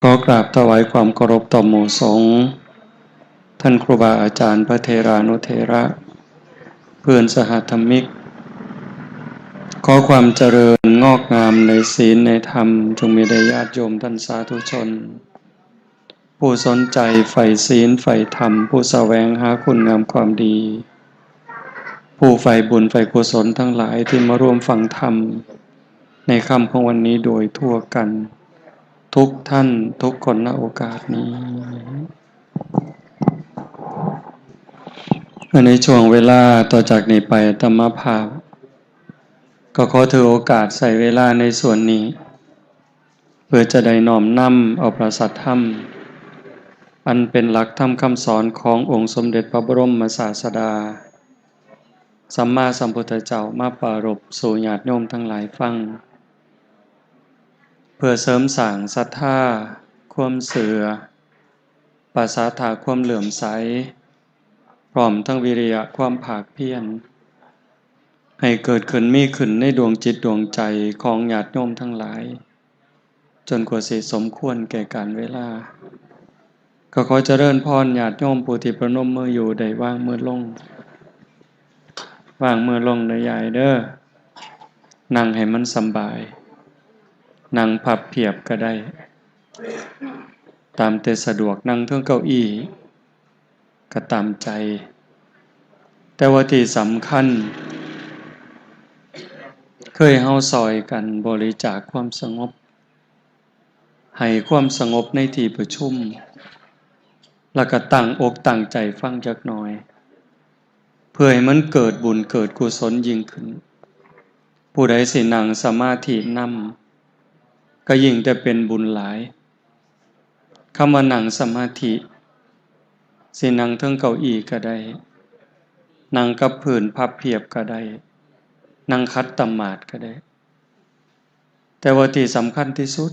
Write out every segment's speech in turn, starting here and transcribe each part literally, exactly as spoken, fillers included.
ขอกราบถวายความเคารพต่อหมู่สงฆ์ ท่านครูบาอาจารย์พระเถรานุเถระ เพื่อนสหธรรมิก ขอความเจริญงอกงามในศีลในธรรม จงมีแด่ญาติโยมท่านสาธุชน ผู้สนใจใฝ่ศีลใฝ่ธรรม ผู้แสวงหาคุณงามความดี ผู้ใฝ่บุญใฝ่กุศลทั้งหลายที่มาร่วมฟังธรรม ในค่ำของวันนี้โดยทั่วกัน ทุกท่านทุกคน ณ โอกาสนี้ ในช่วงเวลาต่อจากนี้ไป อาตมาภาพ ก็ขอถือโอกาสใช้เวลาในส่วนนี้ เพื่อจะได้น้อมนำเอาพระสัทธรรม อันเป็นหลักธรรมคำสอนขององค์สมเด็จพระบรมศาสดา สัมมาสัมพุทธเจ้ามาปรารภสู่ญาติโยมทั้งหลายฟัง เพื่อเสริมสร้างศรัทธา ความเชื่อ ประสาทะความเลื่อมใส พร้อมทั้งวิริยะความภาคเพียร ให้เกิดขึ้นมีขึ้นในดวงจิตดวงใจของญาติโยมทั้งหลาย จนกว่าสิสมควรแก่กาลเวลา ก็ขอเจริญพรญาติโยมผู้ที่ประนมมืออยู่ ได้วางมือลง วางมือลงเด้อยายเด้อ นั่งให้มันสำบาย นั่งพับเพียบก็ได้ ตามแต่สะดวก นั่งเทิงเก้าอี้ ก็ตามใจ แต่ว่าที่สำคัญ คือเฮาซอยกันบริจาคความสงบ ให้ความสงบในที่ประชุม แล้วก็ตั้งอกตั้งใจฟังจักหน่อย เพื่อให้มันเกิดบุญเกิดกุศลยิ่งขึ้น ผู้ใดสินั่งสมาธินำ ก็ยิ่งแต่เป็นบุญหลาย คำว่านั่งสมาธิ สินั่งเทิงเก้าอี้ก็ได้ นั่งกับพื้นพับเพียบก็ได้ นั่งขัดสมาธิก็ได้ แต่ว่าที่สำคัญที่สุด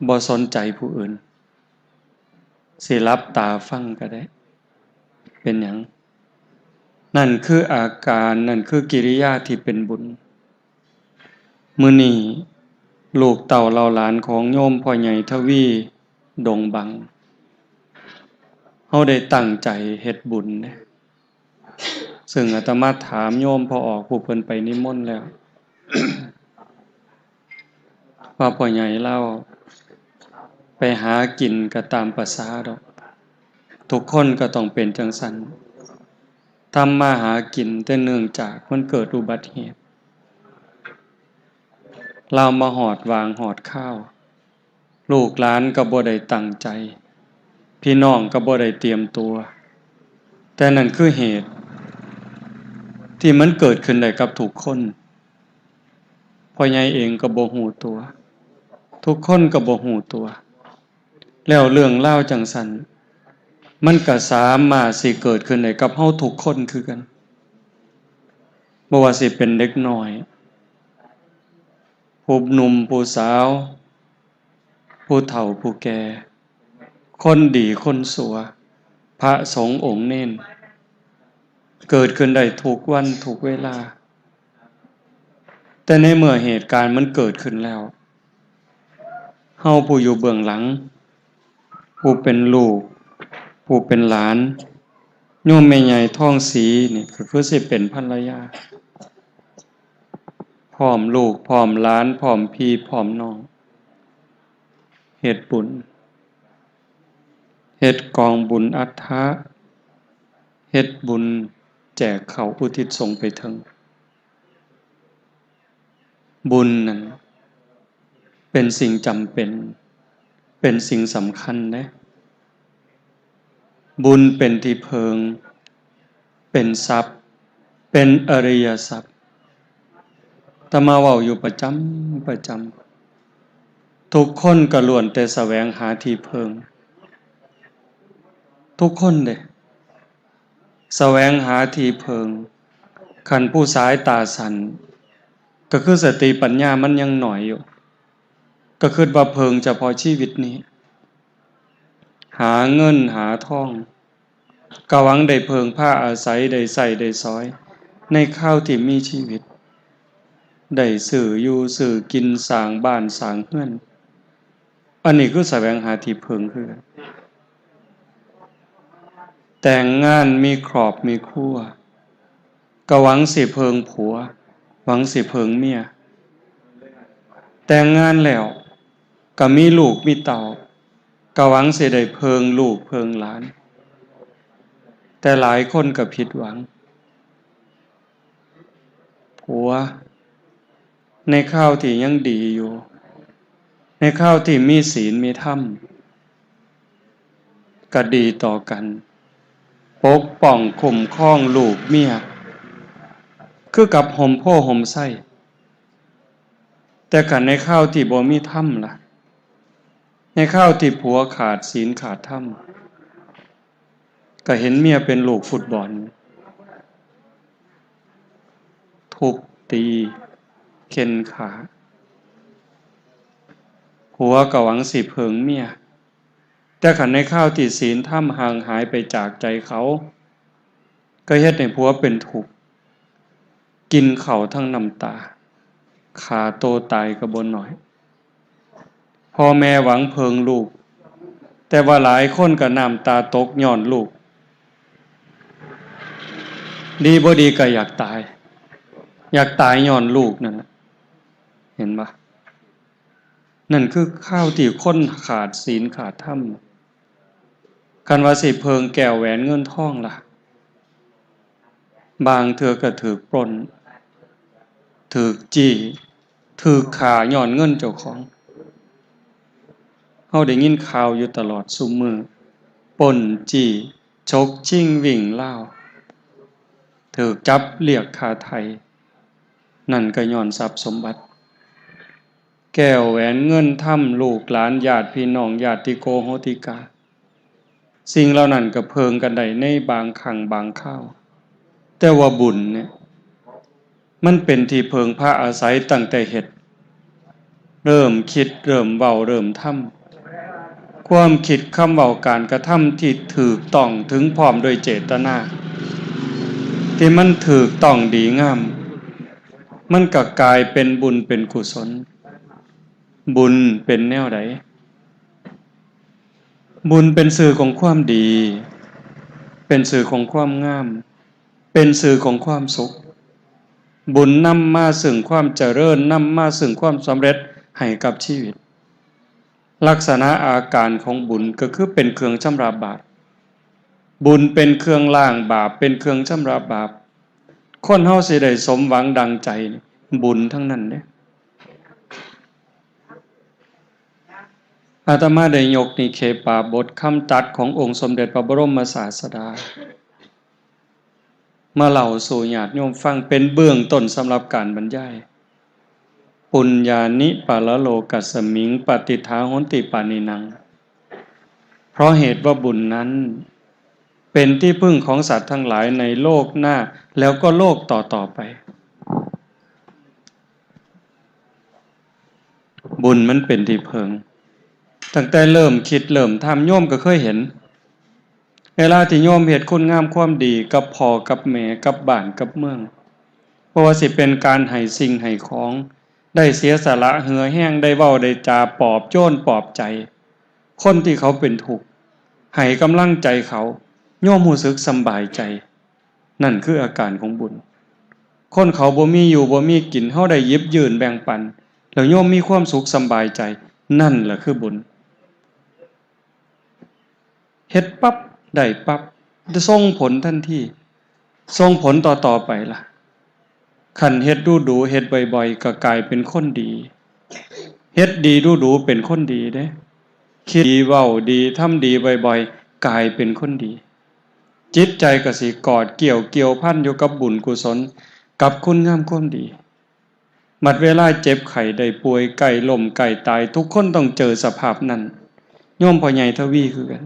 บ่สนใจผู้อื่น สิหลับตาฟังก็ได้ เป็นหยัง นั่นคืออาการ นั่นคือกิริยาที่เป็นบุญ มื้อนี้ลูกเต้าเหล่าหลานของโยมพ่อใหญ่ทวี ดงบัง เฮาได้ตั้งใจเฮ็ดบุญเด้ ซึ่งอาตมาถามโยมพ่อออกผู้เพิ่นไปนิมนต์แล้ว ว่าพ่อใหญ่ลาวไปหากินก็ตามประสาดอก ทุกคนก็ต้องเป็นจั่งซั้น ทำมาหากิน แต่เนื่องจากมันเกิดอุบัติเหตุ ลาวมาฮอดวางฮอดคาว ลูกหลานก็บ่ได้ตั้งใจ พี่น้องก็บ่ได้เตรียมตัว แต่นั่นคือเหตุ ที่มันเกิดขึ้นได้กับทุกคน พ่อใหญ่เองก็บ่ฮู้ตัว ทุกคนก็บ่ฮู้ตัว แล้วเรื่องราวจั่งซั้น มันก็สามารถสิเกิดขึ้นได้กับเฮาทุกคนคือกัน บ่ว่าสิเป็นเด็กน้อย ผู้หนุ่มผู้สาว ผู้เฒ่าผู้แก่ คนดีคนชั่ว พระสงฆ์องค์เณร เกิดขึ้นได้ทุกวันทุกเวลา แต่ในเมื่อเหตุการณ์มันเกิดขึ้นแล้ว เฮาผู้อยู่เบื้องหลัง ผู้เป็นลูก ผู้เป็นหลาน โยมแม่ใหญ่ทองศรีนี่ก็คือสิเป็นภรรยา พร้อมลูก พร้อมหลาน พร้อมพี่ พร้อมน้อง เฮ็ดบุญ เฮ็ดกองบุญอัฐะ เฮ็ดบุญแจกข้าวอุทิศส่งไปเถิง บุญนั่นเป็นสิ่งจำเป็น เป็นสิ่งสำคัญเด้ บุญเป็นที่เพิง เป็นทรัพย์ เป็นอริยทรัพย์ อาตมาเว้าอยู่ประจำ ประจำ ทุกคนก็ล้วนแต่แสวงหาที่เพิง ทุกคนเด้ แสวงหาที่เพิง คันผู้สายตาสั้น ก็คือสติปัญญามันยังน้อยอยู่ ก็คิดว่าเพิงเฉพาะชีวิตนี้ หาเงินหาทอง ก็หวังได้เพิงพาอาศัย ได้ใช้ได้สอย ในคราวที่มีชีวิต ได้ซื้ออยู่ซื้อกิน สร้างบ้านสร้างเรือน อันนี้คือแสวงหาที่พึ่งคือกัน แต่งงานมีครอบมีครัว ก็หวังสิเพิ่งผัว หวังสิเพิ่งเมีย แต่งงานแล้วก็มีลูกมีเต้า ก็หวังสิได้เพิ่งลูกเพิ่งหลาน แต่หลายคนก็ผิดหวัง ผัว ในคราวที่ยังดีอยู่ ในคราวที่มีศีลมีธรรม ก็ดีต่อกัน ปกป้องคุ้มครองลูกเมีย คือกับห่มโพธิ์ห่มไทร แต่คันในคราวที่บ่มีธรรมล่ะ ในคราวที่ผัวขาดศีลขาดธรรม ก็เห็นเมียเป็นลูกฟุตบอล ทุบตี เข่นฆ่า ผัวก็หวังสิเพิ่งเมีย แต่คันในคราวที่ศีลธรรมห่างหายไปจากใจเขา ก็เฮ็ดให้ผัวเป็นทุกข์ กินข้าวทั้งน้ำตา ฆ่าตัวตายก็บ่น้อย พ่อแม่หวังเพิ่งลูก แต่ว่าหลายคนก็น้ำตาตกย้อนลูก ดีบ่ดีก็อยากตาย อยากตายย้อนลูกนั่นแหละ เห็นปะ นั่นคือคราวที่คนขาดศีลขาดธรรม คันว่าสิเพิ่งแก้วแหวนเงินทองล่ะ บางเทื่อก็ถืกปล้น ถืกจี้ ถืกฆ่าย้อนเงินเจ้าของ เฮาได้ยินข่าวอยู่ตลอดซุมื้อ ปล้นจี้ ฉกชิงวิ่งราว ถืกจับเรียกค่าไถ่ นั่นก็ย้อนทรัพย์สมบัติ แก้วแหวนเงินทำ ลูกหลานญาติพี่น้องญาติโกโหติกา สิ่งเหล่านั้นก็เพิ่งกันได้ในบางครั้งบางคราว แต่ว่าบุญเนี่ย มันเป็นที่เพิ่งพาอาศัยตั้งแต่เฮ็ด เริ่มคิดเริ่มเว้าเริ่มทำ ความคิดคำเว้าการกระทำที่ถูกต้องถึงพร้อมโดยเจตนา ที่มันถูกต้องดีงาม มันก็กลายเป็นบุญเป็นกุศล บุญเป็นแนวใด บุญเป็นชื่อของความดี เป็นชื่อของความงาม เป็นชื่อของความสุข บุญนำมาซึ่งความเจริญ นำมาซึ่งความสำเร็จให้กับชีวิต ลักษณะอาการของบุญก็คือเป็นเครื่องชำระบาป บุญเป็นเครื่องล้างบาป เป็นเครื่องชำระบาป คนเฮาสิได้สมหวังดังใจนี่ บุญทั้งนั้นเด้ อาตมาได้ยกนิเคปาบทคำตรัสขององค์สมเด็จพระบรมศาสดา มาเล่าสู่ญาติโยมฟังเป็นเบื้องต้นสำหรับการบรรยาย ปุญญานิปาลโลกัสมิง ปฏิฏฐาโหนติปาณินัง เพราะเหตุว่าบุญนั้น เป็นที่พึ่งของสัตว์ทั้งหลายในโลกหน้า แล้วก็โลกต่อๆไป บุญมันเป็นที่เพิ่ง ตั้งแต่เริ่มคิดเริ่มทำ โยมก็เคยเห็น เวลาที่โยมเฮ็ดคุณงามความดีกับพ่อกับแม่กับบ้านกับเมือง เพราะว่าสิเป็นการให้สิ่งให้ของ ได้เสียสละเหือแฮง ได้เว้าได้จาปลอบโยนปลอบใจ คนที่เขาเป็นทุกข์ ให้กำลังใจเขา โยมรู้สึกสำบายใจ นั่นคืออาการของบุญ คนเขาบ่มีอยู่บ่มีกิน เฮาได้หยิบยื่นแบ่งปัน แล้วโยมมีความสุขสำบายใจ นั่นแหละคือบุญ เฮ็ดปั๊บได้ปั๊บ ส่งผลทันที ส่งผลต่อๆไปล่ะ คันเฮ็ดดูๆ เฮ็ดบ่อยๆ ก็กลายเป็นคนดี เฮ็ดดีดูๆ เป็นคนดีเด้ คิดดีเว้าดีทำดีบ่อยๆ กลายเป็นคนดี จิตใจก็สิกอดเกี่ยวเกี่ยวพันอยู่กับบุญกุศล กับคุณงามความดี บัดเวลาเจ็บไข้ได้ป่วยใกล้ล้มใกล้ตาย ทุกคนต้องเจอสภาพนั้น โยมพ่อใหญ่ทวีคือกัน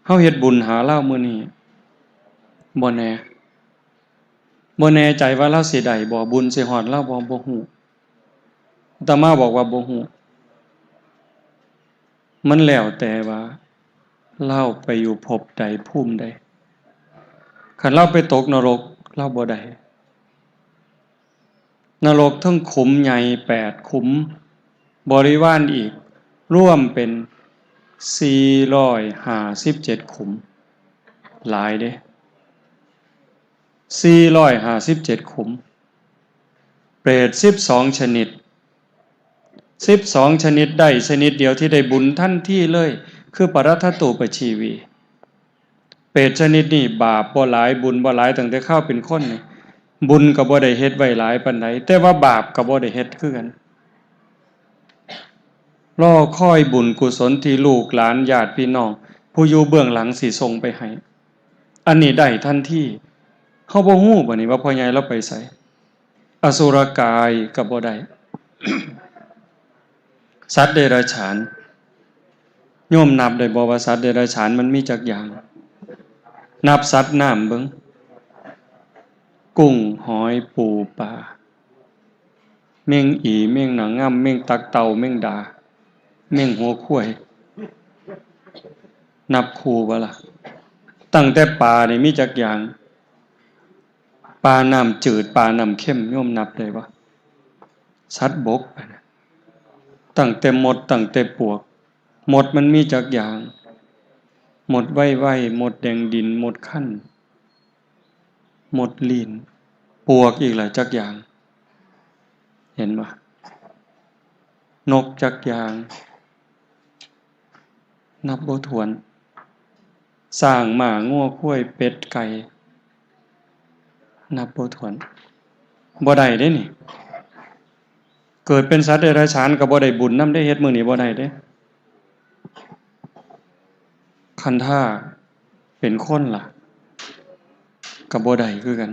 เฮาเฮ็ดบุญหาลาวมื้อนี้ บ่แน่ บ่แน่ใจว่าลาวสิได้บ่ บุญสิฮอดลาวบ่ บ่ฮู้ อาตมาบอกว่าบ่ฮู้ มันแล้วแต่ว่าลาวไปอยู่ภพใดภูมิใด คันลาวไปตกนรก ลาวบ่ได้ นรกเทิงขุมใหญ่แปดขุม บริวารอีก รวมเป็นสี่ร้อยห้าสิบเจ็ดขุม หลายเด้ สี่ร้อยห้าสิบเจ็ดขุม เปรตสิบสองชนิด สิบสองชนิดได้ชนิดเดียวที่ได้บุญทันทีเลย คือปรัตถตูปชีวี เปรตชนิดนี้บาปบ่หลายบุญบ่หลาย ตั้งแต่คราวเป็นคนนี่ บุญก็บ่ได้เฮ็ดไว้หลายปานใด แต่ว่าบาปก็บ่ได้เฮ็ดคือกัน รอคอยบุญกุศลที่ลูกหลานญาติพี่น้อง ผู้อยู่เบื้องหลังสิส่งไปให้ อันนี้ได้ทันที เฮาบ่ฮู้บ่นี่ว่าพ่อใหญ่ลาวไปไส อสุรกายก็บ่ได้ สัตว์เดรัจฉาน โยมนับได้บ่ว่าสัตว์เดรัจฉานมันมีจักอย่าง นับสัตว์น้ำเบิ่ง กุ้ง หอย ปู ปลา แมงอี แมงหนางำ แมงตักเต่า แมงดา แมงหัวควาย นับคู่บ่ล่ะ ตั้งแต่ปลานี่มีจักอย่าง ปลาน้ำจืด ปลาน้ำเค็ม โยมนับได้บ่ สัตว์บก ตั้งแต่มด ตั้งแต่ปลวก มดมันมีจักอย่าง มดไวไว มดแดงดิน มดคัน มดลีน ปลวกอีกหลายจักอย่าง เห็นบ่ นกจักอย่าง นับบ่ถ้วน ช้าง ม้า งัว ควาย เป็ด ไก่ นับบ่ถ้วน บ่ได้เด้นี่ เกิดเป็นสัตว์เดรัจฉานก็บ่ได้บุญนำเด้ เฮ็ดมื้อนี้บ่ได้เด้ คันถ้าเป็นคนล่ะ ก็บ่ได้คือกัน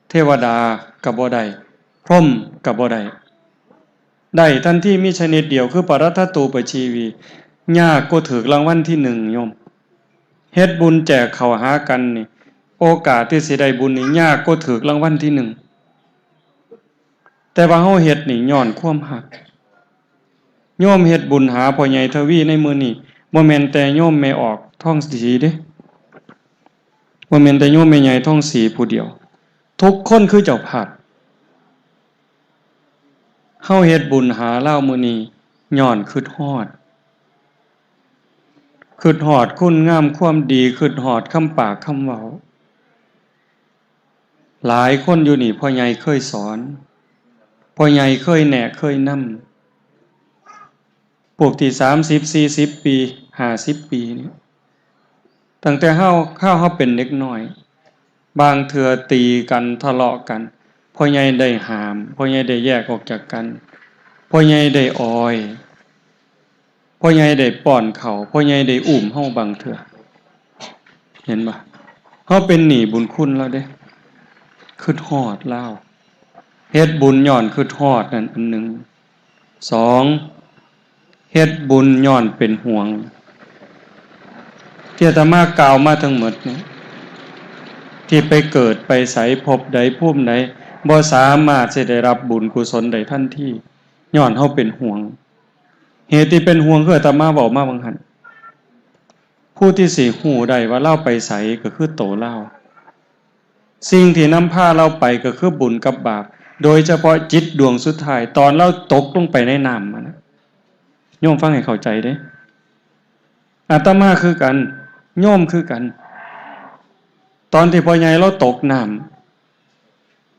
เทวดาก็บ่ได้ พรหมก็บ่ได้ ได้ทันทีมีชนิดเดียวคือปรัตถตูปชีวี ยากกว่าถืกรางวัลที่หนึ่งโยม เฮ็ดบุญแจกข้าวหากันนี่ โอกาสที่สิได้บุญนี่ยากกว่าถืกรางวัลที่หนึ่ง แต่ว่าเฮาเฮ็ดนี่ย้อนความฮัก โยมเฮ็ดบุญหาพ่อใหญ่ทวีในมื้อนี้ บ่แม่นแต่โยมแม่ออกทองศรีเด้ บ่แม่นแต่โยมแม่ใหญ่ทองศรีผู้เดียว ทุกคนคือเจ้าภาพ เฮาเฮ็ดบุญหาลาวมื้อนี้ ย้อนคิดฮอด คิดฮอดคุณงามความดี คิดฮอดคำปากคำเว้า หลายคนอยู่นี่พ่อใหญ่เคยสอน พ่อใหญ่เคยแนะเคยนำ พวกที่สามสิบ สี่สิบ ปี ห้าสิบ ปีนี่ ตั้งแต่เฮา คราวเฮาเป็นเด็กน้อย บางเทื่อตีกันทะเลาะกัน พ่อใหญ่ได้ห้าม พ่อใหญ่ได้แยกออกจากกัน พ่อใหญ่ได้ออย พ่อใหญ่ได้ป้อนข้าว พ่อใหญ่ได้อุ้มเฮาบางเทื่อ เห็นบ่ เฮาเป็นหนี้บุญคุณลาวเด้ คิดฮอดลาว เฮ็ดบุญย้อนคิดฮอดนั่นอันหนึ่ง สอง เฮ็ดบุญย้อนเป็นห่วง ที่อาตมากล่าวมาทั้งหมดเนี่ย ที่ไปเกิดไปใสภพใดภูมิใด บ่สามารถสิได้รับบุญกุศลได้ทันที ย้อนเฮาเป็นห่วง เหตุที่เป็นห่วงคืออาตมาเว้ามาบางหัน ผู้ที่สิฮู้ได้ว่าลาวไปไสก็คือโตลาว สิ่งที่นำพาลาวไปก็คือบุญกับบาป โดยเฉพาะจิตดวงสุดท้าย ตอนลาวตกลงไปในน้ำมันนะ โยมฟังให้เข้าใจเด้ อาตมาคือกัน โยมคือกัน ตอนที่พ่อใหญ่ลาวตกน้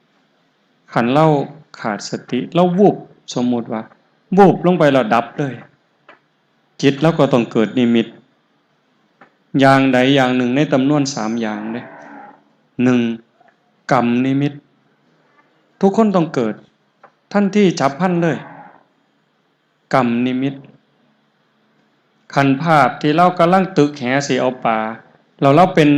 ำ คันลาวขาดสติ ลาววูบ สมมุติว่า วูบลงไปแล้วดับเลย จิตลาวก็ต้องเกิดนิมิต อย่างใดอย่างหนึ่งในจำนวนสามอย่างเด้ หนึ่ง กรรมนิมิต ทุกคนต้องเกิด ทันทีฉับพลันเลย กรรมนิมิต คันภาพที่ลาวกำลังตึกแหสิเอาปลา แล้วลาวเป็น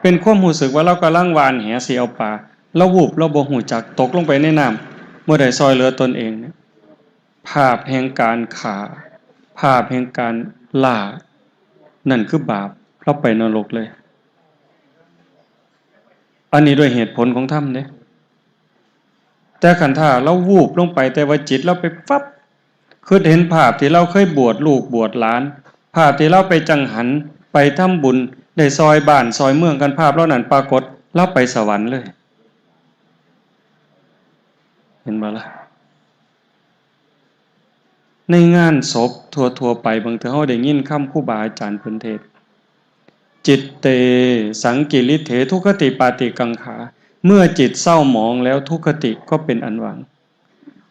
เป็นความรู้สึกว่าลาวกำลังหว่านแหสิเอาปลา ลาววูบ ลาวบ่ฮู้จัก ตกลงไปในน้ำ บ่ได้ซ่อยเหลือตนเองเนี่ย ภาพแห่งการฆ่า ภาพแห่งการล่า นั่นคือบาป ลาวไปนรกเลย อันนี้ด้วยเหตุผลของธรรมเด้ แต่คันถ้าลาววูบลงไป แต่ว่าจิตลาวไปฟับ คิดเห็นภาพที่ลาวเคยบวชลูกบวชหลาน ภาพที่ลาวไปจังหัน ไปทำบุญ ได้ซ่อยบ้านซ่อยเมือง คันภาพเหล่านั้นปรากฏ ลาวไปสวรรค์เลย เห็นบ่ล่ะ ในงานศพทั่วๆไป บางเทื่อเราได้ยินคำครูบาอาจารย์เพิ่นเทศน์ จิตเต สังกิริเถ ทุคติปาติกังขา เมื่อจิตเศร้าหมองแล้วทุคติก็เป็นอันหวัง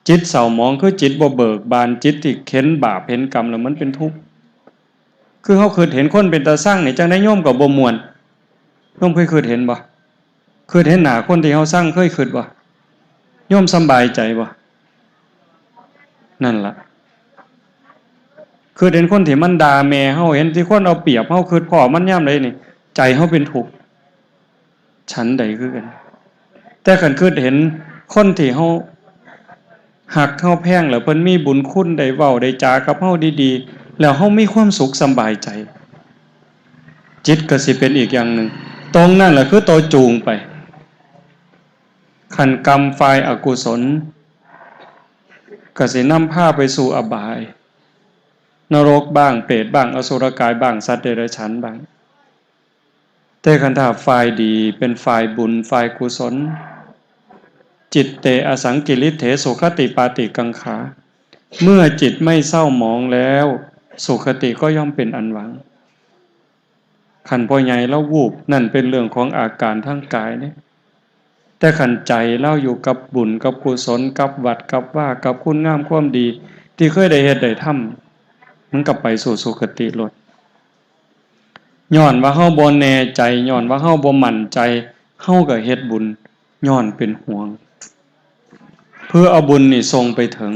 จิตเศร้าหมองคือจิตบ่เบิกบาน จิตที่เห็นบาปเห็นกรรมแล้วมันเป็นทุกข์ คือเราคิดเห็นคนเป็นตาซังนี่ จั่งใด๋โยมก็บ่ม่วน โยมเคยคิดเห็นบ่ คิดเห็นหน้าคนที่เราซัง เคยคิดบ่ โยมสำบายใจบ่ นั่นล่ะ คิดเห็นคนที่มันด่าแม่เรา เห็นที่คนเอาเปรียบเรา คิดพ้อมันยามใดนี่ ใจเราเป็นทุกข์ ฉันใดคือกัน แต่คันคิดเห็นคนที่เราฮักเราแพง แล้วเพิ่นมีบุญคุณ ได้เว้าได้จากับเราดีๆ แล้วเรามีความสุขสำบายใจ จิตก็สิเป็นอีกอย่างหนึ่ง ตรงนั้นแหละคือตัวจูงไป คันกรรมฝ่ายอกุศล ก็สินำพาไปสู่อบาย นรกบ้าง เปรตบ้าง อสุรกายบ้าง สัตว์เดรัจฉานบ้าง แต่คันถ้าฝ่ายดีเป็นฝ่ายบุญ ฝ่ายกุศล จิตเต อสังกิริเถ สุคติปาติกังขา เมื่อจิตไม่เศร้าหมองแล้ว สุคติก็ย่อมเป็นอันหวัง คันพ่อใหญ่ลาววูบ นั่นเป็นเรื่องของอาการทางกายเด้ แต่คันใจลาวอยู่กับบุญกับกุศล กับวัดกับวา กับคุณงามความดี ที่เคยได้เฮ็ดได้ทำ มันก็ไปสู่สุคติโลด ย้อนว่าเราบ่แน่ใจ ย้อนว่าเราบ่มั่นใจ เราก็เฮ็ดบุญ ย้อนเป็นห่วง เพื่อเอาบุญนี่ส่งไปถึง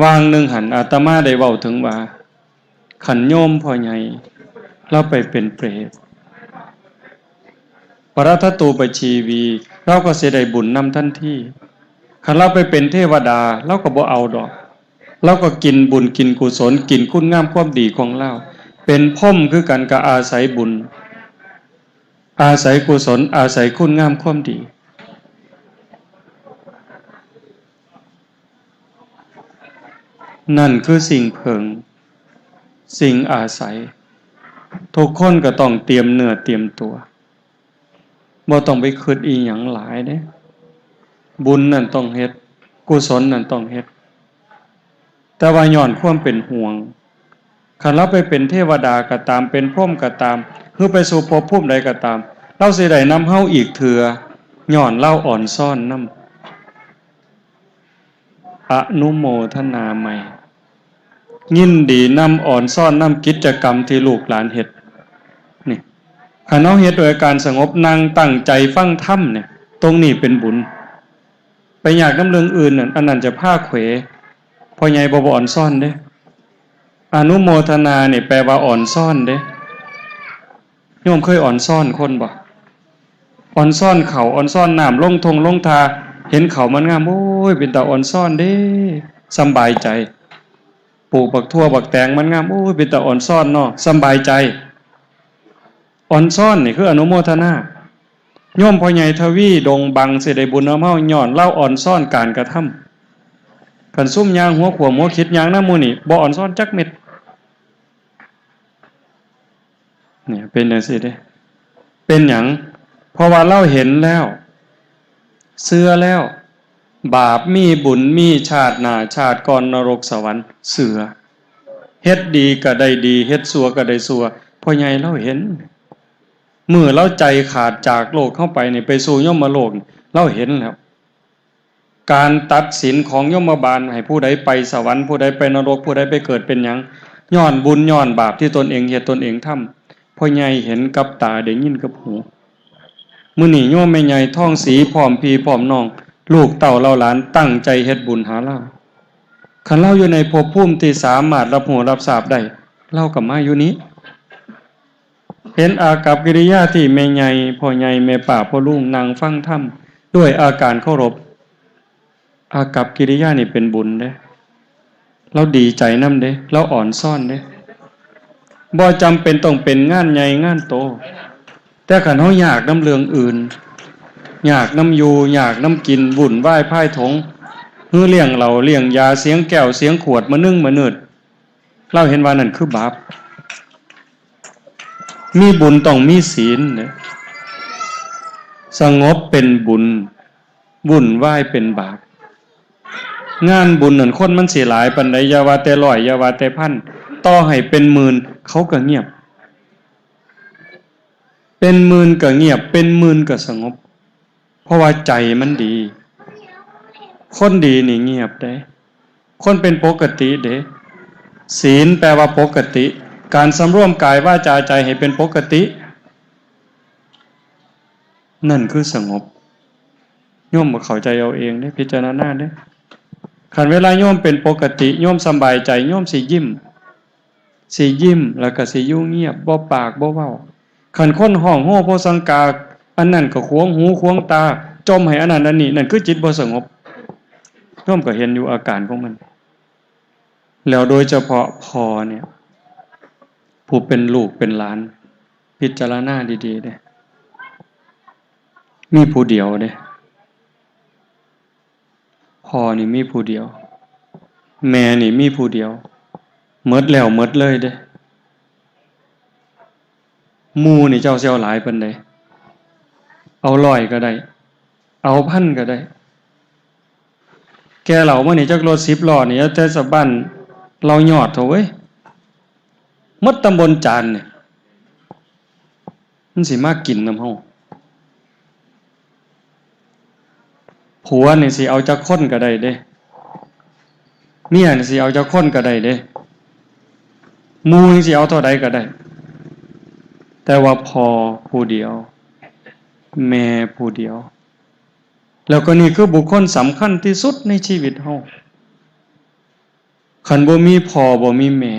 วางหนึ่งหั่น อาตมาได้เว้าถึงว่า คันโยมพ่อใหญ่ ลาวไปเป็นเปรต ปรัตถตูปชีวี ลาวก็สิได้บุญนำทันที คันลาวไปเป็นเทวดา ลาวก็บ่เอาดอก ลาวก็กินบุญกินกุศล กินคุณงามความดีของลาว เป็นพรหมคือกัน ก็อาศัยบุญ อาศัยกุศล อาศัยคุณงามความดี นั่นคือสิ่งเพิ่ง สิ่งอาศัย ทุกคนก็ต้องเตรียมเนื้อเตรียมตัว บ่ต้องไปคิดอีหยังหลายเด้ บุญนั่นต้องเฮ็ด กุศลนั่นต้องเฮ็ด แต่ว่าย้อนความเป็นห่วง คันลาวไปเป็นเทวดาก็ตาม เป็นพรหมก็ตาม หรือไปสู่ภพภูมิใดก็ตาม ลาวสิได้นำเฮาอีกเทื่อ ย้อนลาวอ่อนซ้อนนำ อนุโมทนาใหม่ ยินดีนำ อ่อนซ้อนนำกิจกรรมที่ลูกหลานเฮ็ด นี่ คันเฮาเฮ็ดโดยการสงบ นั่งตั้งใจฟังธรรมเนี่ย ตรงนี้เป็นบุญ ไปยากนำเรื่องอื่นนั่น อันนั้นจะพาเขว พ่อใหญ่บ่ บ่อ่อนซ้อนเด้ อนุโมทนานี่แปลว่าอ่อนซ้อนเด้ โยมเคยอ่อนซ้อนคนบ่ อ่อนซ้อนข้าว อ่อนซ้อนน้ำ ลงท่งลงทา เห็นข้าวมันงาม โอ้ย เป็นตาอ่อนซ้อนเด้ สำบายใจ ปลูกบักถั่วบักแตงมันงาม โอ้ย เป็นตาอ่อนซ้อนเนาะ สำบายใจ อ่อนซ้อนนี่คืออนุโมทนา โยมพ่อใหญ่ทวี ดงบัง สิได้บุญนำเฮา ย้อนลาวอ่อนซ้อนการกระทำ คันซุมย่างหัวขวมหัวคิดย่างนำหมู่นี่ บ่อ่อนซ้อนจักเม็ด เนี่ย เป็นจั่งซี้เด้ เป็นหยัง เพราะว่าลาวเห็นแล้ว เชื่อแล้ว บาปมีบุญมี ชาติหน้าชาติก่อน นรกสวรรค์ เชื่อ เฮ็ดดีก็ได้ดี เฮ็ดชั่วก็ได้ชั่ว พ่อใหญ่ลาวเห็น มื้อลาวใจขาดจากโลกเฮาไปนี่ ไปสู่ยมโลก ลาวเห็นแล้ว การตัดสินของยมบาล ให้ผู้ใดไปสวรรค์ ผู้ใดไปนรก ผู้ใดไปเกิดเป็นหยัง ย้อนบุญย้อนบาปที่ตนเองเฮ็ดตนเองทำ พ่อใหญ่เห็นกับตา ได้ยินกับหู มื้อนี้โยมแม่ใหญ่ทองศรี พร้อมพี่พร้อมน้อง ลูกเต้าเหล่าหลาน ตั้งใจเฮ็ดบุญหาลาว คันลาวอยู่ในภพภูมิที่สามารถรับรู้รับทราบได้ ลาวก็มาอยู่นี้ เห็นอากัปกิริยาที่แม่ใหญ่ พ่อใหญ่ แม่ป้า พ่อลุง นั่งฟังธรรม ด้วยอาการเคารพ อากัปกิริยานี่เป็นบุญเด้ ลาวดีใจนำเด้ ลาวอ่อนซ้อนเด้ บ่จำเป็นต้องเป็นงานใหญ่งานโต แต่คันเฮายากนำเรื่องอื่น ยากนำอยู่ ยากนำกิน วุ่นวายพายถง หรือเลี้ยงเหล้าเลี้ยงยา เสียงแก้วเสียงขวด มะนึงมะนืด ลาวเห็นว่านั่นคือบาป มีบุญต้องมีศีลเด้ สงบเป็นบุญ วุ่นวายเป็นบาป งานบุญนั่นคนมันสิหลายปานใด อย่าว่าแต่ร้อย อย่าว่าแต่พัน ต่อให้เป็นหมื่น เขาก็เงียบ เป็นหมื่นก็เงียบ เป็นหมื่นก็สงบ เพราะว่าใจมันดี คนดีนี่เงียบเด้ คนเป็นปกติเด้ ศีลแปลว่าปกติ การสำรวมกายวาจาใจให้เป็นปกติ นั่นคือสงบ โยมบ่เข้าใจเอาเองเด้ พิจารณาเด้ คันเวลาโยมเป็นปกติ โยมสำบายใจ โยมสิยิ้ม สิยิ้ม แล้วก็สิอยู่เงียบ บ่ปากบ่เว้า คันคนฮ้องโฮโพสังกา อันนั้นก็ขวางหูขวางตา จ่มให้อันนั้นอันนี้ นั่นคือจิตบ่สงบ โยมก็เห็นอยู่อาการของมัน แล้วโดยเฉพาะพ่อเนี่ย ผู้เป็นลูกเป็นหลาน พิจารณาดีๆเด้ มีผู้เดียวเด้ พ่อนี่มีผู้เดียว แม่นี่มีผู้เดียว หมดแล้วหมดเลยเด้ หมู่นี่เจ้าสิเอาหลายปานใด เอาร้อยก็ได้ เอาพันก็ได้ แก่เหล้ามานี่จักรถสิบล้อนี่ เอาแต่สะบั้นเหล้ายอดเถาะเว้ย หมดตำบลจานนี่ มันสิมากินนำเฮา ผัวนี่สิเอาจักคนก็ได้เด้ เมียนี่สิเอาจักคนก็ได้เด้ หมู่นี่สิเอาเท่าใดก็ได้ แต่ว่าพ่อผู้เดียว แม่ผู้เดียว แล้วก็นี่คือบุคคลสำคัญที่สุดในชีวิตเฮา คันบ่มีพ่อบ่มีแม่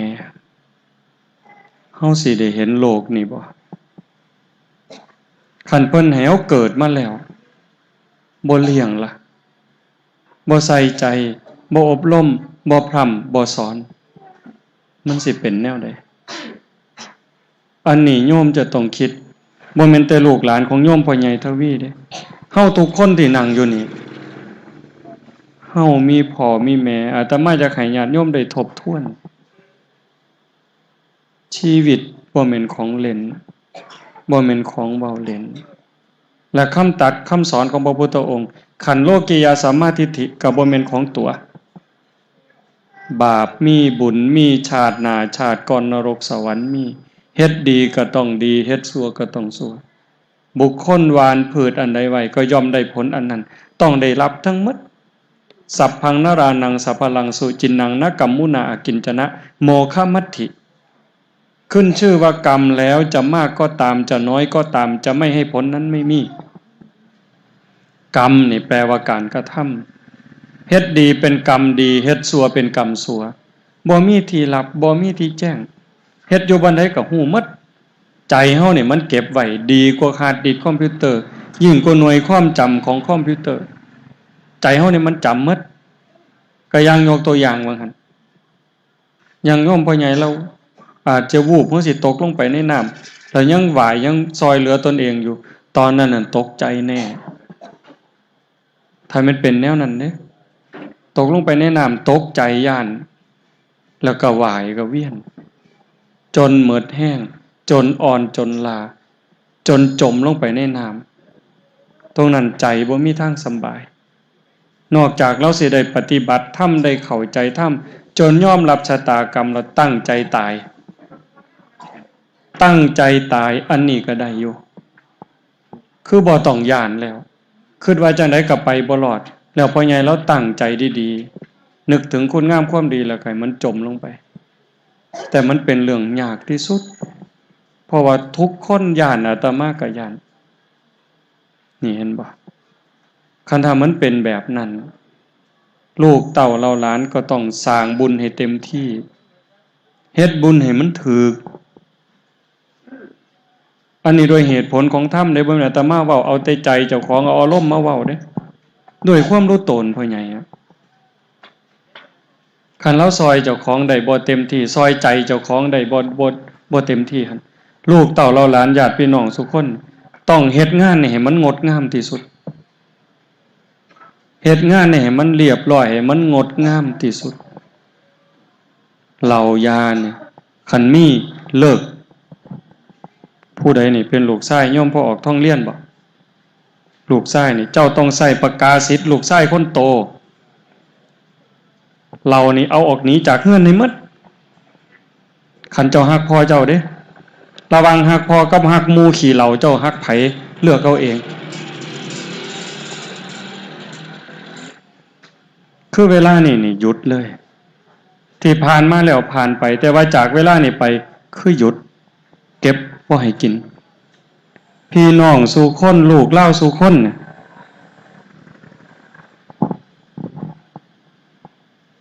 เฮาสิได้เห็นโลกนี้บ่ คันเพิ่นให้เฮาเกิดมาแล้ว บ่เลี้ยงล่ะ บ่ใส่ใจ บ่อบรม บ่พร่ำ บ่สอน มันสิเป็นแนวใด อันนี้โยมจะต้องคิด บ่แม่นแต่ลูกหลานของโยมพ่อใหญ่ทวีเด้ เฮาทุกคนที่นั่งอยู่นี่ เฮามีพ่อมีแม่ อาตมาอยากให้ญาติโยมได้ทบทวน ชีวิตบ่แม่นของเล่น บ่แม่นของเว้าเล่น และคำตรัสคำสอนของพระพุทธองค์ คันโลกิยาสัมมาทิฏฐิก็บ่แม่นของตั๋ว บาปมี บุญมี ชาติหน้าชาติก่อนนรกสวรรค์มี เฮ็ดดีก็ต้องดี เฮ็ดชั่วก็ต้องชั่ว บุคคลหว่านพืชอันใดไว้ก็ย่อมได้ผลอันนั้น ต้องได้รับทั้งหมด สัพพังนรานังสัพพะลังสุจินนัง นะกัมมุนาอากิญจนะ โมฆะมัตถิ ขึ้นชื่อว่ากรรมแล้วจะมากก็ตาม จะน้อยก็ตาม จะไม่ให้ผลนั้นไม่มี กรรมนี่แปลว่าการกระทำ เฮ็ดดีเป็นกรรมดี เฮ็ดชั่วเป็นกรรมชั่ว บ่มีที่ลับ บ่มีที่แจ้ง เฮ็ดอยู่บ่อนใดก็ฮู้หมด ใจเฮานี่มันเก็บไว้ดีกว่าฮาร์ดดิสก์คอมพิวเตอร์ ยิ่งกว่าหน่วยความจำของคอมพิวเตอร์ ใจเฮานี่มันจำหมด ก็อย่างยกตัวอย่างว่าหั่น อย่างโยมพ่อใหญ่เราอาจจะวูบ เฮาสิตกลงไปในน้ำ แล้วยังไหว้ยังซอยเหลือตนเองอยู่ ตอนนั้นน่ะตกใจแน่ ถ้ามันเป็นแนวนั้นเด้ ตกลงไปในน้ำ ตกใจย้าน แล้วก็ไหว้ก็เวียน จนหมดแฮง จนอ่อน จนล้า จนจมลงไปในน้ำ ตรงนั้นใจบ่มีทางสำบาย นอกจากเราสิได้ปฏิบัติธรรม ได้เข้าใจธรรม จนยอมรับชะตากรรม แล้วตั้งใจตาย ตั้งใจตาย อันนี้ก็ได้อยู่ คือบ่ต้องย้านแล้ว คิดว่าจั่งใดก็ไปบ่รอด แล้วพ่อใหญ่เราตั้งใจดีๆ นึกถึงคุณงามความดีแล้วก็ให้มันจมลงไป แต่มันเป็นเรื่องยากที่สุด เพราะว่าทุกคนย้าน อาตมาก็ย้าน นี่เห็นบ่ คันถ้ามันเป็นแบบนั้น ลูกเต้าเหล่าหลานก็ต้องสร้างบุญให้เต็มที่ เฮ็ดบุญให้มันถูก อันนี้ด้วยเหตุผลของธรรมเด้ บ่แม่นอาตมาเว้าเอาแต่ใจเจ้าของ เอาอารมณ์มาเว้าเด้ ด้วยความรู้ตนพ่อใหญ่อะ คันเราซอยเจ้าของได้บ่เต็มที่ ซอยใจเจ้าของได้บ่ บ่ บ่เต็มที่หั่น ลูกเต้าเหล่าหลานญาติพี่น้องซุคน ต้องเฮ็ดงานนี่ให้มันงดงามที่สุด เฮ็ดงานนี่ให้มันเรียบร้อย ให้มันงดงามที่สุด เหล้ายานี่ คันมีเลิก ผู้ใดนี่เป็นลูกชายโยมพ่อออกทองเรียนบ่ ลูกชายนี่ เจ้าต้องใช้ประกาศิทธิ์ลูกชายคนโต เหล้านี่เอาออกหนีจากเฮือนให้หมด คันเจ้าฮักพ่อเจ้าเด้ ระหว่างฮักพ่อกับฮักหมู่ขี้เหล้า เจ้าฮักไผ เลือกเอาเอง คือเวลานี่นี่หยุดเลย ที่ผ่านมาแล้วผ่านไป แต่ว่าจากเวลานี่ไปคือหยุด เก็บบ่ให้กิน พี่น้องสู่คน ลูกลาวสู่คนเนี่ย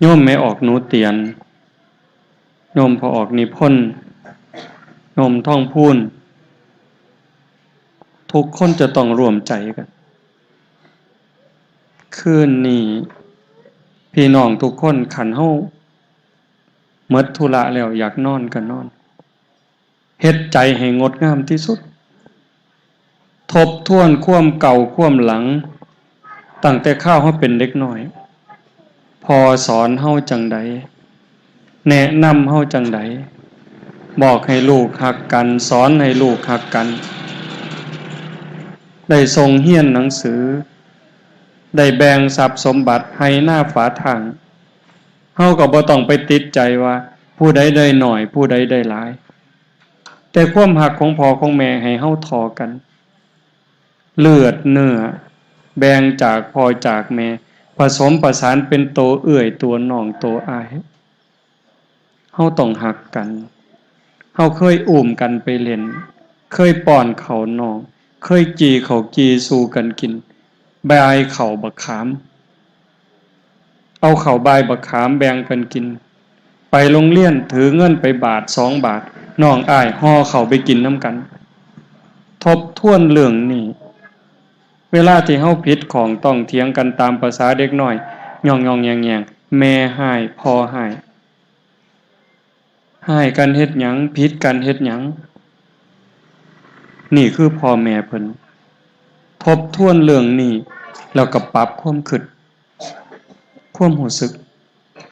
โยมแม่ออกหนูเตียน โยมพ่อออกนิพนธ์ โยมทองพูน ทุกคนจะต้องร่วมใจกัน คืนนี้พี่น้องทุกคน คันเฮาหมดธุระแล้ว อยากนอนก็นอน เฮ็ดใจให้งดงามที่สุด ทบทวนความเก่าความหลัง ตั้งแต่คราวเฮาเป็นเด็กน้อย พ่อสอนเฮาจั่งใด แนะนำเฮาจั่งใด บอกให้ลูกฮักกัน สอนให้ลูกฮักกัน ได้ส่งเฮียนหนังสือ ได้แบ่งทรัพย์สมบัติไฮ่นาฝาทาง เฮาก็บ่ต้องไปติดใจว่าผู้ใดได้น้อย ผู้ใดได้หลาย แต่ความฮักของพ่อของแม่ให้เฮาเท่ากัน เลือดเนื้อ แบ่งจากพ่อจากแม่ ผสมประสานเป็นโตเอื้อยโตน้องโตอ้าย เฮาต้องฮักกัน เฮาเคยอุ้มกันไปเล่น เคยป้อนข้าวน้อง เคยจี่ข้าวจี่สู่กันกิน บ่ายข้าวบักขาม เอาข้าวบ่ายบักขามแบ่งกันกิน ไปโรงเรียนถือเงินไปบาทสองบาท น้องอ้ายห่อข้าวไปกินนำกัน ทบทวนเรื่องนี้ เวลาที่เฮาผิดข้องต้องเถียงกันตามประสาเด็กน้อย ย่องๆแย่งๆ แม่ฮ้าย พ่อฮ้าย ฮ้ายกันเฮ็ดหยัง ผิดกันเฮ็ดหยัง นี่คือพ่อแม่เพิ่น ทบทวนเรื่องนี้ แล้วก็ปรับความคิด ความรู้สึก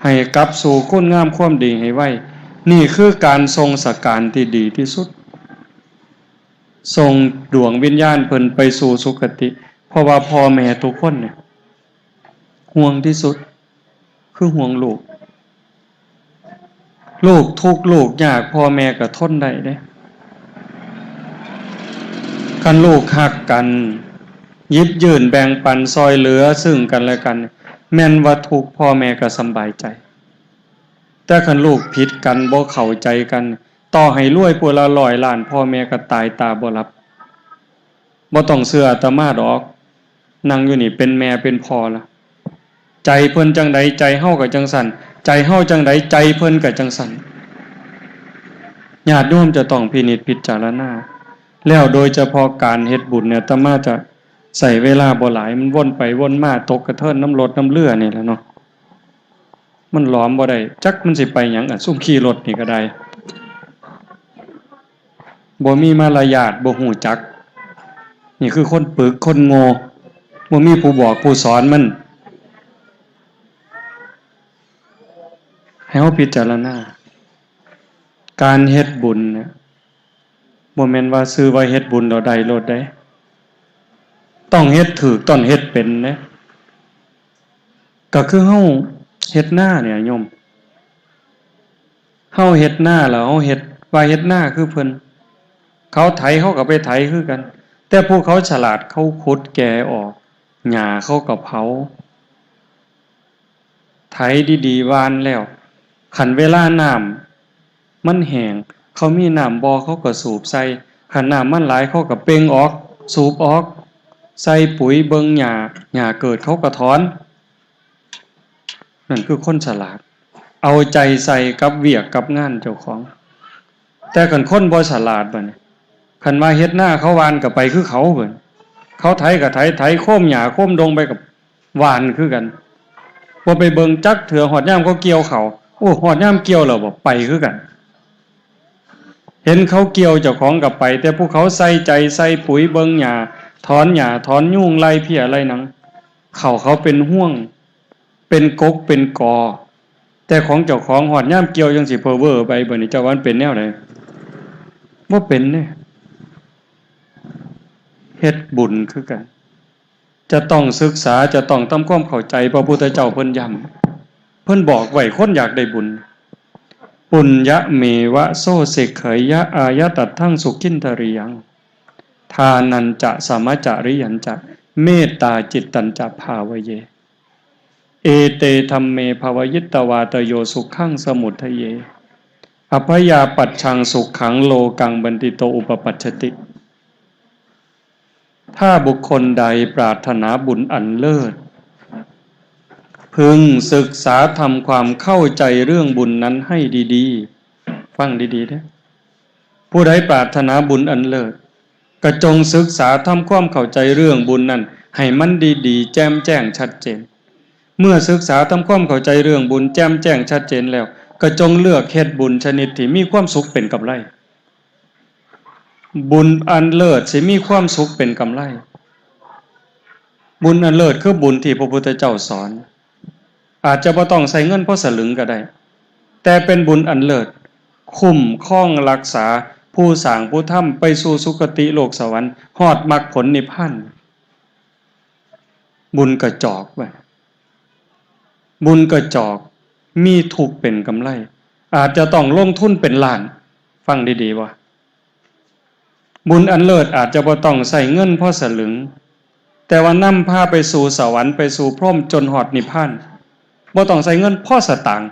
ให้กลับสู่คุณงามความดีให้ไว นี่คือการส่งสการที่ดีที่สุด ส่งดวงวิญญาณเพิ่นไปสู่สุคติ เพราะว่าพ่อแม่ทุกคนเนี่ย ห่วงที่สุด คือห่วงลูก ลูกทุกข์ลูกยาก พ่อแม่ก็ทนได้เด้ คันลูกฮักกัน หยิบยื่นแบ่งปันซอยเหลือซึ่งกันและกัน แม่นว่าทุกข์ พ่อแม่ก็สำบายใจ แต่คันลูกผิดกัน บ่เข้าใจกัน ต่อให้รวยผู้ละร้อยล้าน พ่อแม่ก็ตายตาบ่หลับ บ่ต้องเชื่ออาตมาดอก นั่งอยู่นี่เป็นแม่เป็นพ่อละ ใจเพิ่นจั่งใด ใจเฮาก็จั่งซั้น ใจเฮาจั่งใด ใจเพิ่นก็จั่งซั้น ญาติโยมจะต้องพินิจพิจารณา แล้วโดยเฉพาะการเฮ็ดบุญเนี่ย อาตมาจะใช้เวลาบ่หลาย มันวนไปวนมา ตกกระเทินนำรถนำเรือนี่แหละเนาะ มันหลอมบ่ได้ จักมันสิไปหยัง อะ ซุมขี่รถนี่ก็ได้ บ่มีมารยาท บ่ฮู้จัก นี่คือคนปึก คนโง่ บ่มีผู้บอกผู้สอนมัน ให้เฮาพิจารณา การเฮ็ดบุญเนี่ย บ่แม่นว่าชื่อว่าเฮ็ดบุญแล้วได้โลดเด้ ต้องเฮ็ดถูก ต้องเฮ็ดเป็นเด้ ก็คือเฮาเฮ็ดนาเนี่ยโยม เฮาเฮ็ดนาแล้วเฮาเฮ็ด ว่าเฮ็ดนาคือเพิ่น เขาไถเฮาก็ไปไถคือกัน แต่ผู้เขาฉลาดเขาขุดแก่ออก หญ้าเขาก็เผา ไถดีๆ หว่านแล้ว คันเวลาน้ำมันแห้ง เขามีน้ำบ่อเขาก็สูบใส่ คันน้ำมันหลายเขาก็เป่งออก สูบออก ใส่ปุ๋ย เบิ่งหญ้า หญ้าเกิดเขาก็ถอน นั่นคือคนฉลาด เอาใจใส่กับเวียกกับงานเจ้าของ แต่คันคนบ่ฉลาดบัดนี้ คันว่าเฮ็ดนาเขาหว่านก็ไปคือเขาเพิ่น เขาไถก็ไถ ไถโคมหญ้าโคมดงไปก็หว่านคือกัน บ่ไปเบิ่งจักเทื่อ ฮอดยามเขาเกี่ยวข้าว โอ้ ฮอดยามเกี่ยวแล้วบ่ ไปคือกัน เห็นเขาเกี่ยวเจ้าของก็ไป แต่ผู้เขาใส่ใจใส่ปุ๋ย เบิ่งหญ้า ถอนหญ้าถอนยุง ไล่เพี้ยไล่หนัง ข้าวเขาเป็นฮวง เป็นกกเป็นกอ แต่ของเจ้าของฮอดยามเกี่ยวจั่งสิเพ้อเว้อไป บัดนี้เจ้าว่ามันเป็นแนวใด บ่เป็นเด้ เฮ็ดบุญคือกัน จะต้องศึกษา จะต้องทำความเข้าใจ พระพุทธเจ้าเพิ่นย้ เพิ่นบอกไว้คนอยากได้บุญ ปุญญเมวะโสเสขยะอายตัตถังสุขินทริยัง ทานัญจะสมจริยัญจะ เมตตาจิตตัญจะภาวะเย เอเตธัมเมภวยิตวาตโยสุขังสมุทเย อัพยาปัชชังสุขังโลกังบันติโตอุปปัชชติ ถ้าบุคคลใดปรารถนาบุญอันเลิศ พึงศึกษาทำความเข้าใจเรื่องบุญนั้นให้ดีๆ ฟังดีๆเด้อ ผู้ใดปรารถนาบุญอันเลิศ ก็จงศึกษาทำความเข้าใจเรื่องบุญนั้นให้มันดีๆ แจ่มแจ้งชัดเจน เมื่อศึกษาทำความเข้าใจเรื่องบุญแจ่มแจ้งชัดเจนแล้ว ก็จงเลือกเฮ็ดบุญชนิดที่มีความสุขเป็นกำไร บุญอันเลิศสิมีความสุขเป็นกำไร บุญอันเลิศคือบุญที่พระพุทธเจ้าสอน อาจจะบ่ต้องใช้เงินพอสลึงก็ได้ แต่เป็นบุญอันเลิศ คุ้มครองรักษาผู้สร้างผู้ทำไปสู่สุคติโลกสวรรค์ ฮอดมรรคผลนิพพาน บุญกระจอกเว้ย บุญกระจอก มีทุกข์เป็นกำไร อาจจะต้องลงทุนเป็นล้าน ฟังดีๆ ว่า บุญอันเลิศอาจจะบ่ต้องใช้เงินพอสลึง แต่ว่านำพาไปสู่สวรรค์ไปสู่พรหมจนฮอดนิพพาน บ่ต้องใช้เงินพอสตางค์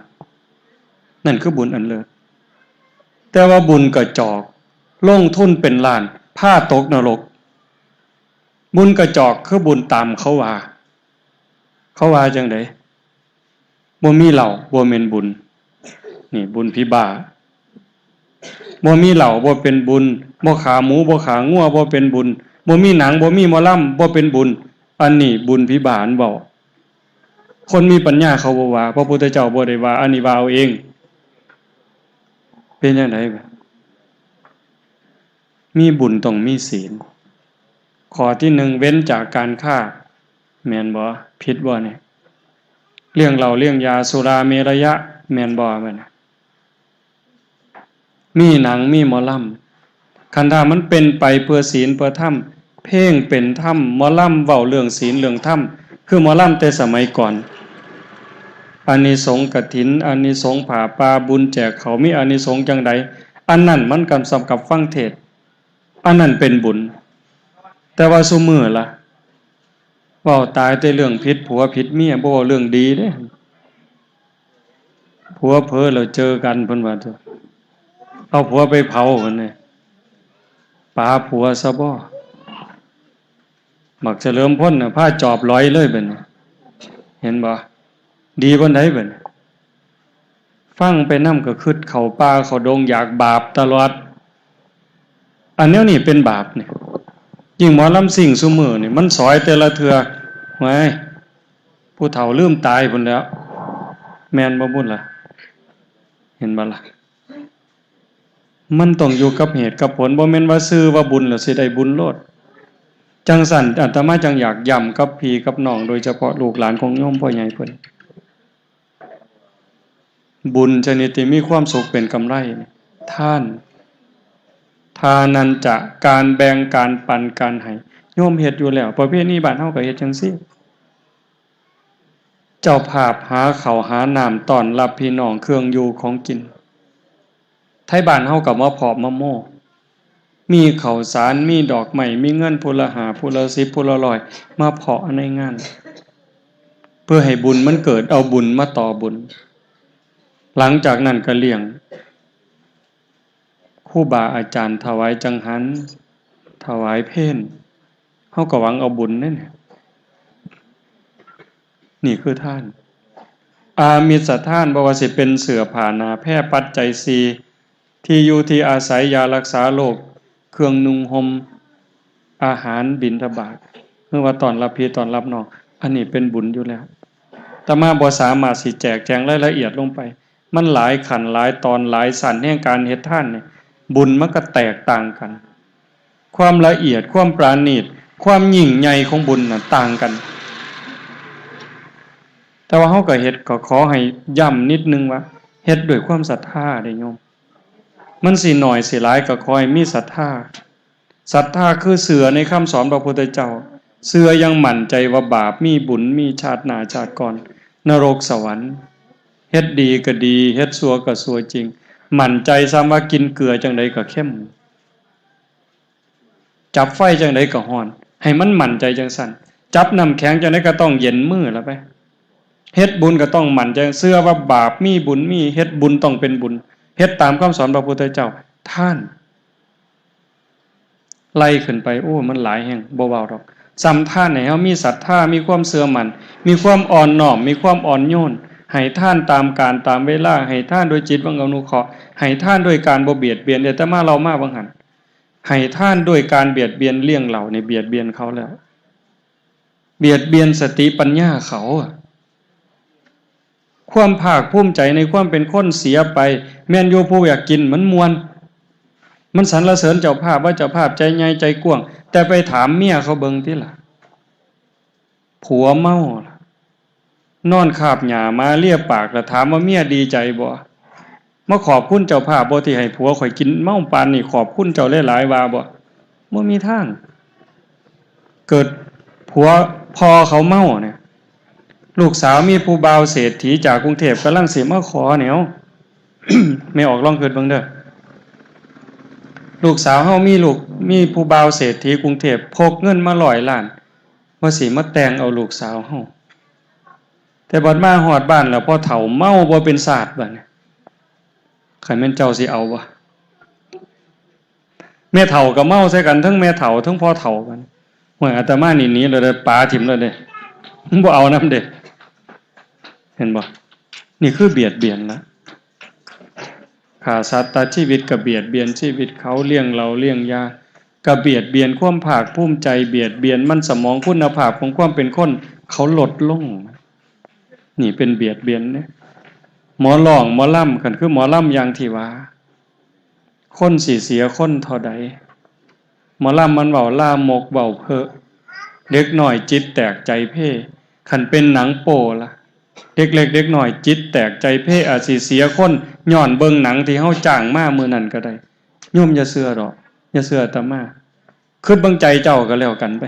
นั่นคือบุญอันเลิศ แต่ว่าบุญกระจอก ลงทุนเป็นล้าน พาตกนรก บุญกระจอกคือบุญตามเขาว่า เขาว่าจั่งใด บ่มีเหล้าบ่แม่นบุญ นี่บุญผีบ้า บ่มีเหล้าบ่เป็นบุญ บ่ฆ่าหมูบ่ฆ่างัวบ่เป็นบุญ บ่มีหนังบ่มีหมอลำบ่เป็นบุญ อันนี้บุญผีบ้าอันเว้า คนมีปัญญาเขาบ่ว่า พระพุทธเจ้าบ่ได้ว่า อันนี้ว่าเอาเอง เป็นจั่งใด มีบุญต้องมีศีล ข้อที่หนึ่ง เว้นจากการฆ่า แม่นบ่ ผิดบ่เนี่ย เรื่องเหล้าเรื่องยาสุราเมรยะ แม่นบ่ แม่น มีหนังมีหมอลำ คันถ้ามันเป็นไปเพื่อศีลเพื่อธรรม เพลงเป็นธรรม หมอลำเว้าเรื่องศีลเรื่องธรรม คือหมอลำแต่สมัยก่อน อานิสงส์กฐิน อานิสงส์ผ้าป่า บุญแจกข้าว มีอานิสงส์จั่งใด อันนั้นมันก็ส่ำกับฟังเทศน์ อันนั้นเป็นบุญ แต่ว่าซุมื้อล่ะ เว้าตายแต่เรื่องผิดผัวผิดเมีย บ่เว้าเรื่องดีเด้ ผัวเผลอแล้วเจอกัน เพิ่นว่า เอาผัวไปเผา เพิ่นเนี่ย ป๋าผัวซะบ่ บักเฉลิมพลน่ะ พาจอบหลอยเลยบัดนี้ เห็นบ่ ดีปานใดบัดนี้ ฟังไปนำก็คิดเข้าป่าเข้าดงอยากบาปตลอด อันแนวนี้เป็นบาปนี่ ยิ่งหมอลำซิ่งซุมื้อนี่ มันสอยแต่ละเทื่อ ว้าย ผู้เฒ่าลืมตายพุ้นแหล้ว แม่นบ่บุญล่ะ เห็นบ่ล่ะ มันต้องอยู่กับเหตุกับผล บ่แม่นว่าชื่อว่าบุญแล้วสิได้บุญโลด จั่งซั้นอาตมาจั่งอยากย้ำกับพี่กับน้อง โดยเฉพาะลูกหลานของโยมพ่อใหญ่เพิ่น บุญชนิดที่มีความสุขเป็นกำไร ทาน ทานัญจะ การแบ่ง การปัน การให้ โยมเฮ็ดอยู่แล้ว ประเพณีบ้านเฮาก็เฮ็ดจั่งซี้ เจ้าภาพหาข้าวหาน้ำต้อนรับพี่น้อง เครื่องอยู่ของกิน ไทบ้านเฮาก็มาเพาะมาโม่ มีข้าวสาร มีดอกไม้ มีเงินผู้ละห้า ผู้ละสิบ ผู้ละร้อย มาเพาะในงาน เพื่อให้บุญมันเกิด เอาบุญมาต่อบุญ หลังจากนั้นก็เลี้ยง ครูบาอาจารย์ถวายจังหัน ถวายเพล เฮาก็หวังเอาบุญเด้เนี่ย นี่คือทาน อามิสทาน บ่ว่าสิเป็นเสื้อผ้าหน้าแพร ปัจจัยสี่ ที่อยู่ที่อาศัย ยารักษาโรค เครื่องนุ่งห่ม อาหาร บิณฑบาต หรือว่าต้อนรับพี่ต้อนรับน้อง อันนี้เป็นบุญอยู่แล้ว อาตมาบ่สามารถสิแจกแจงรายละเอียดลงไป มันหลายขั้นหลายตอนหลายชั้นแห่งการเฮ็ดทานเนี่ย บุญมันก็แตกต่างกัน ความละเอียด ความประณีต ความยิ่งใหญ่ของบุญน่ะต่างกัน แต่ว่าเฮาก็เฮ็ด ก็ขอให้ย้ำนิดนึงว่า เฮ็ดด้วยความศรัทธาเด้อโยม มันสิน้อยสิหลายก็ขอให้มีศรัทธา ศรัทธาคือเชื่อในคำสอนพระพุทธเจ้า เชื่ออย่างมั่นใจว่าบาปมีบุญ มีชาติหน้าชาติก่อน นรกสวรรค์ เฮ็ดดีก็ดี เฮ็ดชั่วก็ชั่วจริง มั่นใจส่ำว่ากินเกลือจั่งใดก็เค็ม จับไฟจั่งใดก็ร้อน ให้มันมั่นใจจั่งซั้น จับน้ำแข็งจั่งใดก็ต้องเย็นมือละไป เฮ็ดบุญก็ต้องมั่นใจ เชื่อว่าบาปมีบุญมี เฮ็ดบุญต้องเป็นบุญ เฮ็ดตามคำสอนพระพุทธเจ้า ทาน ไล่ขึ้นไป โอ้ มันหลายแฮง บ่เว้าดอก ส่ำทานให้เฮามีศรัทธา มีความเชื่อมั่น มีความอ่อนน้อม มีความอ่อนโยน ให้ทานตามกาลตามเวลา ให้ทานด้วยจิตหวังอนุเคราะห์ ให้ทานด้วยการบ่เบียดเบียน เดี๋ยวอาตมาเล่ามาว่าหั่น ให้ทานด้วยการเบียดเบียน เลี้ยงเหล้านี่เบียดเบียนเขาแล้ว เบียดเบียนสติปัญญาเขาอะ ความภาคภูมิใจในความเป็นคนเสียไป แม่นอยู่ผู้อยากกินมันม่วน มันสรรเสริญเจ้าภาพว่าเจ้าภาพใจใหญ่ใจกว้าง แต่ไปถามเมียเขาเบิ่งติล่ะ ผัวเมาล่ะ นอนคาบหญ้ามาเลียปากแล้วถามว่าเมียดีใจบ่ มาขอบคุณเจ้าภาพบ่ที่ให้ผัวข่อยกินเมาปานนี้ ขอบคุณเจ้าหลายๆ ว่าบ่ บ่มีทาง เกิดผัว พ่อเขาเมาเนี่ย ลูกสาวมีผู้บ่าวเศรษฐีจากกรุงเทพฯกำลังสิมาขอเนี่ย แม่ออกลองคิดเบิ่งเด้อ ลูกสาวเฮามีลูก มีผู้บ่าวเศรษฐีกรุงเทพฯพกเงินมาร้อยล้าน ว่าสิมาแต่งเอาลูกสาวเฮา แต่บัดมาฮอดบ้านแล้วพ่อเฒ่าเมาบ่เป็นซาดบัดนี้ คันแม่นเจ้าสิเอาบ่ แม่เฒ่าก็เมาใส่กัน ทั้งแม่เฒ่าทั้งพ่อเฒ่ากัน โอ้ย อาตมานี่หนีเลยเด้อ ป๋าถิ่มเลยเด้ บ่เอานำเด้ เห็นบ่ นี่คือเบียดเบียนละ ฆ่าสัตว์ตัดชีวิตก็เบียดเบียนชีวิตเขา เลี้ยงเหล้าเลี้ยงยา ก็เบียดเบียนความภาคภูมิใจ เบียดเบียนมันสมอง คุณภาพของความเป็นคนเขาลดลง นี่เป็นเบียดเบียนเนี่ย หมอร้องหมอลำ คันคือหมอลำอย่างที่ว่า คนสิเสียคนเท่าใด หมอลำมันเว้าลามกเว้าเพ้อ เด็กน้อยจิตแตกใจเพ้ คันเป็นหนังโป้ล่ะ เด็กเล็กเด็กน้อยจิตแตกใจเพ้ อาจสิเสียคน ย้อนเบิ่งหนังที่เฮาจ้างมามื้อนั้นก็ได้ โยมอย่าเชื่อดอก อย่าเชื่ออาตมา คิดเบิ่งใจเจ้าก็แล้วกันไป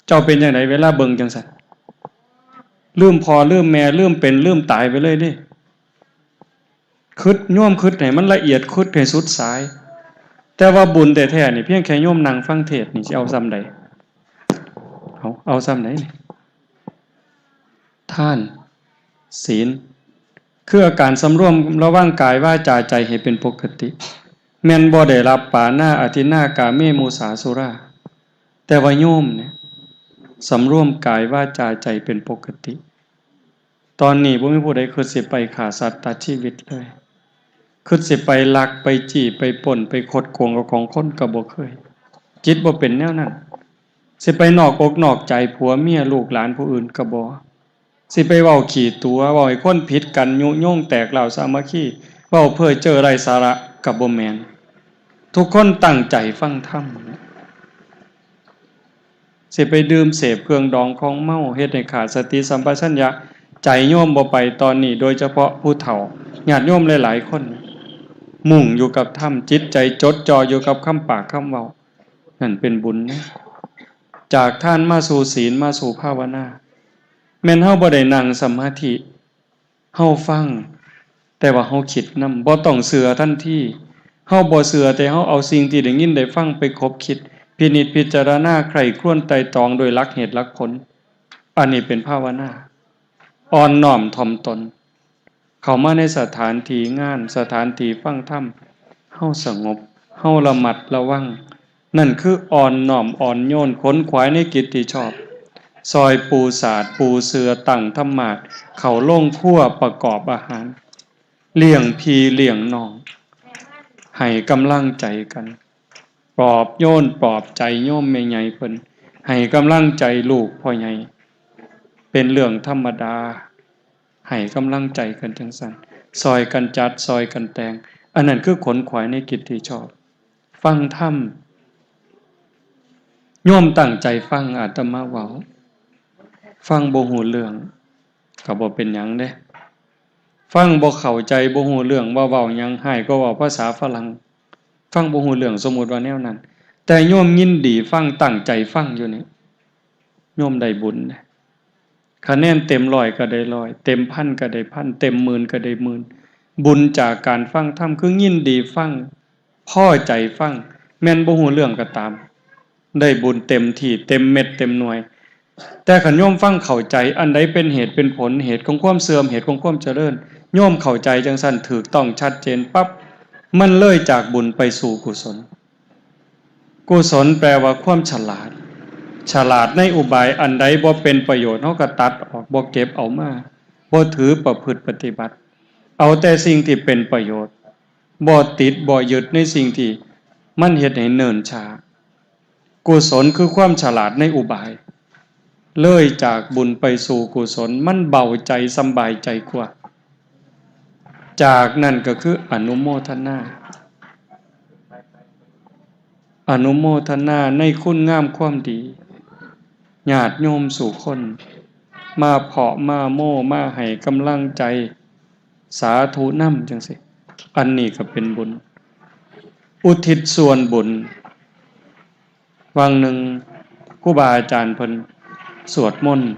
เจ้าเป็นจั่งใดเวลาเบิ่งจั่งซั้น ลืมพ่อลืมแม่ ลืมเป็นลืมตายไปเลยเด้ คิด โยมคิดให้มันละเอียด คิดให้สุดสาย แต่ว่าบุญแท้ๆนี่ เพียงแค่โยมนั่งฟังเทศน์นี่สิเอาส่ำใด เอา เอาส่ำใดนี่ ทาน ศีล คืออาการสำรวมระวังกายวาจาใจให้เป็นปกติ แม่นบ่ได้รับปาณา อทินนา กาเม มุสา สุรา แต่ว่าโยมเนี่ย สำรวมกายวาจาใจเป็นปกติ ตอนนี้บ่มีผู้ใดคิดสิไปฆ่าสัตว์ตัดชีวิตเลย คิดสิไปลัก ไปจี้ ไปปล้น ไปคดโกงเอาของคนก็บ่เคย จิตบ่เป็นแนวนั้น สิไปนอกอกนอกใจผัวเมียลูกหลานผู้อื่นก็บ่ สิไปเว้าขี้ตั๋ว เว้าให้คนผิดกัน ยุยงแตกร้าวสามัคคี เว้าเพ้อเจ้อไร้สาระก็บ่แม่น ทุกคนตั้งใจฟังธรรม สิไปดื่มเสพเครื่องดองของเมา เฮ็ดให้ขาดสติสัมปชัญญะ ใจโยมบ่ไปตอนนี้ โดยเฉพาะผู้เฒ่า ญาติโยมหลายๆคน มุ่งอยู่กับธรรม จิตใจจดจ่ออยู่กับคำปากคำเว้า นั่นเป็นบุญนะ จากทานมาสู่ศีล มาสู่ภาวนา แม่นเฮาบ่ได้นั่งสมาธิ เฮาฟัง แต่ว่าเฮาคิดนำ บ่ต้องเชื่อทันที เฮาบ่เชื่อ แต่เฮาเอาสิ่งที่ได้ยินได้ฟังไปคบคิด พินิจพิจารณาใคร่ครวญไตร่ตรองโดยหลักเหตุหลักผล อันนี้เป็นภาวนา อ่อนน้อมถ่อมตน เข้ามาในสถานที่งาน สถานที่ฟังธรรม เฮาสงบ เฮาระมัดระวัง นั่นคืออ่อนน้อมอ่อนโยน ขนขวายในกิจที่ชอบ ซอยปูสาดปูเสื่อตั้งธรรมาสน์ เข้าโรงครัวประกอบอาหาร เลี้ยงพี่เลี้ยงน้อง ให้กำลังใจกัน ปลอบโยนปลอบใจโยมแม่ใหญ่เพิ่น ให้กำลังใจลูกพ่อใหญ่ เป็นเรื่องธรรมดา ให้กำลังใจกันจั่งซั้น ซอยกันจัด ซอยกันแต่ง อันนั้นคือขนขวายในกิจที่ชอบ ฟังธรรม โยมตั้งใจฟังอาตมาเว้า ฟังบ่ฮู้เรื่อง ก็บ่เป็นหยังเด้ ฟังบ่เข้าใจบ่ฮู้เรื่องว่าเว้าหยัง ฮ้ายกว่าเว้าภาษาฝรั่ง ฟังบ่ฮู้เรื่อง สมมุติว่าแนวนั้น แต่โยมยินดีฟัง ตั้งใจฟังอยู่นี่ โยมได้บุญเด้ คะแนนเต็มร้อยก็ได้ร้อย เต็มพันก็ได้พัน เต็มหมื่นก็ได้หมื่น บุญจากการฟังธรรมคือยินดีฟัง พอใจฟัง แม่นบ่ฮู้เรื่องก็ตาม ได้บุญเต็มที่ เต็มเม็ดเต็มหน่วย แต่คันโยมฟังเข้าใจ อันใดเป็นเหตุเป็นผล เหตุของความเสื่อม เหตุของความเจริญ โยมเข้าใจจังซั่น ถูกต้องชัดเจนปั๊บ มันเลยจากบุญไปสู่กุศล กุศลแปลว่าความฉลาด ฉลาดในอุบาย อันใดบ่เป็นประโยชน์ เฮาก็ตัดออก บ่เก็บเอามา บ่ถือประพฤติปฏิบัติ เอาแต่สิ่งที่เป็นประโยชน์ บ่ติด บ่ยึดในสิ่งที่มันเฮ็ดให้เนิ่นช้า กุศลคือความฉลาดในอุบาย เลยจากบุญไปสู่กุศล มันเบาใจสำบายใจกว่า จากนั้นก็คืออนุโมทนา อนุโมทนาในคุณงามความดี ญาติโยมสู่คน มาเพาะมาโม้มาให้กำลังใจ สาธุนำจังซี่ อันนี้ก็เป็นบุญ อุทิศส่วนบุญ วังหนึ่งครูบาอาจารย์เพิ่นสวดมนต์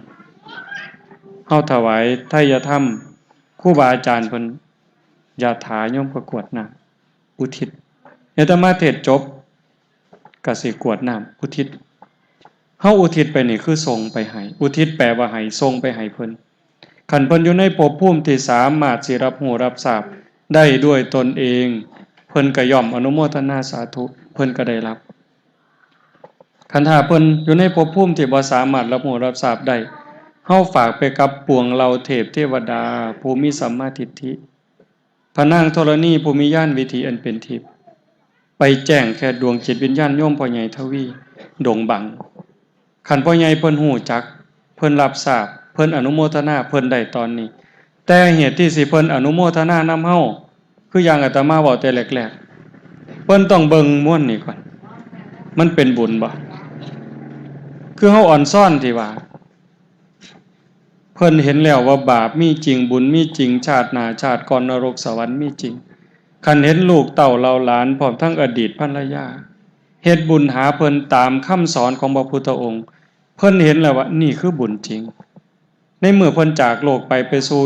เฮาถวายไทยธรรม ครูบาอาจารย์เพิ่นยาถา โยมก็กรวดน้ำอุทิศ อาตมาเทศน์จบ ก็สิกรวดน้ำอุทิศ เฮาอุทิศไปนี่คือส่งไปให้ อุทิศแปลว่าให้ ส่งไปให้เพิ่น คันเพิ่นอยู่ในภพภูมิที่สามารถสิรับรู้รับทราบได้ด้วยตนเอง เพิ่นก็ย่อมอนุโมทนาสาธุ เพิ่นก็ได้รับ คันถ้าเพิ่นอยู่ในภพภูมิที่บ่สามารถรับรู้รับทราบได้ เฮาฝากไปกับปวงเหล่าเทพเทวดา ผู้มีสัมมาทิฏฐิ พระนางธรณีผู้มีญาณวิถีอันเป็นทิพย์ ไปแจ้งแค่ดวงจิตวิญญาณโยมพ่อใหญ่ทวี ดงบัง คันพ่อใหญ่เพิ่นฮู้จัก เพิ่นรับทราบ เพิ่นอนุโมทนา เพิ่นได้ตอนนี้ แต่เหตุที่สิเพิ่นอนุโมทนานำเฮา คืออย่างอาตมาเว้าแต่แรกๆ เพิ่นต้องเบิ่งมวลนี่ก่อน มันเป็นบุญบ่ คือเฮาอ่อนซ้อนที่ว่า เพิ่นเห็นแล้วว่าบาปมีจริง บุญมีจริง ชาติหน้าชาติก่อน นรกสวรรค์มีจริง คันเห็นลูกเต้าเหล่าหลาน พร้อมทั้งอดีตภรรยา เฮ็ดบุญหาเพิ่นตามคำสอนของพระพุทธองค์ เพิ่นเห็นแล้วว่านี่คือบุญจริง ในเมื่อเพิ่นจากโลกไป ไปสู่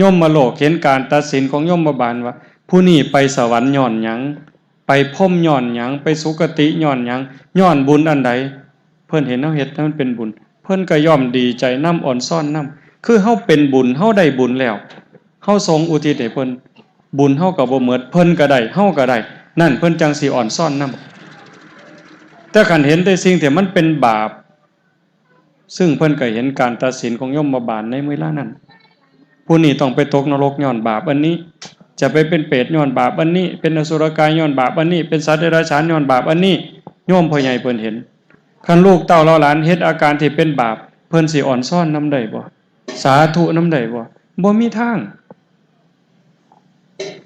ยมโลก เห็นการตัดสินของยมบาลว่า ผู้นี้ไปสวรรค์ย้อนหยัง ไปพรหมย้อนหยัง ไปสุคติย้อนหยัง ย้อนบุญอันใด เพิ่นเห็นเฮาเฮ็ดให้มันเป็นบุญ เพิ่นก็ย่อมดีใจนำ อ่อนซ้อนนำ คือเฮาเป็นบุญ เฮาได้บุญแล้ว เฮาส่งอุทิศให้เพิ่น บุญเฮาก็บ่หมด เพิ่นก็ได้ เฮาก็ได้ นั่นเพิ่นจังสิอ่อนซ้อนนำ แต่คันเห็นแต่สิ่งที่มันเป็นบาป ซึ่งเพิ่นก็เห็นการตัดสินของยมบาลในเวลานั้น ผู้นี้ต้องไปตกนรกย้อนบาปอันนี้ จะไปเป็นเปรตย้อนบาปอันนี้ เป็นอสุรกายย้อนบาปอันนี้ เป็นสัตว์เดรัจฉานย้อนบาปอันนี้ โยมพ่อใหญ่เพิ่นเห็น คันลูกเต้าเหล่าหลานเฮ็ดอาการที่เป็นบาป เพิ่นสิอ่อนซ้อนนำได้บ่ สาธุนำได้บ่ บ่มีทาง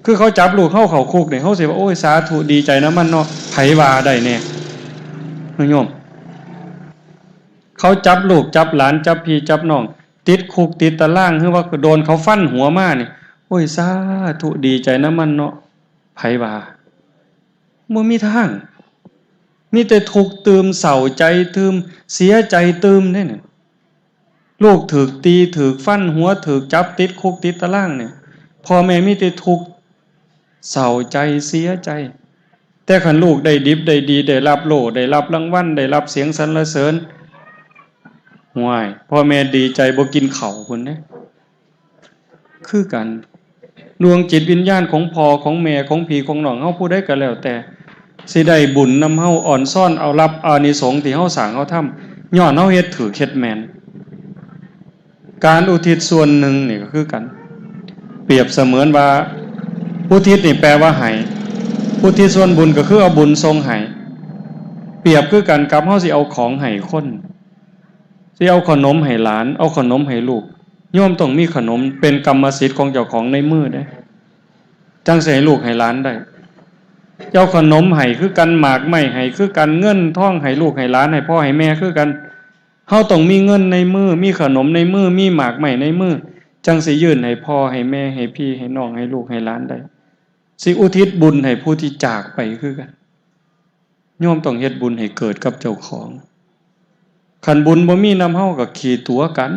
คือเขาจับลูกเฮาเข้าคุกนี่ เฮาสิว่า โอ้ย สาธุ ดีใจนำมันเนาะ ไผว่าได้แน่ โยม เขาจับลูกจับหลาน จับพี่จับน้อง ติดคุกติดตาราง หรือว่าโดนเขาฟันหัวมานี่ โอ้ย สาธุ ดีใจนำมันเนาะ ไผว่า บ่มีทาง มีแต่ทุกข์ตื่ม เศร้าใจตื่ม เสียใจตื่มเด้นี่ ลูกถูกตี ถูกฟันหัว ถูกจับติดคุกติดตารางเนี่ย พ่อแม่มีแต่ทุกข์ เศร้าใจ เสียใจ แต่คันลูกได้ดิบได้ดี ได้รับโล่ ได้รับรางวัล ได้รับเสียงสรรเสริญ ห่วย พ่อแม่ดีใจบ่กินข้าวพุ้นเด้ คือกัน ดวงจิตวิญญาณของพ่อของแม่ของพี่ของน้องเฮาผู้ใดก็แล้วแต่ สิได้บุญนำเฮา อ่อนซ้อนเอารับอานิสงส์ที่เฮาสร้างเฮาทำ ย้อนเฮาเฮ็ดถูกเฮ็ดแม่น การอุทิศส่วนหนึ่งนี่ก็คือกัน เปรียบเสมือนว่า อุทิศนี่แปลว่าให้ อุทิศส่วนบุญก็คือเอาบุญส่งให้ เปรียบคือกันกับเฮาสิเอาของให้คน สิเอาขนมให้หลาน เอาขนมให้ลูก โยมต้องมีขนมเป็นกรรมสิทธิ์ของเจ้าของในมือเด้ จังสิให้ลูกให้หลานได้ เอาขนมให้คือกัน หมากไม้ให้คือกัน เงินทองให้ลูกให้หลาน ให้พ่อให้แม่คือกัน เฮาต้องมีเงินในมือ มีขนมในมือ มีหมากไม้ในมือ จังสิยื่นให้พ่อให้แม่ ให้พี่ให้น้อง ให้ลูกให้หลานได้ สิอุทิศบุญให้ผู้ที่จากไปคือกัน โยมต้องเฮ็ดบุญให้เกิดกับเจ้าของ คันบุญบ่มีนำเฮาก็ขี้ตั๋วกัน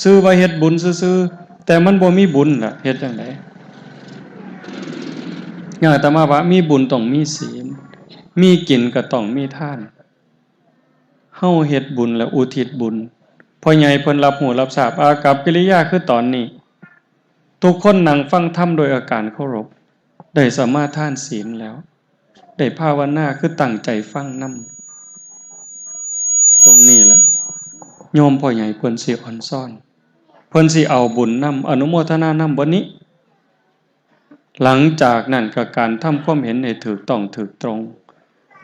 ชื่อว่าเฮ็ดบุญซื่อๆ แต่มันบ่มีบุญล่ะ เฮ็ดจั่งใด อย่างอาตมาว่ามีบุญต้องมีศีล มีกินก็ต้องมีทาน เฮาเฮ็ดบุญและอุทิศบุญ พ่อใหญ่เพิ่นรับรู้รับทราบ อากัปกิริยาคือตอนนี้ ทุกคนนั่งฟังธรรมโดยอาการเคารพ ได้สมาทานศีลแล้ว ได้ภาวนาคือตั้งใจฟังนำ ตรงนี้ล่ะ โยมพ่อใหญ่เพิ่นสิออนซอน เพิ่นสิเอาบุญนำ อนุโมทนานำบ่นี้ หลังจากนั้นก็การทำความเห็นให้ถูกต้องถูกตรง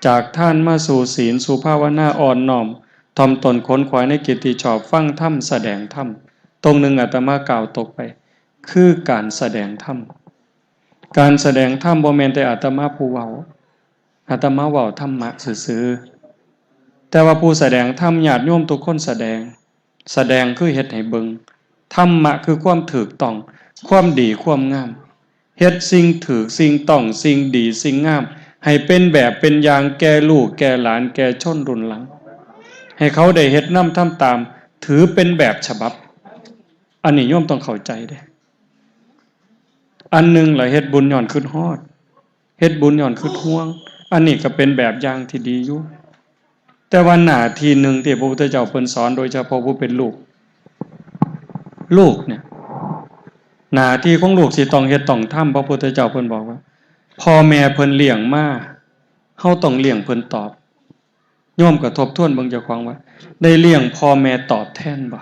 จากทานมาสู่ศีล สู่ภาวนา อ่อนน้อม ถ่อมตนขนขวายในกิจที่ชอบ ฟังธรรม แสดงธรรม ตรงหนึ่งอาตมากล่าวตกไป คือการแสดงธรรม การแสดงธรรมบ่แม่นแต่อาตมาผู้เว้า อาตมาเว้าธรรมะซื่อๆ แต่ว่าผู้แสดงธรรมญาติโยมทุกคนแสดง แสดงคือเฮ็ดให้เบิ่ง ธรรมะคือความถูกต้อง ความดี ความงาม เฮ็ดสิ่งถูก สิ่งต้อง สิ่งดี สิ่งงาม ให้เป็นแบบเป็นอย่างแก่ลูก แก่หลาน แก่ชนรุ่นหลัง ให้เขาได้เฮ็ดนำทำตาม ถือเป็นแบบฉบับ อันนี้โยมต้องเข้าใจเด้ อันหนึ่งล่ะ เฮ็ดบุญย้อนคิดฮอด เฮ็ดบุญย้อนคิดห่วง อันนี้ก็เป็นแบบอย่างที่ดีอยู่ แต่ว่าหน้าที่หนึ่งที่พระพุทธเจ้าเพิ่นสอน โดยเฉพาะผู้เป็นลูก ลูกเนี่ย หน้าที่ของลูกสิต้องเฮ็ดต้องทำ พระพุทธเจ้าเพิ่นบอกว่า พ่อแม่เพิ่นเลี้ยงมา เฮาต้องเลี้ยงเพิ่นตอบ โยมก็ทบทวนเบิ่งเจ้าของว่า ได้เลี้ยงพ่อแม่ตอบแทนบ่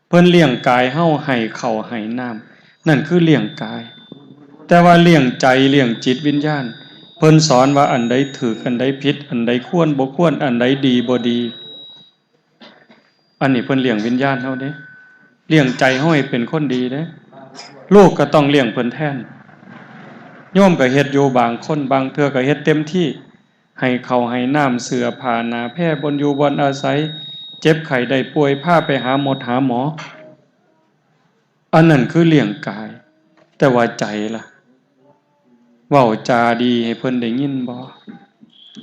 เพิ่นเลี้ยงกายเฮาให้ข้าวให้น้ำ นั่นคือเลี้ยงกาย แต่ว่าเลี้ยงใจ เลี้ยงจิตวิญญาณ เพิ่นสอนว่าอันใดถูก อันใดผิด อันใดควรบ่ควร อันใดดีบ่ดี อันนี้เพิ่นเลี้ยงวิญญาณเฮาเด้ เลี้ยงใจเฮาให้เป็นคนดีเด้ ลูกก็ต้องเลี้ยงเพิ่นแทน โยมก็เฮ็ดอยู่บางคน บางเทื่อก็เฮ็ดเต็มที่ ให้ข้าวให้น้ำ เสื้อผ้าหน้าแพร บ่อนอยู่บ่อนอาศัย เจ็บไข้ได้ป่วย พาไปหาหมดหาหมอ อันนั้นคือเลี้ยงกาย แต่ว่าใจล่ะ เว้าจาดีให้เพิ่นได้ยินบ่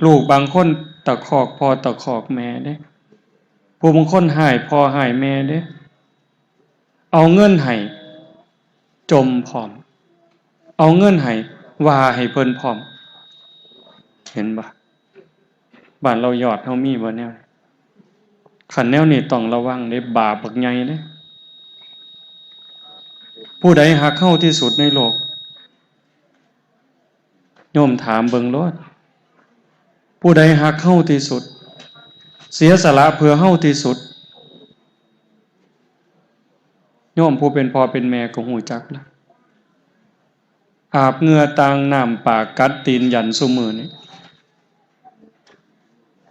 ลูกบางคนตะคอกพ่อตะคอกแม่เด้ ผู้บางคนฮ้ายพ่อฮ้ายแม่เด้ เอาเงินให้จ่มพร้อม เอาเงินให้ว่าให้เพิ่นพร้อม เห็นบ่ บ้านเฮายอดเฮามีบ่แนวนี้ คันแนวนี้ต้องระวังเด้ บาปบักใหญ่เด้ ผู้ใดฮักเฮาที่สุดในโลก โยมถามเบิ่งโลด ผู้ใดฮักเฮาที่สุด เสียสละเพื่อเฮาที่สุด โยมผู้เป็นพ่อเป็นแม่ก็ฮู้จักละ อาบเหงื่อต่างน้ำปากกัดตีนยันซุมื้อนี้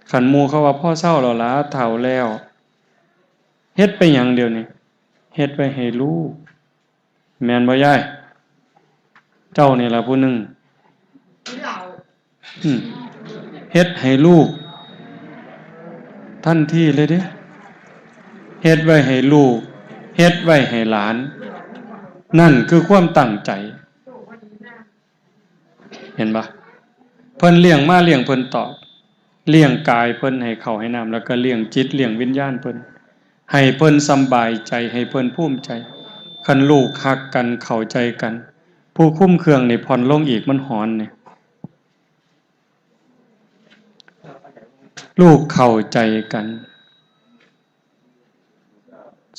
คันหมู่เขาว่าพอเซาแล้วล่ะ เฒ่าแล้ว เฮ็ดไปหยังเดี๋ยวนี้ เฮ็ดไว้ให้ลูก แม่นบ่ยาย เจ้านี่ล่ะผู้หนึ่ง อืม เฮ็ดให้ลูก ทันทีเลยเด้ เฮ็ดไว้ให้ลูก เฮ็ดไว้ให้หลาน นั่นคือความตั้งใจ เห็นบ่ เพิ่นเลี้ยงมาเลี้ยงเพิ่นตอบ เลี้ยงกายเพิ่นให้ข้าวให้น้ำ แล้วก็เลี้ยงจิตเลี้ยงวิญญาณเพิ่น ให้เพิ่นสำบายใจ ให้เพิ่นภูมิใจ คันลูกฮักกันเข้าใจกัน ผู้คุมเครื่องนี่ผ่อนลงอีก มันฮ้อนนี่ ลูกเข้าใจกัน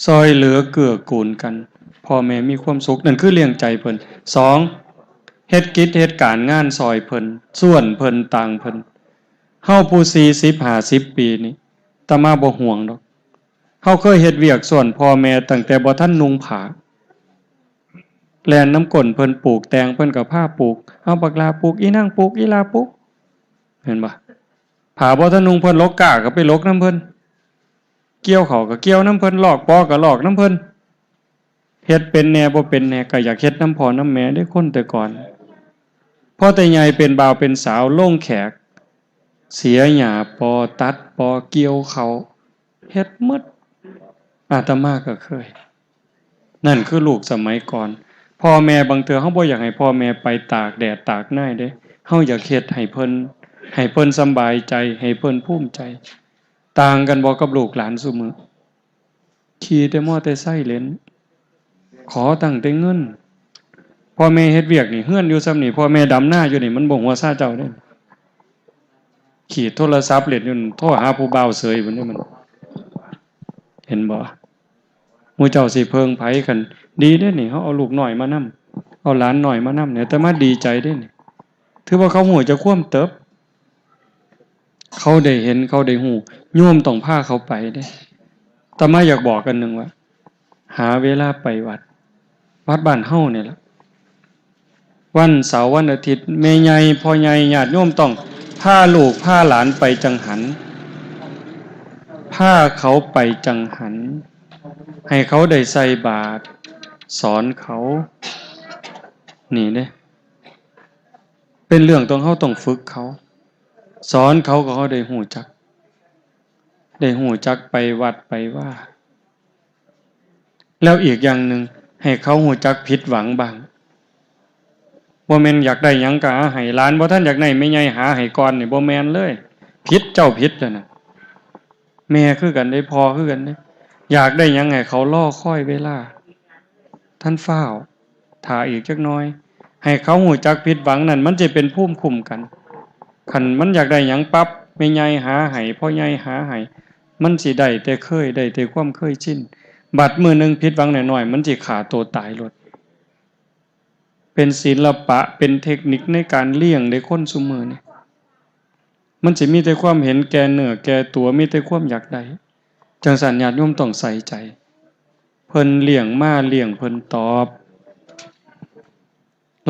ซ่อยเหลือเกื้อกูลกัน พ่อแม่มีความสุข นั่นคือเลี้ยงใจเพิ่น สอง เฮ็ดกิจเฮ็ดการงานซ่อยเพิ่น ชวนเพิ่น ต่างเพิ่น เฮาผู้สี่สิบ ห้าสิบ ปีนี่ อาตมาบ่ห่วงดอก เฮาเคยเฮ็ดเวียกชวนพ่อแม่ตั้งแต่บ่ทันนุ่งผ้า แล่นนำก้นเพิ่น ปลูกแตงเพิ่นก็พาปลูก เอาบักหล้าปลูก อีนางปลูก อีหล้าปลูก เห็นบ่ ผ้าบ่ทันนุ่งเพิ่น หลกก้าก็ไปหลกนำเพิ่น เกี่ยวข้าวก็เกี่ยวนำเพิ่น ลอกปอก็ลอกนำเพิ่น เฮ็ดเป็นแหน่บ่เป็นแหน่ ก็อยากเฮ็ดนำพ่อนำแม่เด้ คนแต่ก่อน พอแต่ใหญ่เป็นบ่าวเป็นสาว ลงแขก เสียหญ้าปอ ตัดปอ เกี่ยวข้าว เฮ็ดหมด อาตมาก็เคย นั่นคือลูกสมัยก่อน พ่อแม่บางเทื่อเฮาบ่อยากให้พ่อแม่ไปตากแดดตากหนาวเด้ เฮาอยากเฮ็ดให้เพิ่น ให้เพิ่นสำบายใจ ให้เพิ่นภูมิใจ ต่างกันบ่กับลูกหลานซุมื้อ ขี่แต่มอเตอร์ไซค์เล่น ขอตั้งแต่เงิน พ่อแม่เฮ็ดเวียกนี่ เฮือนอยู่ส่ำนี่ พ่อแม่ดำนาอยู่นี่ มันบ่หัวซาเจ้าเด้ ขีดโทรศัพท์เล่นอยู่นั่น โทรหาผู้บ่าวเสยพุ้นเด้มัน เห็นบ่ หมู่เจ้าสิเพิ่งไผกัน ดีเด้นี่ เฮาเอาลูกน้อยมานำ เอาหลานน้อยมานำเนี่ย แต่มาดีใจเด้นี่ ถือว่าเขาฮู้จักความเติบ เขาได้เห็น เขาได้ฮู้ โยมต้องพาเขาไปเด้ อาตมาอยากบอกอันหนึ่งว่า หาเวลาไปวัด วัดบ้านเฮาเนี่ยล่ะ วันเสาร์วันอาทิตย์ แม่ใหญ่พ่อใหญ่ญาติโยมต้องพาลูกพาหลานไปจังหัน พาเขาไปจังหัน ให้เขาได้ใส่บาตร สอนเขา นี่เด้ เป็นเรื่องต้อง เฮาต้องฝึกเขา สอนเขาก็เขาได้ฮู้จัก ได้ฮู้จักไปวัดไปวา แล้วอีกอย่างหนึ่ง ให้เขาฮู้จักผิดหวังบ้าง บ่แม่นอยากได้หยังก็หาให้ หลานบ่ทันอยากได้ แม่ใหญ่หาให้ก่อนนี่ บ่แม่นเลย ผิดเจ้าผิดแล้วนะ แม่คือกันเด้ พ่อคือกันเด้ อยากได้หยังให้เขารอคอยเวลา ทันฟ้าว ท่าอีกจักหน่อย ให้เขาฮู้จักผิดหวังนั่น มันจะเป็นภูมิคุ้มกัน คันมันอยากได้หยังปั๊บ แม่ใหญ่หาให้ พ่อใหญ่หาให้ มันสิได้แต่เคย ได้แต่ความเคยชิน บัดมื้อหนึ่งผิดหวังน้อยๆ มันสิฆ่าตัวตายโลด เป็นศิลปะ เป็นเทคนิคในการเลี้ยงเด็กคนซุมื้อนี่ มันสิมีแต่ความเห็นแก่เนื้อแก่ตัว มีแต่ความอยากได้ จังซั่นญาติโยมต้องใส่ใจ เพิ่นเลี้ยงมา เลี้ยงเพิ่นตอบ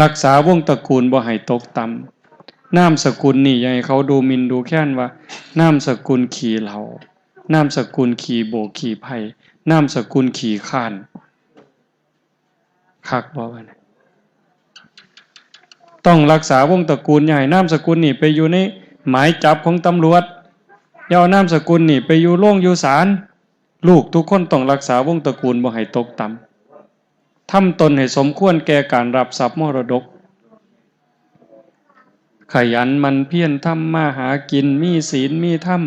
รักษาวงศ์ตระกูลบ่ให้ตกต่ำ นามสกุลนี่อย่าให้เขาดูหมิ่นดูแคลนว่า นามสกุลขี้เหล้า นามสกุลขี้โบกขี้ไพ่ นามสกุลขี้คร้าน คักบ่วะเนี่ย ต้องรักษาวงศ์ตระกูล อย่าให้นามสกุลนี่ไปอยู่ในหมายจับของตำรวจ อย่าเอานามสกุลนี่ไปอยู่โรงอยู่ศาล ลูกทุกคนต้องรักษาวงศ์ตระกูลบ่ให้ตกต่ำ ทำตนให้สมควรแก่การรับทรัพย์มรดก ขยันหมั่นเพียรทำมาหากิน มีศีลมีธรรม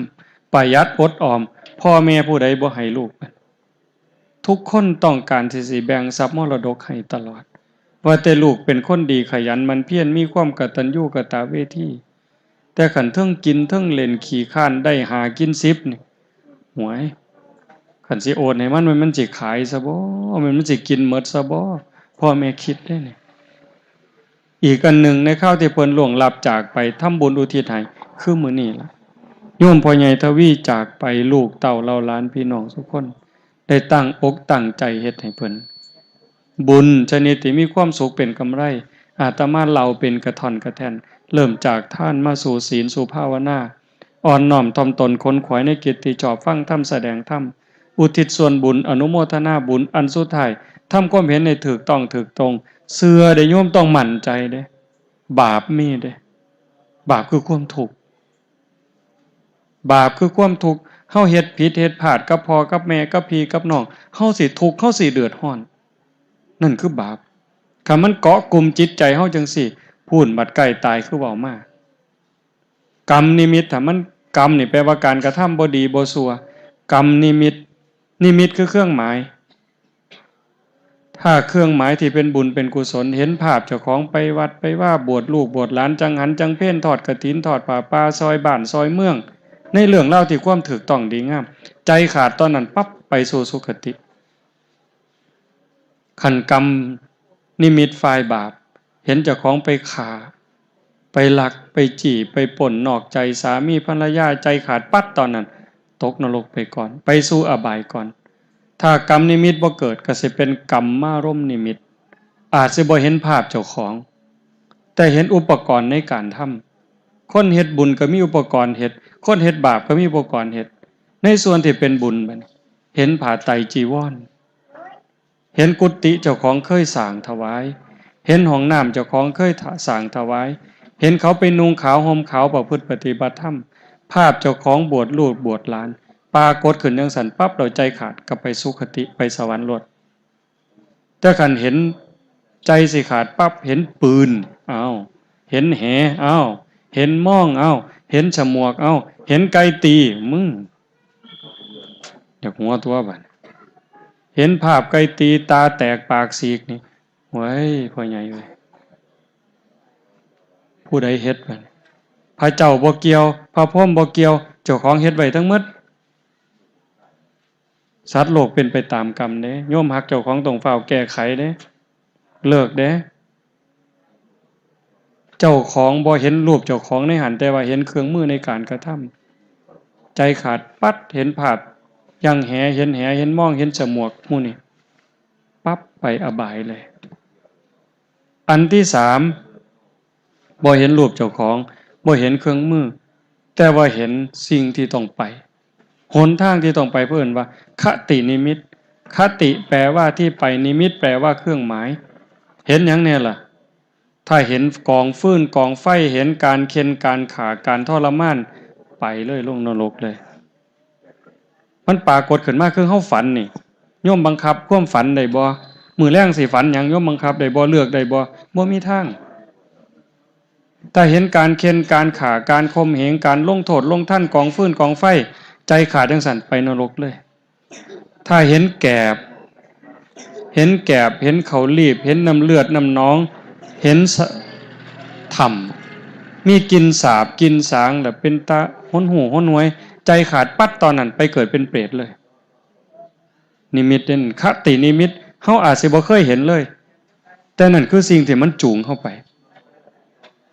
ประหยัดอดออม พ่อแม่ผู้ใดบ่ให้ลูก ทุกคนต้องการที่สิแบ่งทรัพย์มรดกให้ตลอด ว่าแต่ลูกเป็นคนดีขยันหมั่นเพียร มีความกตัญญูกตเวที แต่คันเทิงกินเทิงเล่นขี้คร้านได้ห้ากินสิบนี่ หวย คันสิโอนให้มัน มัน มันสิขายซะบ่ มัน มันสิกินหมดซะบ่ พ่อแม่คิดเด้นี่ อีกอันหนึ่ง ในคราวที่เพิ่นล่วงลับจากไป ทำบุญอุทิศให้ คือมื้อนี้ล่ะ โยมพ่อใหญ่ทวีจากไป ลูกเต้าเหล่าหลานพี่น้องทุกคน ได้ตั้งอกตั้งใจเฮ็ดให้เพิ่น บุญชนิดที่มีความสุขเป็นกำไร อาตมาเล่าเป็นกระท่อนกระแท่น เริ่มจากทานมาสู่ศีลสู่ภาวนา อ่อนน้อมถ่อมตนขนขวายในกิจที่ชอบ ฟังธรรมแสดงธรรม อุทิศส่วนบุญ อนุโมทนาบุญ อันสุดท้าย ทำความเห็นให้ถูกต้องถูกตรง เชื่อเด้อโยม ต้องมั่นใจเด้ บาปมีเด้ บาปคือความทุกข์ บาปคือความทุกข์ เฮาเฮ็ดผิดเฮ็ดพลาดกับพ่อกับแม่กับพี่กับน้อง เฮาสิทุกข์ เฮาสิเดือดร้อน นั่นคือบาป คันมันเกาะกลุ่มจิตใจเฮาจังซี้ พู้นบัดใกล้ตายคือเว้ามา กรรมนิมิต ถ้ามัน กรรมนี่แปลว่าการกระทำบ่ดีบ่ชั่ว กรรมนิมิต นิมิตคือเครื่องหมาย ถ้าเครื่องหมายที่เป็นบุญเป็นกุศล เห็นภาพเจ้าของไปวัดไปวา บวชลูกบวชหลาน จังหันจังเพล ทอดกฐิน ทอดผ้าป่า ซอยบ้านซอยเมือง ในเรื่องราวที่ความถูกต้องดีงาม ใจขาดตอนนั้นปั๊บ ไปสู่สุคติ คันกรรมนิมิตฝ่ายบาป เห็นเจ้าของไปฆ่า ไปลัก ไปจี้ ไปปล้น นอกใจสามีภรรยา ใจขาดปั๊บตอนนั้น ตกนรกไปก่อน ไปสู่อบายก่อน ถ้ากรรมนิมิตบ่เกิด ก็สิเป็นกรรมารมณ์นิมิต อาจสิบ่เห็นภาพเจ้าของ แต่เห็นอุปกรณ์ในการทำ คนเฮ็ดบุญก็มีอุปกรณ์เฮ็ด คนเฮ็ดบาปก็มีอุปกรณ์เฮ็ด ในส่วนที่เป็นบุญบัดนี้ เห็นผ้าไตรจีวร เห็นกุฏิเจ้าของเคยสร้างถวาย เห็นห้องน้ำเจ้าของเคยสร้างถวาย เห็นเขาไปนุ่งขาวห่มขาวประพฤติปฏิบัติธรรม ภาพเจ้าของบวชลูกบวชหลาน ปรากฏขึ้นจังซั่นปั๊บ แล้วใจขาด ก็ไปสุคติ ไปสวรรค์โลด แต่คันเห็น ใจสิขาดปั๊บ เห็นปืน อ้าว เห็นแห อ้าว เห็นม่อง อ้าว เห็นฉมวก อ้าว เห็นไก่ตี มึง อยากหัวตัวบัด เห็นภาพไก่ตีตาแตกปากฉีกนี่ โอ้ย พ่อใหญ่เอ้ย ผู้ใดเฮ็ดบัดนี้ พระเจ้าบ่เกี่ยว พระพรหมบ่เกี่ยว เจ้าของเฮ็ดไว้ทั้งหมด สัตว์โลกเป็นไปตามกรรมเด้ โยมฮักเจ้าของต้องฟ้าวแก้ไขเด้ เลิกเด้ เจ้าของบ่เห็นรูปเจ้าของในหั้น แต่ว่าเห็นเครื่องมือในการกระทำ ใจขาดปั๊ด เห็นภาพ ยังแห เห็นแห เห็นมอง เห็นฉมวกหมู่นี่ ปั๊บ ไปอบายเลย อันที่สาม บ่เห็นรูปเจ้าของ บ่เห็นเครื่องมือ แต่ว่าเห็นสิ่งที่ต้องไป หนทางที่ต้องไป เพิ่นว่า คตินิมิต คติแปลว่าที่ไป นิมิตแปลว่าเครื่องหมาย เห็นหยังแน่ล่ะ ถ้าเห็นกองฟืนกองไฟ เห็นการเฆ็่นการฆ่า การทรมาน ไปเลย ลงนรกเลย มันปรากฏขึ้นมาคือเฮาฝันนี่ โยมบังคับความฝันได้บ่ มื้อแลงสิฝันหยัง โยมบังคับได้บ่ เลือกได้บ่ บ่มีทาง ถ้าเห็นการเฆ็่นการฆ่า การข่มเหง การลงโทษลงทัณฑ์ กองฟืนกองไฟ ใจขาดจั่งซั้น ไปนรกเลย ถ้าเห็นแกบ เห็นแกบ เห็นเขาลีบ เห็นน้ำเลือดน้ำหนอง เห็นสะ ถ้ำ มีกลิ่นสาบกลิ่นสาง แล้วเป็นตาหนหูหนหวย ใจขาดปั๊ด ตอนนั้นไปเกิดเป็นเปรตเลย นิมิตเด้ คตินิมิต เฮาอาจสิบ่เคยเห็นเลย แต่นั่นคือสิ่งที่มันจูงเฮาไป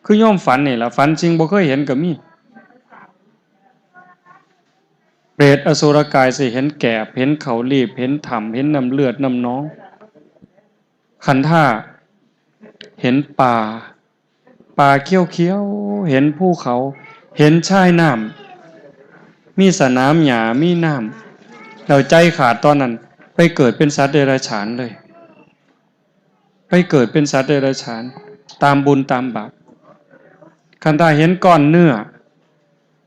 คือโยมฝันนี่ล่ะ ฝันสิ่งบ่เคยเห็นก็มี เปรตอสุรกายสิเห็นแกบ เห็นเขาลีบ เห็นถ้ำ เห็นน้ำเลือดน้ำหนอง คันถ้าเห็นป่า ป่าเขียวๆ เห็นภูเขา เห็นชายน้ำ มีสนามหญ้า มีน้ำ แล้วใจขาด ตอนนั้นไปเกิดเป็นสัตว์เดรัจฉานเลย ไปเกิดเป็นสัตว์เดรัจฉาน ตามบุญตามบาป คันถ้าเห็นก้อนเนื้อ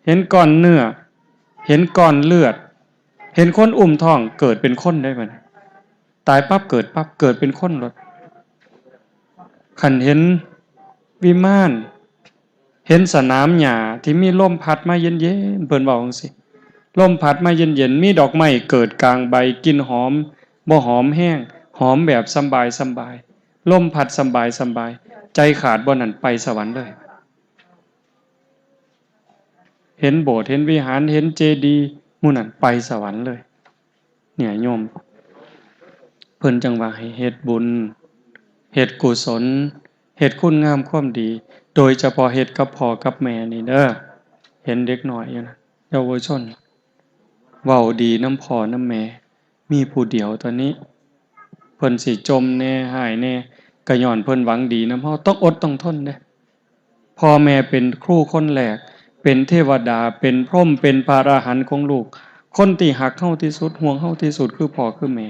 เห็นก้อนเนื้อ เห็นก้อนเลือด เห็นคนอุ้มท้อง เกิดเป็นคนได้บัดนี้ ตายปั๊บเกิดปั๊บ เกิดเป็นคนโลด คันเห็นวิมาน เห็นสนามหญ้าที่มีลมพัดมาเย็นๆ เพิ่นเว้าจั่งซี้ ลมพัดมาเย็นๆ มีดอกไม้เกิดกลางใบ กลิ่นหอม บ่หอมแฮง หอมแบบสำบายสำบาย ลมพัดสำบายสำบาย ใจขาดบ่นั้นไปสวรรค์เลย เห็นโบสถ์ เห็นวิหาร เห็นเจดีย์ หมู่นั้นไปสวรรค์เลย เนี่ยโยม เพิ่นจั่งว่าให้เฮ็ดบุญ เฮ็ดกุศล เฮ็ดคุณงามความดี โดยเฉพาะเฮ็ดกับพ่อกับแม่นี่เด้อ เห็นเด็กน้อยอยู่นะ เยาวชน เว้าดีนำพ่อนำแม่ มีผู้เดียวตอนนี้ เพิ่นสิจ่มแหน่ ฮ้ายแหน่ ก็ญ้อนเพิ่นหวังดีนำเฮา ต้องอดต้องทนเด้ พ่อแม่เป็นครูคนแรก เป็นเทวดา เป็นพรหม เป็นพระอรหันต์ของลูก คนที่ฮักเฮาที่สุด ห่วงเฮาที่สุดคือพ่อคือแม่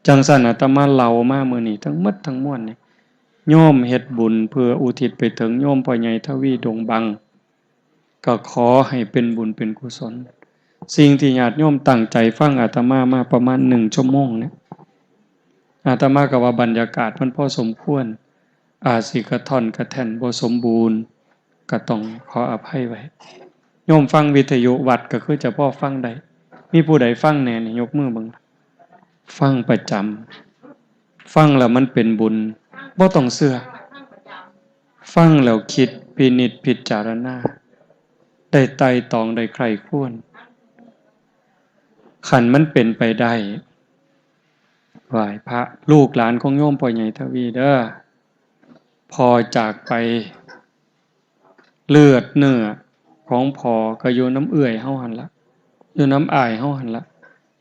จั่งซั้นอาตมาเล่ามามื้อนี้ทั้งหมดทั้งมวลนี่ โยมเฮ็ดบุญเพื่ออุทิศไปถึงโยมพ่อใหญ่ทวีดงบัง ก็ขอให้เป็นบุญเป็นกุศล สิ่งที่ญาติโยมตั้งใจฟังอาตมามาประมาณหนึ่งชั่วโมงเนี่ย อาตมาก็ว่าบรรยากาศมันพอสมควร อาจสิกระท่อนกระแท่นบ่สมบูรณ์ ก็ต้องขออภัยไว้ โยมฟังวิทยุวัดก็คือจะพอฟังได้ มีผู้ใดฟังแหน่นี่ยกมือเบิ่ง ฟังประจำ ฟังแล้วมันเป็นบุญ บ่ต้องเชื่อ ฟังแล้วคิดพินิจพิจารณา ได้ไตร่ตรอง ได้ใคร่ครวญ คันมันเป็นไปได้ ไหว้พระ ลูกหลานของโยมพ่อใหญ่ทวีเด้อ พ่อจากไป เลือดเนื้อของพ่อก็อยู่นำเอื้อยเฮาหั่นละ อยู่นำอ้ายเฮาหั่นละ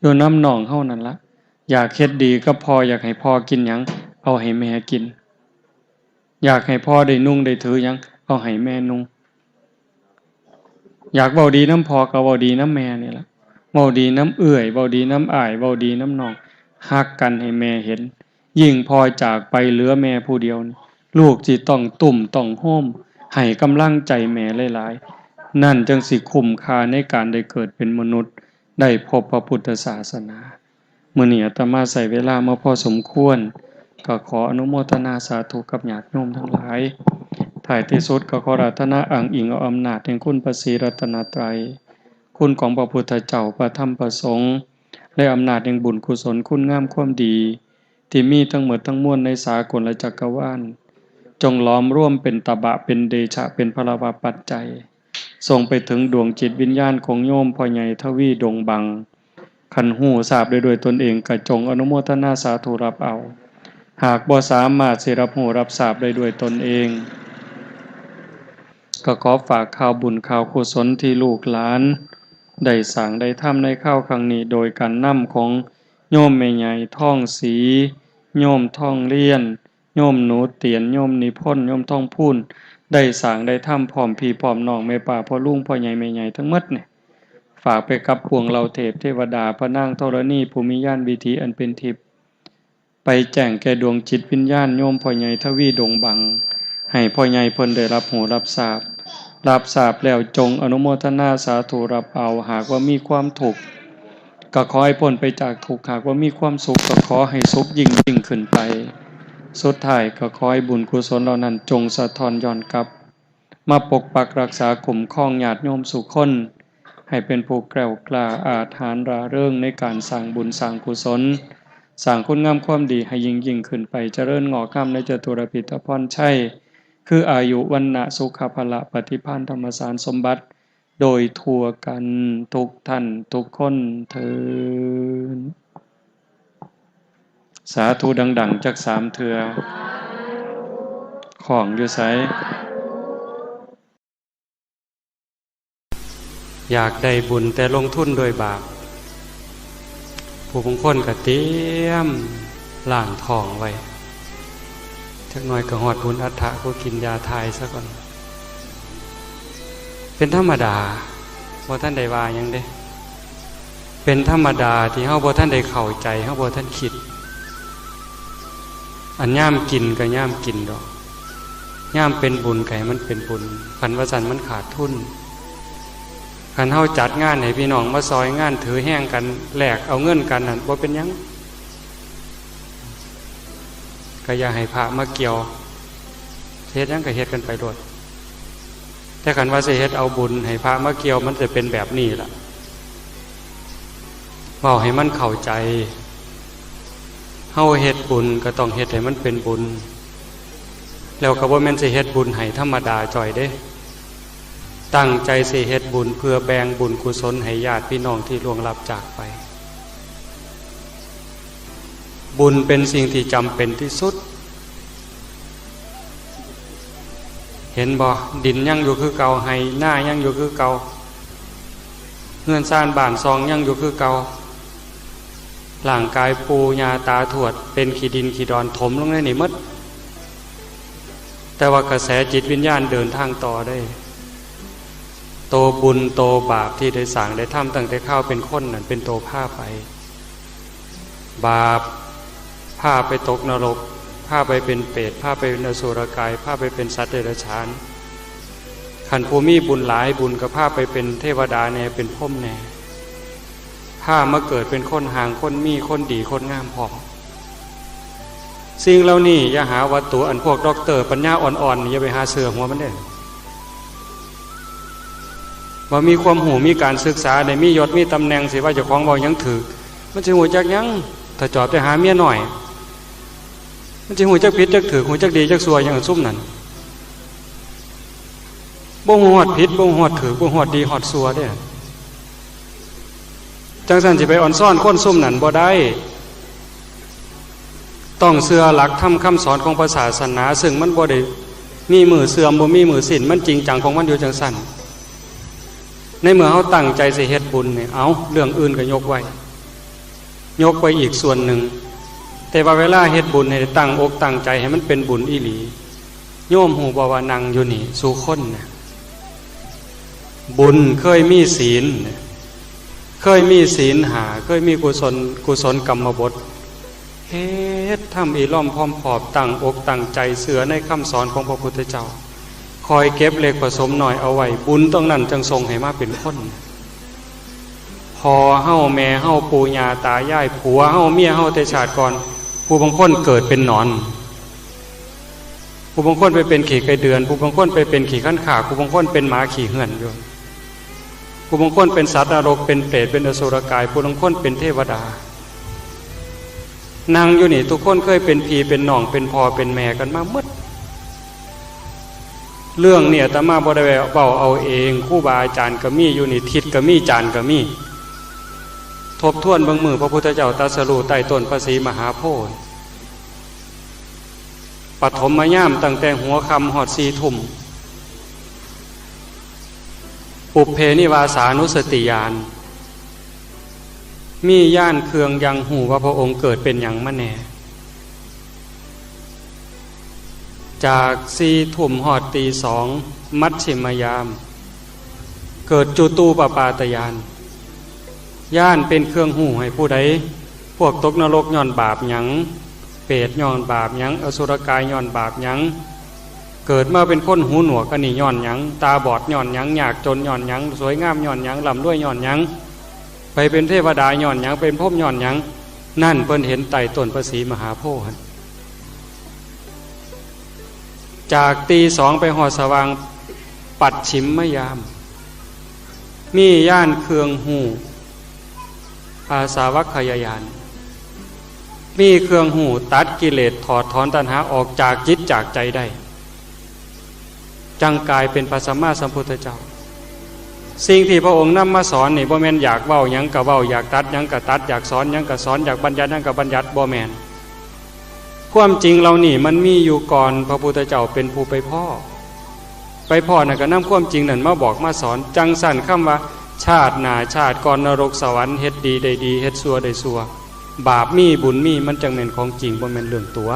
อยู่นำน้องเฮานั่นละ อยากเฮ็ดดีกับพ่อ อยากให้พ่อกินหยัง เอาให้แม่กิน อยากให้พ่อได้นุ่งได้ถือหยัง เอาให้แม่นุ่ง อยากเว้าดีนำพ่อก็เว้าดีนำแม่นี่ล่ะ เว้าดีนำเอื้อย เว้าดีนำอ้าย เว้าดีนำน้อง ฮักกันให้แม่เห็น ยิ่งพ่อจากไปเหลือแม่ผู้เดียวนี่ ลูกสิต้องตุ้มต้องโฮม ให้กำลังใจแม่หลายๆ นั่นจั่งสิคุ้มค่าในการได้เกิดเป็นมนุษย์ ได้พบพระพุทธศาสนา มื้อนี้อาตมาใช้เวลามาพอสมควร ก็ขออนุโมทนาสาธุกับญาติโยมทั้งหลาย ท้ายที่สุดก็ขออาราธนาอ้างอิงเอาอำนาจแห่งคุณพระศรีรัตนตรัย คุณของพระพุทธเจ้า พระธรรม พระสงฆ์ และอำนาจแห่งบุญกุศลคุณงามความดี ที่มีทั้งหมดทั้งมวลในสากลจักรวาล จงหลอมรวมเป็นตบะ เป็นเดชะ เป็นพลวปัจจัย ส่งไปถึงดวงจิตวิญญาณของโยมพ่อใหญ่ทวีดงบัง คันฮู้ทราบได้ด้วยตนเอง ก็จงอนุโมทนาสาธุรับเอา หากบ่สามารถสิรับฮู้รับทราบได้ด้วยตนเอง ก็ขอฝากข่าวบุญข่าวกุศลที่ลูกหลาน ได้สร้างได้ทำในคราวครั้งนี้ โดยการนำของโยมแม่ใหญ่ทองศรี โยมทองเรียน โยมหนูเตียน โยมนิพนธ์ โยมทองพูน ได้สร้างได้ทำพร้อมพี่พร้อมน้อง แม่ป้าพ่อลุง พ่อใหญ่แม่ใหญ่ทั้งหมดเนี่ย ฝากไปกับพวงเหล่าเทพเทวดา พระนางธรณีผู้มีญาณวิถีอันเป็นทิพย์ ไปแจ้งแก่ดวงจิตวิญญาณโยมพ่อใหญ่ทวีดงบัง ให้พ่อใหญ่เพิ่นได้รับฮู้รับทราบ รับทราบแล้วจงอนุโมทนาสาธุรับเอา หากว่ามีความทุกข์ ก็ขอให้พ้นไปจากทุกข์ หากว่ามีความสุข ก็ขอให้สุขยิ่งยิ่งขึ้นไป สุดท้ายก็ขอให้บุญกุศลเหล่านั้นจงสะท้อนย้อนกลับ มาปกปักรักษาคุ้มครองญาติโยมสู่คน ให้เป็นผู้แกล้วกล้าอาจหาญร่าเริงในการสร้างบุญสร้างกุศล สร้างคุณงามความดีให้ยิ่งยิ่งขึ้นไป เจริญงอกงามในจตุรพิธพรชัย คืออายุ วรรณะ สุขะ พละ ปฏิภาณ ธรรมสารสมบัติ โดยทั่วกันทุกท่านทุกคนเทอญ สาธุดังๆ จักสามเทื่อ ของอยู่ไส อยากได้บุญแต่ลงทุนด้วยบาป ผู้บางคนก็เตรียมล้างท้องไว้ จักหน่อยก็ฮอดบุญอัฏฐะ ก็กินยาถ่ายซะก่อน เป็นธรรมดา บ่ทันได้ว่าหยังเด้ เป็นธรรมดาที่เฮาบ่ทันได้เข้าใจ เฮาบ่ทันคิด อันยามกินก็ยามกินดอก ยามเป็นบุญก็ให้มันเป็นบุญ คันว่าซั่นมันขาดทุน คันเฮาจัดงานให้พี่น้องมาซอยงาน ถือแฮงกัน แลกเอาเงินกันนั่น บ่เป็นหยัง ก็อย่าให้พระมาเกี่ยว เฮ็ดหยังก็เฮ็ดกันไปโลด แต่คันว่าสิเฮ็ดเอาบุญให้พระมาเกี่ยว มันจะเป็นแบบนี้ล่ะ เว้าให้มันเข้าใจ เฮาเฮ็ดบุญก็ต้องเฮ็ดให้มันเป็นบุญ แล้วก็บ่แม่นสิเฮ็ดบุญให้ธรรมดาจ่อยเด้ ตั้งใจสิเฮ็ดบุญเพื่อแบ่งบุญกุศลให้ญาติพี่น้องที่ล่วงลับจากไป บุญเป็นสิ่งที่จำเป็นที่สุด เห็นบ่ ดินยังอยู่คือเก่า ไฮ่นายังอยู่คือเก่า เฮือนซานบ้านซองยังอยู่คือเก่า ร่างกายปู่ย่าตาทวดเป็นขี้ดินขี้ดอนถมลงในนี่หมด แต่ว่ากระแสจิตวิญญาณเดินทางต่อได้ โตบุญโตบาปที่ได้สร้างได้ทำตั้งแต่คราวเป็นคนนั่นเป็นโตพาไป บาปพาไปตกนรก พาไปเป็นเปรต พาไปเป็นอสุรกาย พาไปเป็นสัตว์เดรัจฉาน คันผู้มีบุญหลายบุญก็พาไปเป็นเทวดาแน่ เป็นพรหมแน่ พามาเกิดเป็นคนห่าง คนมี คนดี คนงามพร้อม สิ่งเหล่านี้อย่าหาว่าตั๋ว อันพวกด็อกเตอร์ปัญญาอ่อนๆนี่อย่าไปหาเชื่อหัวมันเด้อ ว่ามีความรู้ มีการศึกษา ได้มียศมีตำแหน่ง สิว่าเจ้าของเว้าหยังถืก มันสิรู้จักหยัง ถ้าจอบแต่หาเมียน้อย มันสิรู้จักผิดจักถืก รู้จักดีจักชั่วหยังซุมนั้น บ่ฮู้ฮอดผิด บ่ฮู้ฮอดถืก บ่ฮู้ฮอดดีฮอดชั่วเด้อ จั่งซั้นสิไปอ่อนซ้อนคนซุมนั้นบ่ได้ ต้องเชื่อหลักธรรมคำสอนของพระศาสนา ซึ่งมันบ่ได้มีมื้อเสื่อม บ่มีมื้อสิ้น มันจริงจังของมันอยู่จั่งซั้น ในเมื่อเฮาตั้งใจสิเฮ็ดบุญนี่ เอ้า เรื่องอื่นก็ยกไว้ ยกไว้อีกส่วนหนึ่ง แต่ว่าเวลาเฮ็ดบุญให้ตั้งอกตั้งใจให้มันเป็นบุญอีหลี โยมฮู้บ่ว่านั่งอยู่นี่สู่คนน่ะ บุญเคยมีศีล เคยมีศีลห้า เคยมีกุศล กุศลกรรมบท เฮ็ดทำอีหล่อมพร้อมพอบ ตั้งอกตั้งใจเชื่อในคำสอนของพระพุทธเจ้า คอยเก็บเล็กผสมน้อยเอาไว้ บุญตรงนั้นจั่งส่งให้มาเป็นคน พ่อเฮา แม่เฮา ปู่ย่าตายาย ผัวเฮา เมียเฮาแต่ชาติก่อน ผู้บางคนเกิดเป็นหนอน ผู้บางคนไปเป็นขี้ไก่เดือน ผู้บางคนไปเป็นขี้คันคาก ผู้บางคนเป็นหมาขี้เฮือนอยู่ ผู้บางคนเป็นสัตว์นรก เป็นเปรต เป็นอสุรกาย ผู้บางคนเป็นเทวดา นั่งอยู่นี่ทุกคนเคยเป็นพี่เป็นน้อง เป็นพ่อเป็นแม่กันมาหมด เรื่องเนี่ยอาตมาบ่ได้เว้าเอาเอง ครูบาอาจารย์ก็มีอยู่นี่ ทิศก็มี จารย์ก็มี ทบทวนเบิ่งมื้อพระพุทธเจ้าตรัสรู้ใต้ต้นพระศรีมหาโพธิ์ ปฐมยามตั้งแต่หัวค่ำฮอดสี่ทุ่ม ปุพเพนิวาสานุสติญาณ มีญาณเครื่องยังฮู้ว่าพระองค์เกิดเป็นหยังมาแน่ จากสี่ทุ่มฮอดตีสอง มัชฌิมยาม เกิดจุตูปปาตญาณ ญาณเป็นเครื่องฮู้ให้ผู้ใด พวกตกนรกย้อนบาปหยัง เปรตย้อนบาปหยัง อสุรกายย้อนบาปหยัง เกิดมาเป็นคนหูหนวกอันนี้ย้อนหยัง ตาบอดย้อนหยัง ยากจนย้อนหยัง สวยงามย้อนหยัง ร่ำรวยย้อนหยัง ไปเป็นเทวดาย้อนหยัง เป็นพรหมย้อนหยัง นั่นเพิ่นเห็นใต้ต้นพระศรีมหาโพธิ์หั่น จากตีสองไปฮอดสว่าง ปัจฉิมยาม มีญาณเครื่องฮู้ อาสาวัคคยญาณ มีเครื่องฮู้ตัดกิเลส ถอดถอนตัณหาออกจากจิตจากใจได้ จังกลายเป็นพระสัมมาสัมพุทธเจ้า สิ่งที่พระองค์นำมาสอนนี่บ่แม่นอยากเว้าหยังก็เว้า อยากตัดหยังก็ตัด อยากสอนหยังก็สอน อยากบัญญัติหยังก็บัญญัติ บ่แม่น ความจริงเหล่านี้มันมีอยู่ก่อนพระพุทธเจ้าเป็นผู้ไปพ้อ ไปพ้อนั่นก็นำความจริงนั่นมาบอกมาสอน จังซั่นคำว่าชาติหน้าชาติก่อน นรกสวรรค์ เฮ็ดดีได้ดี เฮ็ดชั่วได้ชั่ว บาปมีบุญมี มันจังแม่นของจริง บ่แม่นเรื่องตั๋ว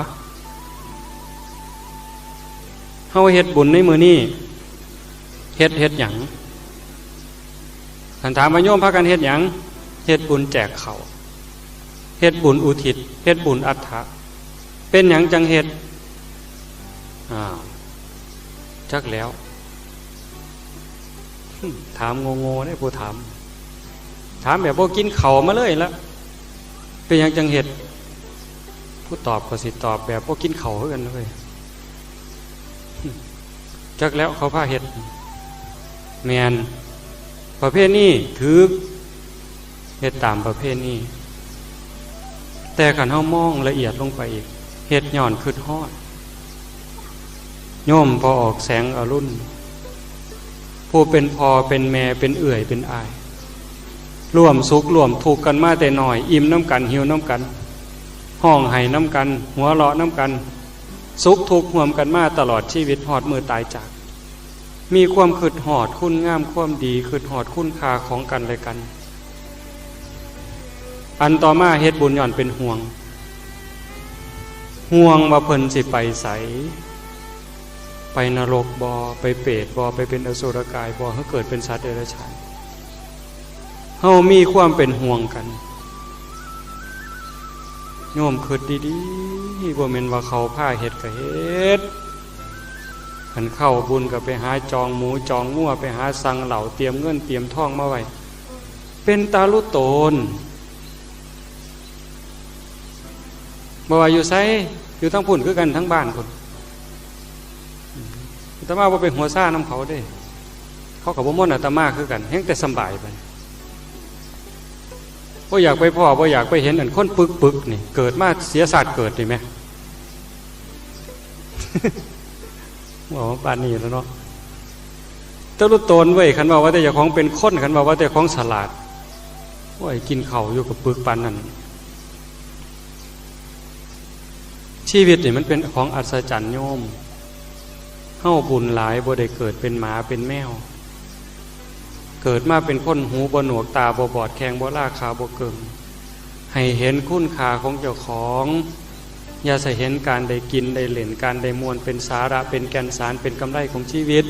เฮาเฮ็ดบุญในมื้อนี้ เฮ็ด เฮ็ดหยัง คันถามว่าโยมพากันเฮ็ดหยัง เฮ็ดบุญแจกข้าว เฮ็ดบุญอุทิศ เฮ็ดบุญอัฏฐะ เป็นหยังจังเฮ็ด อ้าว จักแล้ว ถามโง่ๆ เด้ผู้ถาม ถามแบบบ่กินข้าวมาเลยละ เป็นหยังจังเฮ็ด ผู้ตอบก็สิตอบแบบบ่กินข้าวคือกันเลย จักแล้วเขาพาเฮ็ด แม่น ประเพณีถืก เฮ็ดตามประเพณี แต่คันเฮามองละเอียดลงไปอีก เฮ็ดย้อนคิดฮอด โยมพ่อออกแสงอรุณ ผู้เป็นพ่อเป็นแม่เป็นเอื้อยเป็นอ้าย ร่วมสุขร่วมทุกข์กันมาแต่น้อย อิ่มนำกัน หิวนำกัน ฮ้องไห้นำกัน หัวเราะนำกัน สุขทุกข์ร่วมกันมาตลอดชีวิต ฮอดมื้อตายจาก มีความคิดฮอดคุณงามความดี คิดฮอดคุณค่าของกันและกัน อันต่อมาเฮ็ดบุญย้อนเป็นห่วง ห่วงว่าเพิ่นสิไปไส ไปนรกบ่ ไปเปรตบ่ ไปเป็นอสุรกายบ่ หรือเกิดเป็นสัตว์เดรัจฉาน เฮามีความเป็นห่วงกัน โยมคิดดีๆ บ่แม่นว่าเขาพาเฮ็ดก็เฮ็ด คันเข้าบุญก็ไปหาจองหมูจองงัว ไปหาสั่งเหล้า เตรียมเงินเตรียมทองมาไว้ เป็นตาลุโตน บ่ว่าอยู่ไส อยู่ทั้งพุ้นคือกันทั้งบ้านพุ้น อาตมาบ่ไปหัวซ่านำเขาเด้ เขาก็บ่ม่วนอาตมาคือกัน แฮ่งแต่สำบายไป บ่อยากไปพ้อ บ่อยากไปเห็นอันคนปึกๆ นี่ เกิดมาเสียชาติเกิดนี่แหม เว้าปานนี้แล้วเนาะ ตาลุโตนเว้ย คันว่าว่าแต่เจ้าของเป็นคน คันว่าว่าแต่ของฉลาด โอ้ย กินข้าวอยู่กับปึกปานนั้น ชีวิตนี่มันเป็นของอัศจรรย์โยม เฮาบุญหลายบ่ได้เกิดเป็นหมาเป็นแมว เกิดมาเป็นคนหูบ่หนวกตาบ่บอดแข้งบ่ลาขาบ่เกิ่ง ให้เห็นคุณค่าของเจ้าของ อย่าใส่เห็นการได้กินได้เล่น การได้ม่วนเป็นสาระเป็นแก่นสารเป็นกำไรของชีวิต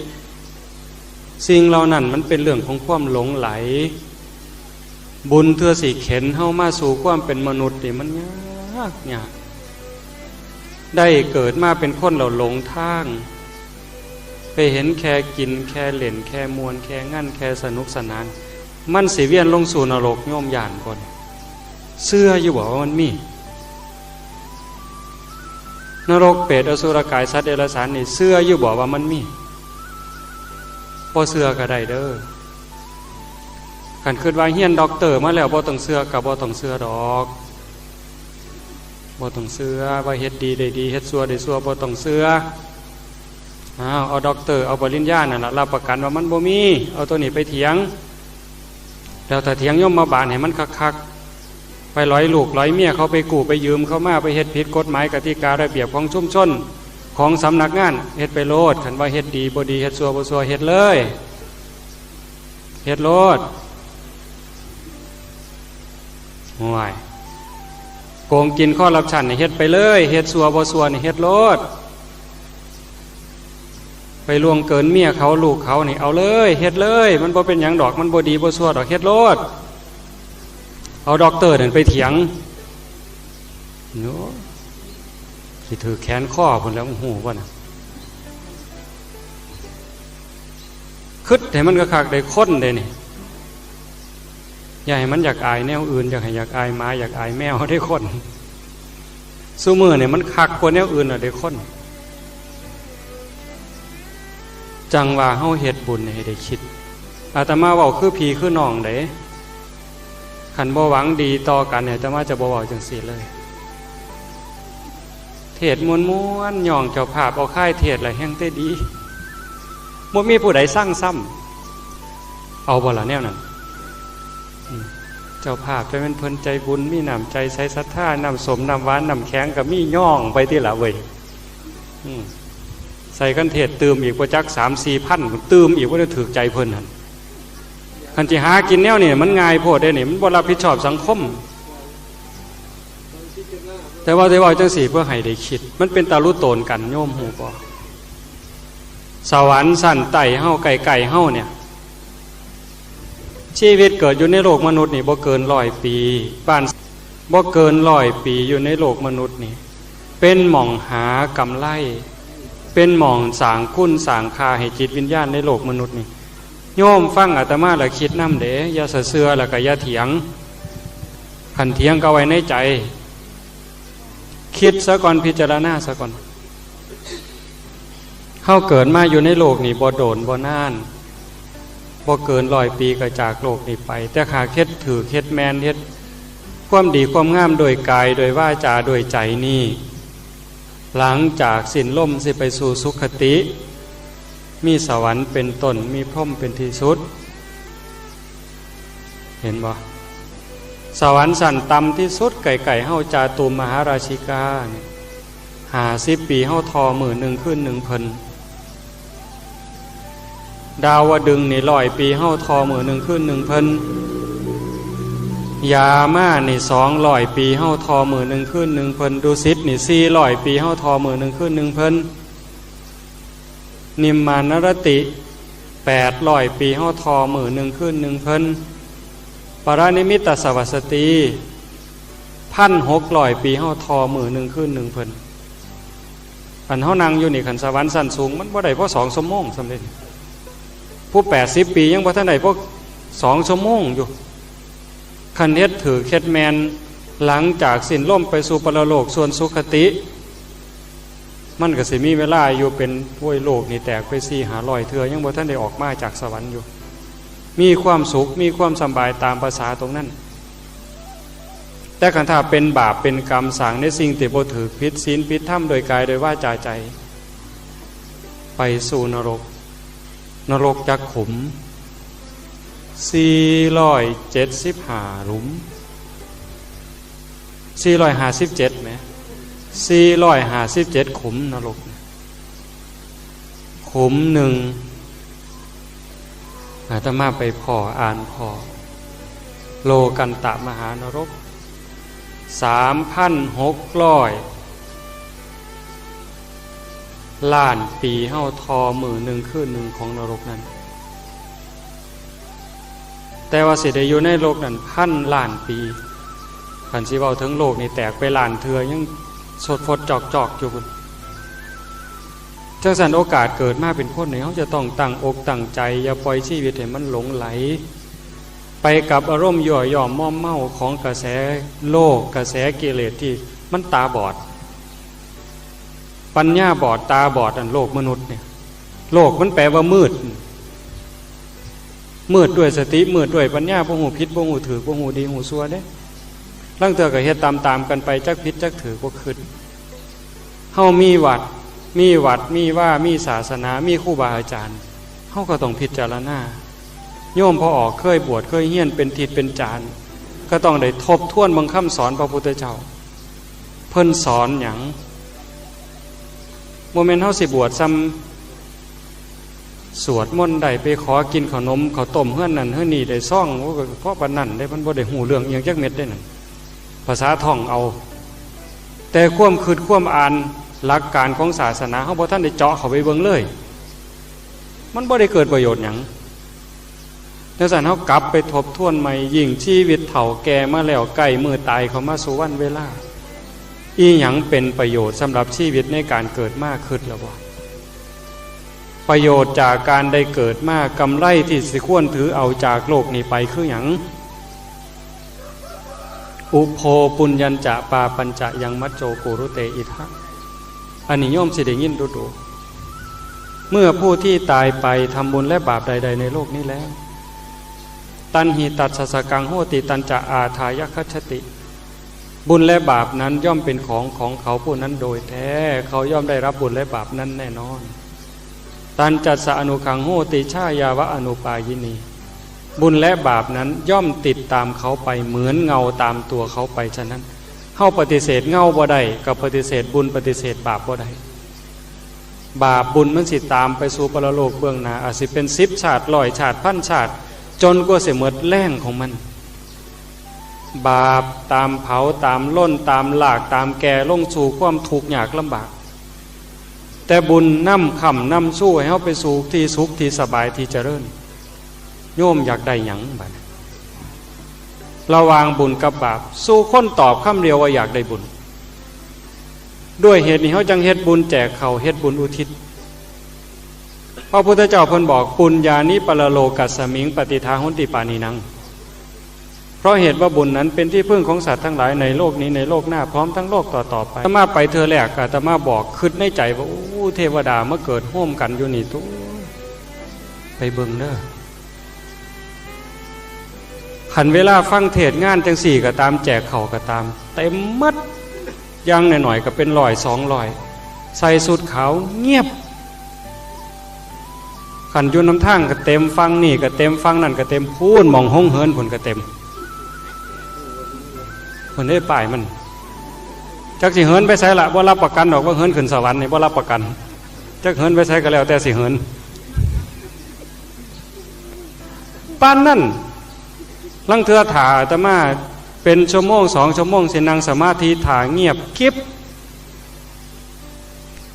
สิ่งเหล่านั้นมันเป็นเรื่องของความหลงไหล บุญเทื่อสิเข็นเฮามาสู่ความเป็นมนุษย์นี่มันยากยาก ได้เกิดมาเป็นคนแล้วหลงทาง ไปเห็นแค่กินแค่เล่นแค่ม่วนแค่งันแค่สนุกสนาน มันสิเวียนลงสู่นรกโยมย่านก่อน เชื่ออยู่บ่ว่ามันมี นรกเปรตอสุรกายสัตว์เดรัจฉานนี่เชื่ออยู่บ่ว่ามันมี บ่เชื่อก็ได้เด้อ คันคิดว่าเฮียนด็อกเตอร์มาแล้วบ่ต้องเชื่อ ก็บ่ต้องเชื่อดอก บ่ต้องเชื่อ ว่าเฮ็ดดีได้ดี เฮ็ดชั่วได้ชั่ว บ่ต้องเชื่อ อ้าว เอาด็อกเตอร์ เอาปริญญานั่นล่ะ รับประกันว่ามันบ่มี เอาตัวนี้ไปเถียง แล้วถ้าเถียงยมบาลให้มันคักๆ ไปหลอยลูกหลอยเมียเขา ไปกู้ไปยืมเขามา ไปเฮ็ดผิดกฎหมายกติการะเบียบของชุมชน ของสำนักงาน เฮ็ดไปโลด คันว่าเฮ็ดดีบ่ดี เฮ็ดชั่วบ่ชั่ว เฮ็ดเลย เฮ็ดโลด ห่วย โกงกินคอร์รัปชันนี่เฮ็ดไปเลย เฮ็ดชั่วบ่ชั่วนี่เฮ็ดโลด ไปล่วงเกินเมียเขาลูกเขานี่ เอาเลย เฮ็ดเลย มันบ่เป็นหยังดอก มันบ่ดีบ่ชั่วดอก เฮ็ดโลด เอาด็อกเตอร์นั่นไปเถียง โอ้ สิถืกแขนคอพุ้นแหล้ว ฮู้บ่น่ะ คิดให้มันคักๆ ได้คนเด้นี่ อย่าให้มันอยากอายแนวอื่น อยากให้อยากอายหมา อยากอายแมว ได้คน ซุมื้อนี่มันคักกว่าแนวอื่นน่ะ ได้คน จั่งว่าเฮาเฮ็ดบุญให้ได้คิด อาตมาเว้าคือพี่คือน้องเด้ คันบ่หวังดีต่อกันเนี่ย อาตมาจะบ่เว้าจั่งซี้เลย เทศน์ม่วนๆ ย่องเจ้าภาพเอาค่ายเทศน์ละแฮงแต่ดี บ่มีผู้ใดซังซ้ำ เอาบ่ล่ะแนวนั้น อืม เจ้าภาพจะเป็นเพิ่นใจบุญ มีน้ำใจใสศรัทธา น้ำส้มน้ำหวานน้ำแข็งก็มี ย่องไปติล่ะเว้ย อืม ใส่คันเทศน์ตื่มอีกบ่จักสามสี่พัน ตื่มอีก บ่ได้ถืกใจเพิ่นหั่น คันสิหากินแนวนี้มันง่ายโพดเด้นี่ มันบ่รับผิดชอบสังคม แต่ว่าได้เว้าจั่งซี้เพื่อให้ได้คิด มันเป็นตาลุโตนกัน โยมฮู้บ่ สวรรค์ชั้นใต้เฮา ใกล้ๆ เฮาเนี่ย ชีวิตเกิดอยู่ในโลกมนุษย์นี่บ่เกินร้อยปี บ้าน บ่เกินร้อยปีอยู่ในโลกมนุษย์นี่ เป็นหม่องหากำไร เป็นหม่องสร้างคุณสร้างค่าให้จิตวิญญาณในโลกมนุษย์นี่ โยมฟังอาตมาแล้วคิดนำเด้ อย่าสะเชื่อแล้วก็อย่าเถียง คันเถียงก็เอาไว้ในใจ คิดซะก่อน พิจารณาซะก่อน เฮาเกิดมาอยู่ในโลกนี่บ่โดนบ่นาน บ่เกินร้อยปีก็จากโลกนี้ไป แต่หากเฮ็ดถืกเฮ็ดแม่น เฮ็ดความดีความงามโดยกาย โดยวาจา โดยใจนี่ หลังจากสิ้นลมสิไปสู่สุคติ มีสวรรค์เป็นต้น มีพรหมเป็นที่สุด เห็นบ่ สวรรค์ชั้นต่ำที่สุดใกล้ๆเฮา จาตุมมหาราชิกานี่ ห้าสิบปีเฮาทอมื้อหนึ่งคืนหนึ่งเพิ่น ดาวดึงส์นี่ร้อยปีเฮาทอมื้อหนึ่งคืนหนึ่งเพิ่น ยามานี่สองร้อยปีเฮาทอมื้อหนึ่งคืนหนึ่งเพิ่น ดุสิตนี่สี่ร้อยปีเฮาทอมื้อหนึ่งคืนหนึ่งเพิ่น นิมมานรติแปดร้อยปีเฮาทอมื้อหนึ่งคืนหนึ่งเพิ่น ปรนิมิตตสวัสตีพันหกร้อยปีเฮาทอมื้อหนึ่งคืนหนึ่งเพิ่น อันเฮานั่งอยู่นี่ คันสวรรค์ชั้นสูงมันบ่ได้พอสองชั่วโมงสำเร็จ ผู้แปดสิบปียังบ่ทันได้พอสองชั่วโมงอยู่ คันเฮ็ดถืกเฮ็ดแม่น หลังจากสิ้นลมไปสู่ปรโลกส่วนสุคติ มันก็สิมีเวลาอยู่เป็น โอ้ย โลกนี่แตกไปสี่ห้าร้อยเทื่อ ยังบ่ทันได้ออกมาจากสวรรค์อยู่ มีความสุข มีความสำบายตามประสาตรงนั้น แต่คันถ้าเป็นบาปเป็นกรรม สร้างในสิ่งที่บ่ถืก ผิดศีลผิดธรรม โดยกายโดยวาจาใจ ไปสู่นรก นรกจักขุม สี่ร้อยเจ็ดสิบห้าหลุม สี่ร้อยห้าสิบเจ็ดแหม สี่ร้อยห้าสิบเจ็ดขุมนรก ขุมหนึ่ง อาตมาไปพ้ออ่านพ้อ โลกันตะมหานรก สามพันหกร้อยล้านปีเฮาทอมื้อหนึ่งคืนหนึ่งของนรกนั้น แต่ว่าสิได้อยู่ในโลกนั้นพันล้านปี คันสิเว้าถึงโลกนี่แตกไปล้านเทื่อ ยังสดฟดจอกจอกอยู่พุ้น จังซั่นโอกาสเกิดมาเป็นคนนี่ เฮาจะต้องตั้งอกตั้งใจ อย่าปล่อยชีวิตให้มันหลงไหล ไปกับอารมณ์ยั่วยอมมอมเมาของกระแสโลก กระแสกิเลสที่มันตาบอด ปัญญาบอดตาบอด อันโลกมนุษย์เนี่ย โลกมันแปลว่ามืด มืดด้วยสติ มืดด้วยปัญญา บ่ฮู้ผิด บ่ฮู้ถูก บ่ฮู้ดีฮู้ชั่วเด้ ลางเทื่อก็เฮ็ดตามๆกันไป จักผิดจักถูกบ่คิด เฮามีวัด มีวัด มีวา มีศาสนา มีครูบาอาจารย์ เฮาก็ต้องพิจารณา โยมพ่อออกเคยบวช เคยเฮียน เป็นทิศเป็นจาน ก็ต้องได้ทบทวนเบิ่งคำสอนพระพุทธเจ้า เพิ่นสอนหยัง บ่แม่นเฮาสิบวชส่ำสวดมนต์ได้ ไปขอกินขนมข้าวต้มเฮือนนั่นเฮือนนี่ได้ซอง โอ้ ก็พอปานนั้นเด้ มันบ่ได้ฮู้เรื่องอิหยังจักเม็ดเด้นั่น ภาษาท่องเอา แต่ความคิดความอ่านหลักการของศาสนา เฮาบ่ทันได้เจาะเข้าไปเบิ่งเลย มันบ่ได้เกิดประโยชน์หยัง จังซั่นเฮากลับไปทบทวนใหม่ ยิ่งชีวิตเฒ่าแก่มาแล้ว ใกล้มื้อตายเข้ามาสู่วันเวลา อีหยังเป็นประโยชน์สำหรับชีวิตในการเกิดมา คิดแล้วบ่ ประโยชน์จากการได้เกิดมา กำไรที่สิควรถือเอาจากโลกนี้ไปคือหยัง อุโภปุญญัญจะปาปัญจะยังมัจโจกุรุเตอิทะ อันนี้โยมสิได้ยินดูดู เมื่อผู้ที่ตายไปทำบุญและบาปใดๆในโลกนี้แล้ว ตัณหิตัสสะกังโหติ ตัญจะอาทายคัจฉติ บุญและบาปนั้นย่อมเป็นของของเขาผู้นั้นโดยแท้ เขาย่อมได้รับบุญและบาปนั้นแน่นอน ตัญจัสสะอนุขังโหติ ชายาวะอนุปายินี บุญและบาปนั้นย่อมติดตามเขาไปเหมือนเงาตามตัวเขาไป ฉะนั้น เฮาปฏิเสธเงาบ่ได้ ก็ปฏิเสธบุญปฏิเสธบาปบ่ได้ บาปบุญมันสิตามไปสู่ปรโลกเบื้องหน้า อาจสิเป็นสิบชาติ ร้อยชาติ พันชาติ จนกว่าสิหมดแรงของมัน บาปตามเผา ตามล่น ตามลาก ตามแก่ลงสู่ความทุกข์ยากลำบาก แต่บุญนำค้ำนำชูให้เฮาไปสู่ที่สุขที่สบายที่เจริญ โยมอยากได้หยังบัดนี้ ระหว่างบุญกับบาป สู่คนตอบคำเดียวว่าอยากได้บุญ ด้วยเหตุนี้เฮาจังเฮ็ดบุญแจกข้าว เฮ็ดบุญอุทิศ พระพุทธเจ้าเพิ่นบอก ปุญญานิปรโลกัสสมิง ปฏิฏฐาโหนติปานีนัง เพราะเหตุว่าบุญนั้นเป็นที่พึ่งของสัตว์ทั้งหลายในโลกนี้ในโลกหน้าพร้อมทั้งโลกต่อๆไป อาตมาไปเทื่อแรก อาตมาบอก คิดในใจว่า โอ้ เทวดามาเกิดโฮมกันอยู่นี่ ตุ๊ ไปเบิ่งเด้อ คันเวลาฟังเทศน์งานจังซี้ก็ตาม แจกข้าวก็ตาม เต็มหมด อย่างน้อยๆก็เป็นร้อยสองร้อย ใส่ชุดขาวเงียบ คันอยู่นำทางก็เต็ม ฝั่งนี้ก็เต็ม ฝั่งนั้นก็เต็ม พู้นหม่องโฮงเหินพู้นก็เต็ม เพิ่นได้ป้ายมัน จักสิเหินไปไสล่ะ บ่รับประกันดอกว่าเหินขึ้นสวรรค์นี่ บ่รับประกัน จักเหินไปไสก็แล้วแต่สิเหิน ปานนั้น ลางเทื่อถ่าอาตมาเป็นชั่วโมงสองชั่วโมง สินั่งสมาธิถ่าเงียบกริบ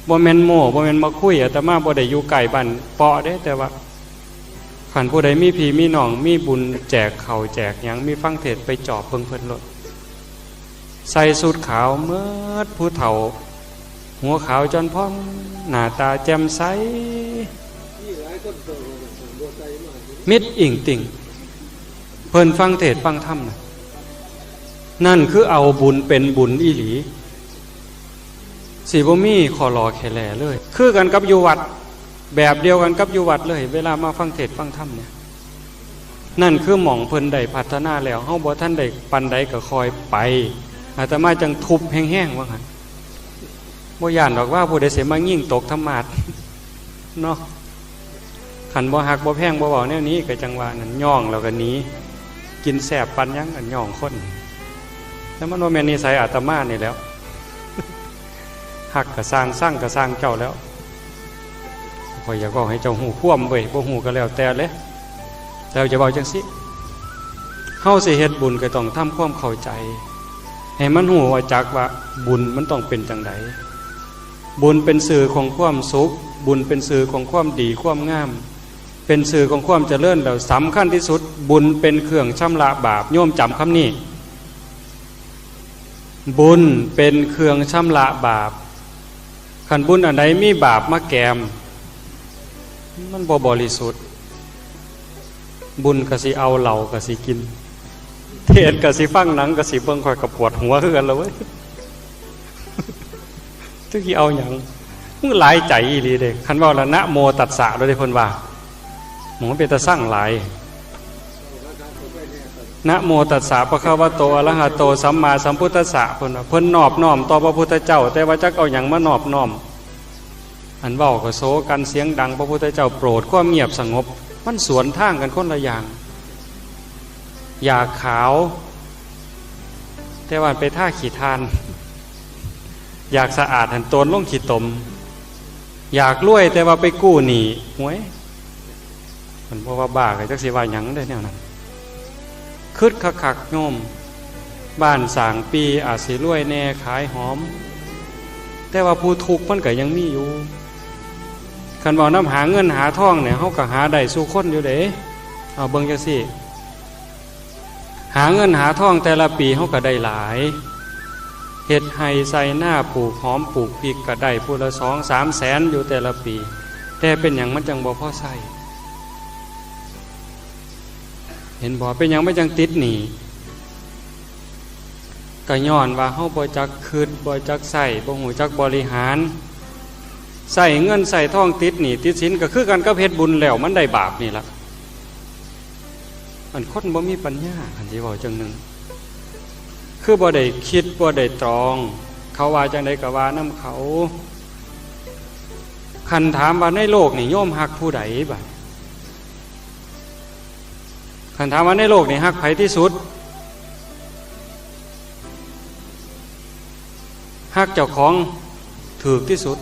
บ่แม่นโม้ บ่แม่นมาคุย อาตมาบ่ได้อยู่ใกล้บ้านเปาะเด้ แต่ว่า คันผู้ใดมีพี่มีน้อง มีบุญแจกข้าวแจกหยัง มีฟังเทศน์ ไปจอบเบิ่งเพิ่นโลด ใส่ชุดขาวหมด ผู้เฒ่า หัวขาวจอนพ่อน หน้าตาแจ่มใส มิดอิ่งติ่ง เพิ่นฟังเทศน์ฟังธรรมน่ะ นั่นคือเอาบุญเป็นบุญอีหลี สิบ่มีข้อหลอแขแหล่เลย คือกันกับอยู่วัด แบบเดียวกันกับอยู่วัดเลย เวลามาฟังเทศน์ฟังธรรมเนี่ย นั่นคือหม่องเพิ่นได้พัฒนาแล้ว เฮาบ่ทันได้ปานใดก็ค่อยไป อาตมาจังทุบแฮงๆ ว่าหั่น บ่ย้านดอกว่าผู้ใดสิมายิงตกธรรมาสน์ เนาะ คันบ่ฮักบ่แพงบ่เว้าแนวนี้ ก็จังว่านั่น ย่องแล้วก็หนี กินแซ่บปานหยัง อันย่องคน แต่มันบ่แม่นนิสัยอาตมานี่แหล้ว ฮักก็ซ่าง ซังก็ซ่างเจ้าแล้ว ข้อยอยากเว้าให้เจ้าฮู้ความเว้ย บ่ฮู้ก็แล้วแต่เลย แต่จะเว้าจังซี่ เฮาสิเฮ็ดบุญก็ต้องทำความเข้าใจ ให้มันฮู้ว่าจักว่าบุญมันต้องเป็นจังใด บุญเป็นสื่อของความสุข บุญเป็นสื่อของความดีความงาม เป็นสื่อของความเจริญ แล้วสำคัญที่สุด บุญเป็นเครื่องชำระบาป โยมจำคำนี้ บุญเป็นเครื่องชำระบาป คันบุญอันใดมีบาปมาแกม มันบ่บริสุทธิ์ บุญก็สิเอาเหล้าก็สิกิน เทศน์ก็สิฟัง หนังก็สิเบิ่ง ข้อยก็ปวดหัวคือกันล่ะเว้ย จักสิเอาหยัง มันหลายใจอีหลีเด้ คันเว้าละนะโมตัสสะโลดเด้เพิ่นว่า โห มันเป็นตาซังหลาย นะโมตัสสะภะคะวะโตอะระหะโตสัมมาสัมพุทธัสสะ เพิ่นว่า เพิ่นนอบน้อมต่อพระพุทธเจ้า แต่ว่าจักเอาหยังมานอบน้อม อันเว้าก็โซกันเสียงดัง พระพุทธเจ้าโปรดความเงียบสงบ มันสวนทางกันคนละอย่าง อยากขาว แต่ว่าไปทาขี้ถ่าน อยากสะอาดหันโตนลงขี้ตม อยากรวยแต่ว่าไปกู้หนี้ หวย มันบ่ว่าบ้าก็จักสิว่าหยังเด้อแนวนั้น คิดคักๆ โยม บ้านสร้างปีอาจสิรวยแน่ขายหอม แต่ว่าผู้ทุกข์มันก็ยังมีอยู่ คันเว้านำหาเงินหาทองเนี่ย เฮาก็หาได้สู่คนอยู่เด้ เอาเบิ่งจังซี่ หาเงินหาทองแต่ละปีเฮาก็ได้หลาย เฮ็ดไร่ไซ่นาปลูกหอมปลูกพริกก็ได้ผู้ละสองสามแสนอยู่แต่ละปี แต่เป็นหยังมันจั่งบ่พอใช้ เห็นบ่ เป็นหยังมันจั่งติดหนี้ ก็ย้อนว่าเฮาบ่จักคิด บ่จักใช้ บ่ฮู้จักบริหาร ใช้เงินใช้ทองติดหนี้ติดสิน ก็คือกันกับเฮ็ดบุญแล้วมันได้บาปนี่ล่ะ อันคนบ่มีปัญญา คันสิเว้าจั่งหนึ่ง คือบ่ได้คิด บ่ได้ตรอง เขาว่าจั่งใดก็ว่านำเขา คันถามว่าในโลกนี่โยมฮักผู้ใดบัด คันถามว่าในโลกนี่ฮักไผที่สุด ฮักเจ้าของถืกที่สุด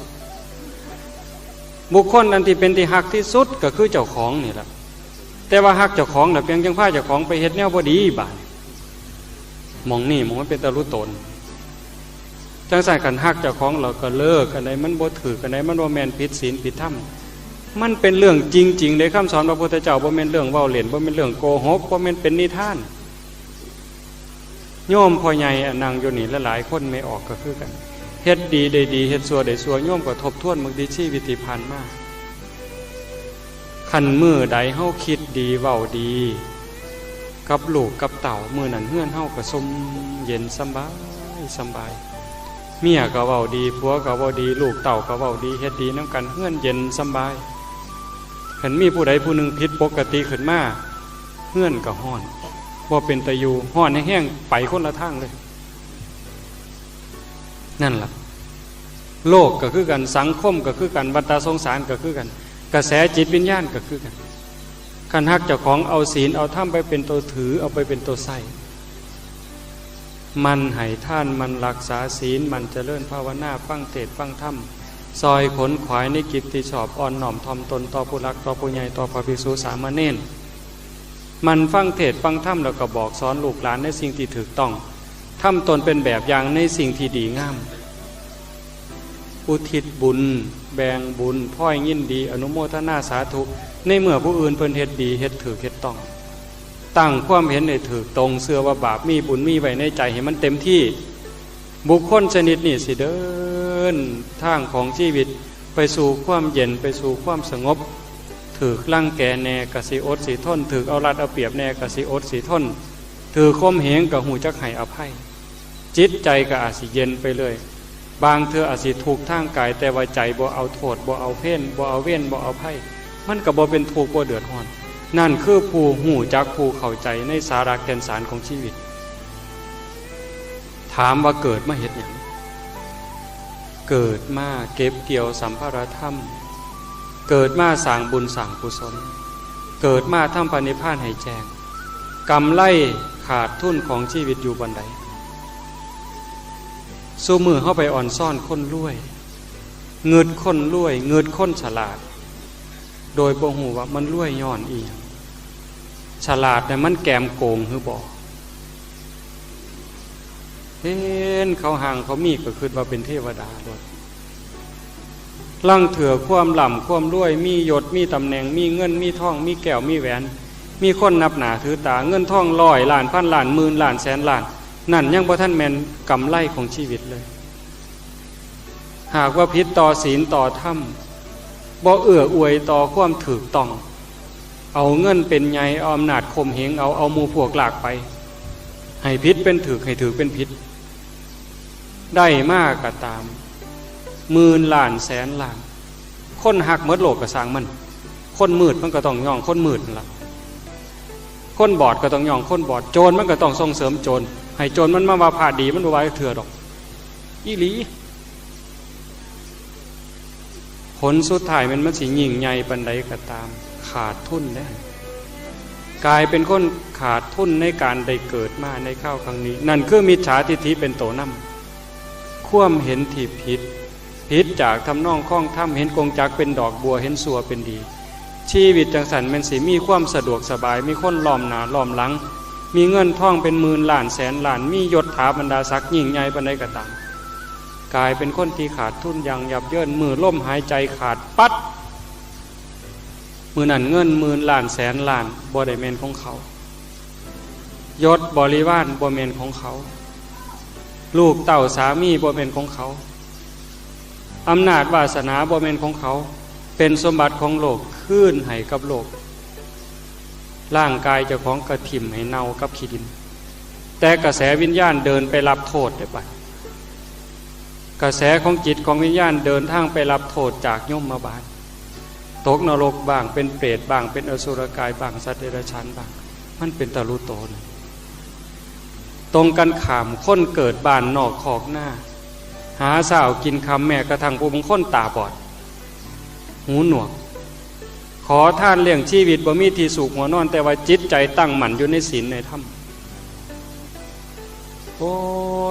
บุคคลอันที่เป็นที่ฮักที่สุดก็คือเจ้าของนี่แหละ แต่ว่าฮักเจ้าของน่ะเพียงจั่งพาเจ้าของไปเฮ็ดแนวบ่ดีบาด หม่องนี่หม่องมันเป็นตะลุตน จั่งซั่นคันฮักเจ้าของแล้วก็เลิก อันใดมันบ่ถืก อันใดมันบ่แม่นผิดศีลผิดธรรม มันเป็นเรื่องจริงๆ เด้ คำสอนพระพุทธเจ้า บ่แม่นเรื่องเว้าเล่น บ่แม่นเรื่องโกหก บ่แม่นเป็นนิทาน โยมพ่อใหญ่อันนั่งอยู่นี่หลายๆ คนแม่ออกก็คือกัน เฮ็ดดีได้ดี เฮ็ดชั่วได้ชั่ว โยมก็ทบทวนเบิ่งติชีวิตที่ผ่านมา คันมื้อใดเฮาคิดดีเว้าดี กับลูกกับเต้า มื้อนั้นเฮือนเฮาก็ซ่มเย็นสำบายสำบาย เมียก็เว้าดี ผัวก็เว้าดี ลูกเต้าก็เว้าดี เฮ็ดดีนำกัน เฮือนเย็นสำบาย คันมีผู้ใดผู้หนึ่งผิดปกติขึ้นมา เฮือนก็ฮ้อน บ่เป็นตาอยู่ ฮ้อนแฮงๆ ไปคนละทางเลย นั่นล่ะ โลกก็คือกัน สังคมก็คือกัน วัฏฏะสงสารก็คือกัน กระแสจิตวิญญาณก็คือกัน คันฮักเจ้าของ เอาศีลเอาธรรมไปเป็นตัวถือ เอาไปเป็นตัวใช้ หมั่นให้ทาน หมั่นรักษาศีล หมั่นเจริญภาวนา ฟังเทศน์ฟังธรรม ซอยขนขวายในกิจที่ชอบ อ่อนน้อมถ่อมตนต่อผู้หลัก ต่อผู้ใหญ่ ต่อพระภิกษุสามเณร หมั่นฟังเทศน์ฟังธรรม แล้วก็บอกสอนลูกหลานในสิ่งที่ถูกต้อง ทำตนเป็นแบบอย่างในสิ่งที่ดีงาม อุทิศบุญ แบ่งบุญ พลอยยินดี อนุโมทนาสาธุ ในเมื่อผู้อื่นเพิ่นเฮ็ดดี เฮ็ดถูก เฮ็ดต้อง ตั้งความเห็นให้ถูกต้อง เชื่อว่าบาปมีบุญมีไว้ในใจให้มันเต็มที่ บุคคลชนิดนี้สิเดินทางของชีวิตไปสู่ความเย็น ไปสู่ความสงบ ถูกรังแกแน่ก็สิอดสิทน ถูกเอารัดเอาเปรียบแน่ก็สิอดสิทน ถูกข่มเหงก็ฮู้จักให้อภัย จิตใจก็อาจสิเย็นไปเลย บางเทื่ออาจสิทุกข์ทางกาย แต่ว่าใจบ่เอาโทษ บ่เอาเวร บ่เอาเวร บ่เอาภัย มันก็บ่เป็นทุกข์ บ่เดือดร้อน นั่นคือผู้ฮู้จัก ผู้เข้าใจในสาระแก่นสารของชีวิต ถามว่าเกิดมาเฮ็ดหยัง เกิดมาเก็บเกี่ยวสัมภาระธรรม เกิดมาสร้างบุญสร้างกุศล เกิดมาทำพระนิพพานให้แจ้ง กำไรขาดทุนของชีวิตอยู่บ่อนใด ซุมื้อเฮาไปอ่อนซ้อนคนรวย งึดคนรวย งึดคนฉลาด โดยบ่ฮู้ว่ามันรวยย้อนอีหยัง ฉลาดเนี่ยมันแกมโกงหรือบ่ เห็นเขาห่างเขามีก็คิดว่าเป็นเทวดาโลด ลางเทื่อความร่ำความรวย มียศ มีตำแหน่ง มีเงิน มีทอง มีแก้ว มีแหวน มีคนนับหน้าถือตา เงินทองร้อยล้าน พันล้าน หมื่นล้าน แสนล้าน นั่นยังบ่ทันแม่นกำไรของชีวิตเลย หากว่าผิดต่อศีลต่อธรรม บ่เอื้ออวยต่อความถูกต้อง เอาเงินเป็นใหญ่ เอาอำนาจข่มเหงเอา เอาหมู่พวกลากไป ให้ผิดเป็นถูก ให้ถูกเป็นผิด ได้มาก็ตาม หมื่นล้านแสนล้าน คนฮักหมดโลกก็ซ่างมัน คนมืดมันก็ต้องย้องคนมืดนั่นล่ะ คนบอดก็ต้องย้องคนบอด โจรมันก็ต้องส่งเสริมโจร ให้โจรมันมาว่าพระดี มันบ่ว่าจักเทื่อดอก อีหลี ผลสุดท้ายมัน มันสิยิ่งใหญ่ปานใดก็ตาม ขาดทุนเด้ กลายเป็นคนขาดทุนในการได้เกิดมาในคราวครั้งนี้ นั่นคือมิจฉาทิฏฐิเป็นตัวนำ ความเห็นที่ผิด ผิดจากทำนองคองธรรม เห็นกงจักรเป็นดอกบัว เห็นชั่วเป็นดี ชีวิตจังสันแม่นสิมีความสะดวกสบาย มีคนล้อมหน้าล้อมหลัง มีเงินทองเป็นหมื่นล้านแสนล้าน มียศถาบรรดาศักดิ์ยิ่งใหญ่ปานใดก็ตาม กลายเป็นคนที่ขาดทุนอย่างยับเยิน มื้อลมหายใจขาดปั๊ด มื้อนั้นเงินหมื่นล้านแสนล้านบ่ได้แม่นของเขา ยศบริวารบ่แม่นของเขา ลูกเต้าสามีบ่แม่นของเขา อำนาจวาสนาบ่แม่นของเขา เป็นสมบัติของโลก คืนให้กับโลก ร่างกายเจ้าของก็ถิ่มให้เน่ากับขี้ดิน แต่กระแสวิญญาณเดินไปรับโทษได้บัด กระแสของจิตของวิญญาณเดินทางไปรับโทษจากยมบาล ตกนรกบ้าง เป็นเปรตบ้าง เป็นอสุรกายบ้าง สัตว์เดรัจฉานบ้าง มันเป็นตะลุโตน ตรงกันข้าม คนเกิดบ้านนอกคอกนา หาเช้ากินค่ำ แม้กระทั่งผู้บางคนตาบอด หูหนวก ขอทานเลี้ยงชีวิต บ่มีที่ซุกหัวนอน แต่ว่าจิตใจตั้งมั่นอยู่ในศีลในธรรม อ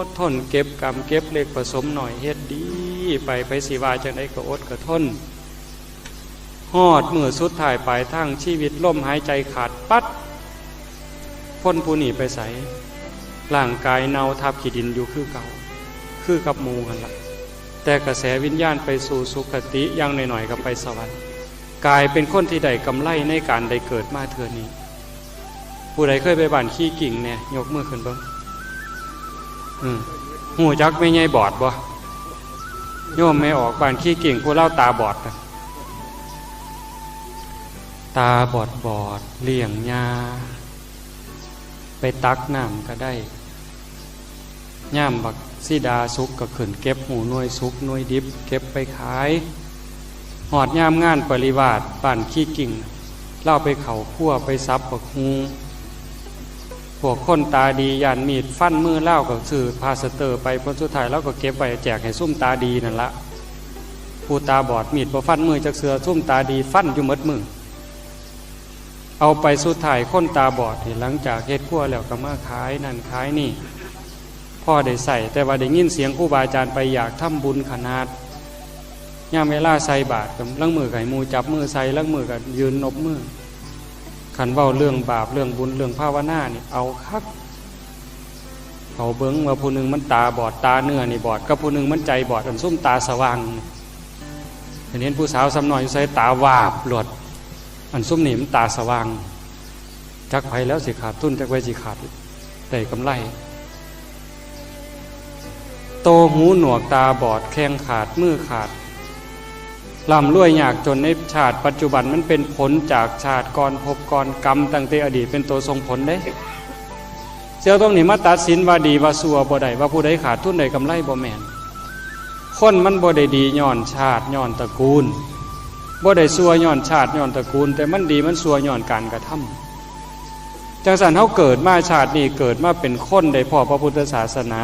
ดทนเก็บกำเก็บเล็กผสมน้อย เฮ็ดดีไป ไผสิว่าจั่งใดก็อดก็ทน ฮอดมื้อสุดท้ายปลายทางชีวิต ลมหายใจขาดปั๊ด คนผู้นี้ไปไส ร่างกายเน่าทับขี้ดินอยู่คือเก่า คือกับหมู่หั่นล่ะ แต่กระแสวิญญาณไปสู่สุคติ อย่างน้อยๆก็ไปสวรรค์ กลายเป็นคนที่ได้กำไรในการได้เกิดมาเทื่อนี้ ผู้ใดเคยไปบ้านขี้กิ่งแหน่ ยกมือขึ้นเบิ่ง อืม ฮู้จักแม่ใหญ่บอดบ่ โยมแม่ออกบ้านขี้กิ่ง ผู้ลาวตาบอดน่ะ ตาบอดบอด เลี้ยงย่า ไปตักน้ำก็ได้ ยามบักสีดาสุกก็ขึ้นเก็บ ฮู้หน่วยสุกหน่วยดิบ เก็บไปขาย ฮอดยามงานปริวาสบ้านขี้กิ่ง ลาวไปเข้าครัวไปสับบักฮู่ พวกคนตาดีย้านมีดฟันมือลาวก็ซื้อพลาสเตอร์ไป ผลสุดท้ายลาวก็เก็บไว้แจกให้ซุมตาดีนั่นละ ผู้ตาบอดมีดบ่ฟันมือจักเทื่อ ซุมตาดีฟันอยู่หมดมือ เอาไปสุดท้ายคนตาบอดนี่ หลังจากเฮ็ดครัวแล้วก็มาขายนั่นขายนี่ พอได้ใช้ แต่ว่าได้ยินเสียงครูบาอาจารย์ไปอยากทำบุญขนาด ยามเวลาใส่บาตรก็ลางมื้อก็ให้หมู่จับมือใส่ ลางมื้อก็ยืนนบมือ คันเว้าเรื่องบาปเรื่องบุญเรื่องภาวนานี่เอาคัก เขาเบิ่งว่าผู้หนึ่งมันตาบอด ตาเนื้อนี่บอด กับผู้หนึ่งมันใจบอด อันซุมตาสว่างนี่ เห็นผู้สาวซ้ำน้อยอยู่ไสตาวาบโลด อันซุมนี่มันตาสว่าง จักไผแล้วสิขาดทุน จักไผสิขาดได้กำไร โตหูหนวกตาบอด แข้งขาด มือขาด ร่ำรวยยากจนในชาติปัจจุบัน มันเป็นผลจากชาติก่อน ภพก่อน กรรมตั้งแต่อดีตเป็นตัวส่งผลเด้ เสี่ยวตรงนี้มาตัดสินว่าดีว่าชั่วบ่ได้ ว่าผู้ใดขาดทุนได้กำไรบ่แม่น คนมันบ่ได้ดีย้อนชาติย้อนตระกูล บ่ได้ชั่วย้อนชาติย้อนตระกูล แต่มันดีมันชั่วย้อนการกระทำ จังซั่นเฮาเกิดมาชาตินี้ เกิดมาเป็นคนได้พ้อพระพุทธศาสนา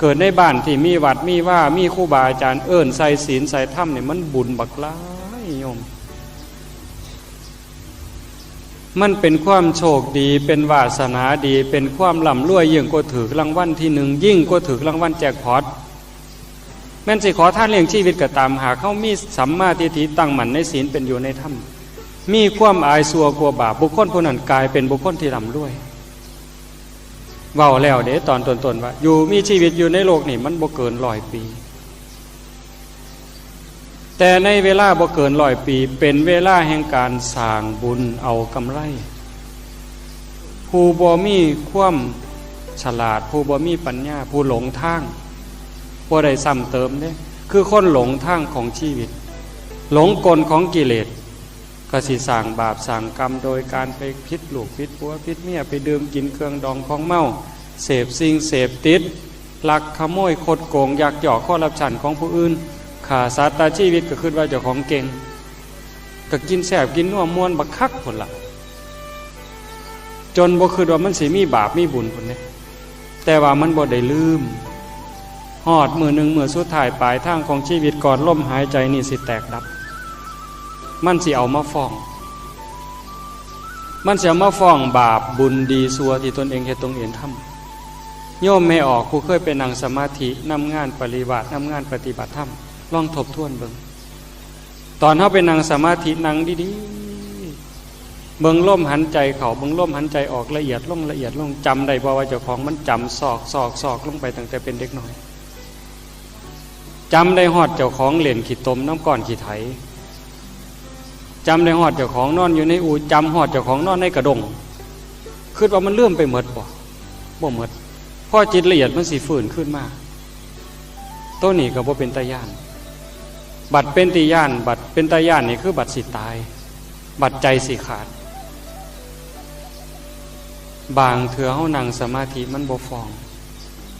เกิดในบ้านที่มีวัดมีวา มีครูบาอาจารย์เอิ้นใส่ศีลใส่ธรรมนี่ มันบุญบักหลายโยม มันเป็นความโชคดี เป็นวาสนาดี เป็นความร่ำรวย ยิ่งกว่าถืกรางวัลที่หนึ่ง ยิ่งกว่าถืกรางวัลแจ็คพอต แม่นสิขอทานเลี้ยงชีวิตก็ตาม หากเฮามีสัมมาทิฏฐิตั้งมั่นในศีลเป็นอยู่ในธรรม มีความอายชั่วกลัวบาป บุคคลผู้นั้นกลายเป็นบุคคลที่ร่ำรวย เว้าแล้วเด้ตอนต้นๆว่า อยู่มีชีวิตอยู่ในโลกนี่มันบ่เกินร้อยปี แต่ในเวลาบ่เกินร้อยปี เป็นเวลาแห่งการสร้างบุญเอากำไร ผู้บ่มีความฉลาด ผู้บ่มีปัญญา ผู้หลงทาง บ่ได้ซ้ำเติมเด้ คือคนหลงทางของชีวิต หลงกลของกิเลส ก็สิสร้างบาปสร้างกรรมโดยการไปผิดลูกผิดผัวผิดเมีย ไปดื่มกินเครื่องดองของเมา เสพสิ่งเสพติด ลักขโมยคดโกงยักยอกคอร์รัปชันของผู้อื่น ฆ่าสัตว์ตัดชีวิตก็คิดว่าเจ้าของเก่ง ก็กินแซ่บกินนัวม่วนบักคักพุ้นล่ะ จนบ่คิดว่ามันสิมีบาปมีบุญพุ้นเด้ แต่ว่ามันบ่ได้ลืม ฮอดมื้อหนึ่งมื้อสุดท้ายปลายทางของชีวิตก่อนลมหายใจนี่สิแตกดับ มันสิเอามาฟ้อง มันสิเอามาฟ้องบาปบุญดีชั่วที่ตนเองเฮ็ดตนเองทำ โยมแม่ออกผู้เคยไปนั่งสมาธินำงานปริวาสนำงานปฏิบัติธรรม ลองทบทวนเบิ่ง ตอนเฮาไปนั่งสมาธินั่งดีๆ เบิ่งลมหันใจเข้า เบิ่งลมหันใจออก ละเอียดลง ละเอียดลง จำได้บ่ว่าเจ้าของมันจำซอก ซอก ซอกลงไปตั้งแต่เป็นเด็กน้อย จำได้ฮอดเจ้าของเล่นขี้ตมนำก้อนขี้ไถ จำได้ฮอดเจ้าของนอนอยู่ในอู่ จำฮอดเจ้าของนอนในกระด้ง คิดว่ามันลืมไปหมดบ่ บ่หมด พอจิตละเอียดมันสิฟื้นขึ้นมา โตนี้ก็บ่เป็นตาย้าน บัดเป็นตาย้าน บัดเป็นตาย้านนี่คือบัดสิตาย บัดใจสิขาด บางเทื่อเฮานั่งสมาธิมันบ่ฟ้อง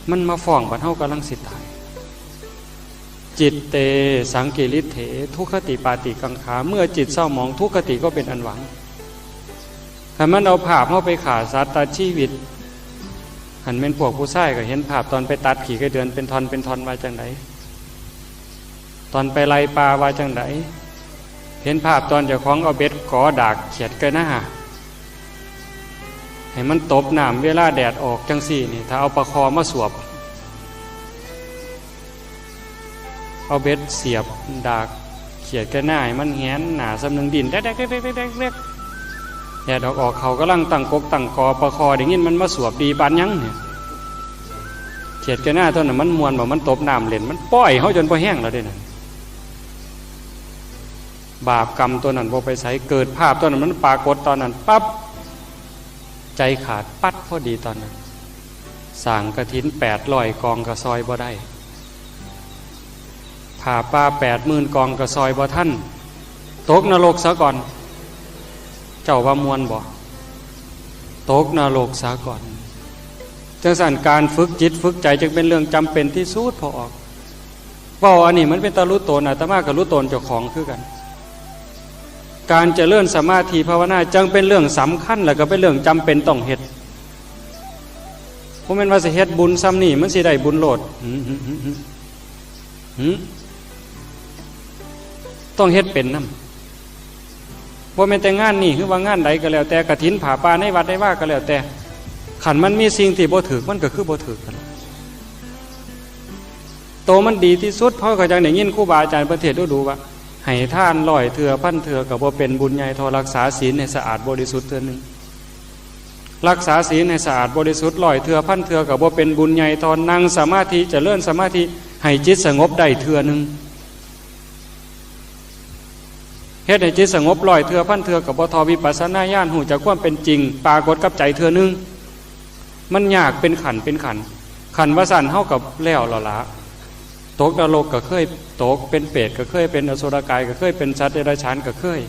มันมาฟ้องบัดเฮากำลังสิตาย จิตเต สังกิริเถ ทุคติปาติกังขา เมื่อจิตเศร้าหมองทุคติก็เป็นอันหวัง คันมันเอาภาพเฮาไปฆ่าสัตว์ตัดชีวิต คันแม่นพวกผู้ชายก็เห็นภาพตอนไปตัดขี้ไก่เดือนเป็นท่อนเป็นท่อนว่าจั่งใด ตอนไปไล่ปลาว่าจั่งใด เห็นภาพตอนเจ้าของเอาเบ็ดกอดากเขียดไก่หน้า ให้มันตบน้ำเวลาแดดออกจั่งซี้นี่ ถ้าเอาปลาคอมาสวบ เอาเบ็ดเสียบดากเขียดไก่หน้าให้มันแหนหน้าส่ำหนึ่ง ดิ้นแดกๆๆๆๆ แดดออกๆ เขากำลังตั้งกกตั้งกอ ปลาคอได้ยินมันมาสวบดีปานหยังเนี่ย เขียดไก่หน้าตัวนั้นมันม่วนบ่ มันตบน้ำเล่น มันป้อยเฮาจนบ่แห้งแล้วเด้นั่น บาปกรรมตัวนั้นบ่ไปไส เกิดภาพตัวนั้นมันปรากฏตอนนั้นปั๊บ ใจขาดปั๊ดพอดีตอนนั้น สร้างกฐินแปดร้อยกองก็ซอยบ่ได้ ผ้าป่าแปดหมื่นกองก็ซอยบ่ทัน ตกนรกซะก่อน เจ้าว่าม่วนบ่ ตกนรกซะก่อน จั่งซั้นการฝึกจิตฝึกใจจึงเป็นเรื่องจำเป็นที่สุด พอออก เว้าอันนี้มันเป็นตาลุตน อาตมาก็ลุตนเจ้าของคือกัน การเจริญสมาธิภาวนาจั่งเป็นเรื่องสำคัญ แล้วก็เป็นเรื่องจำเป็นต้องเฮ็ด บ่แม่นว่าสิเฮ็ดบุญส่ำนี้มันสิได้บุญโลด หืม หืม หืม หืม หืม ต้องเฮ็ดเป็นนำ บ่แม่นแต่งานนี้ หรือว่างานใดก็แล้วแต่ กฐินผ้าป่าในวัดในวาก็แล้วแต่ คันมันมีสิ่งที่บ่ถูก มันก็คือบ่ถูกกัน โตมันดีที่สุด เพราะก็จั่งได้ยินครูบาอาจารย์เพิ่นเทศน์ดูๆ ว่า ให้ทานร้อยเทื่อพันเทื่อก็บ่เป็นบุญใหญ่เท่ารักษาศีลให้สะอาดบริสุทธิ์เทื่อหนึ่ง รักษาศีลให้สะอาดบริสุทธิ์ร้อยเทื่อพันเทื่อก็บ่เป็นบุญใหญ่เท่านั่งสมาธิเจริญสมาธิให้จิตสงบได้เทื่อหนึ่ง เฮ็ดให้จิตสงบร้อยเทื่อพันเทื่อก็บ่เท่าวิปัสสนาญาณฮู้จักความเป็นจริงปรากฏกับใจเทื่อหนึ่ง มันยากเป็นขั้นเป็นขั้น ขั้นว่าซั่นเฮาก็แล้วล่ะละ ตกนรกก็เคยตก เป็นเปรตก็เคย เป็นอสุรกายก็เคย เป็นสัตว์เดรัจฉานก็เคย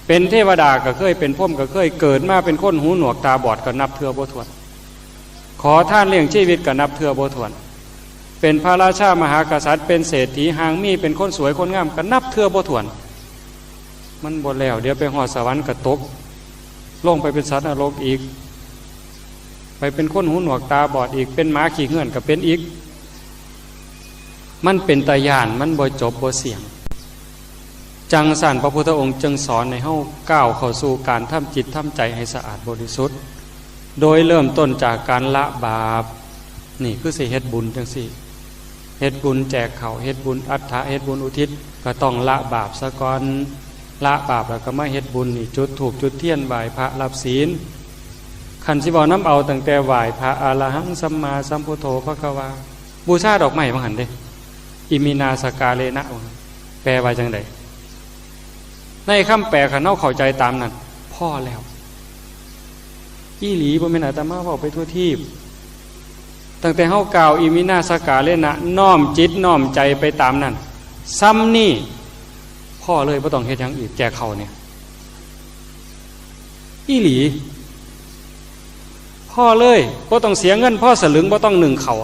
เป็นเทวดาก็เคย เป็นพรหมก็เคย เกิดมาเป็นคนหูหนวกตาบอดก็นับเทื่อบ่ถ้วน ขอทานเลี้ยงชีวิตก็นับเทื่อบ่ถ้วน เป็นพระราชามหากษัตริย์ เป็นเศรษฐีหางมี เป็นคนสวยคนงามก็นับเทื่อบ่ถ้วน มันบ่แล้ว เดี๋ยวไปฮอดสวรรค์ก็ตก ลงไปเป็นสัตว์นรกอีก ไปเป็นคนหูหนวกตาบอดอีก เป็นหมาขี้เหื่อนก็เป็นอีก มันเป็นตาย้าน มันบ่จบบ่เสี้ยง จั่งซั้นพระพุทธองค์จึงสอนให้เฮาก้าวเข้าสู่การทำจิตทำใจให้สะอาดบริสุทธิ์ โดยเริ่มต้นจากการละบาป นี่คือสิเฮ็ดบุญจั่งซี้ เฮ็ดบุญแจกข้าว เฮ็ดบุญอัฏฐะ เฮ็ดบุญอุทิศ ก็ต้องละบาปซะก่อน ละบาปแล้วก็มาเฮ็ดบุญนี่ จุดธูปจุดเทียน ไหว้พระ รับศีล คันสิเว้านำเอาตั้งแต่ไหว้พระ อะระหังสัมมาสัมพุทโธภะคะวา บูชาดอกไม้ว่าหั่นเด้ อิมินาสกาเลนะ แปลว่าจั่งใด ในคำแปลคันเฮาเข้าใจตามนั้น พอแล้ว อีหลี บ่แม่นอาตมาเว้าไปทั่วทีป ตั้งแต่เฮากล่าวอิมินาสกาเลนะ น้อมจิตน้อมใจไปตามนั้น ส่ำนี้ พอเลย บ่ต้องเฮ็ดหยังอีก แจกข้าวเนี่ย อีหลี พอเลย บ่ต้องเสียเงิน พอสลึง บ่ต้องนึ่งข้าว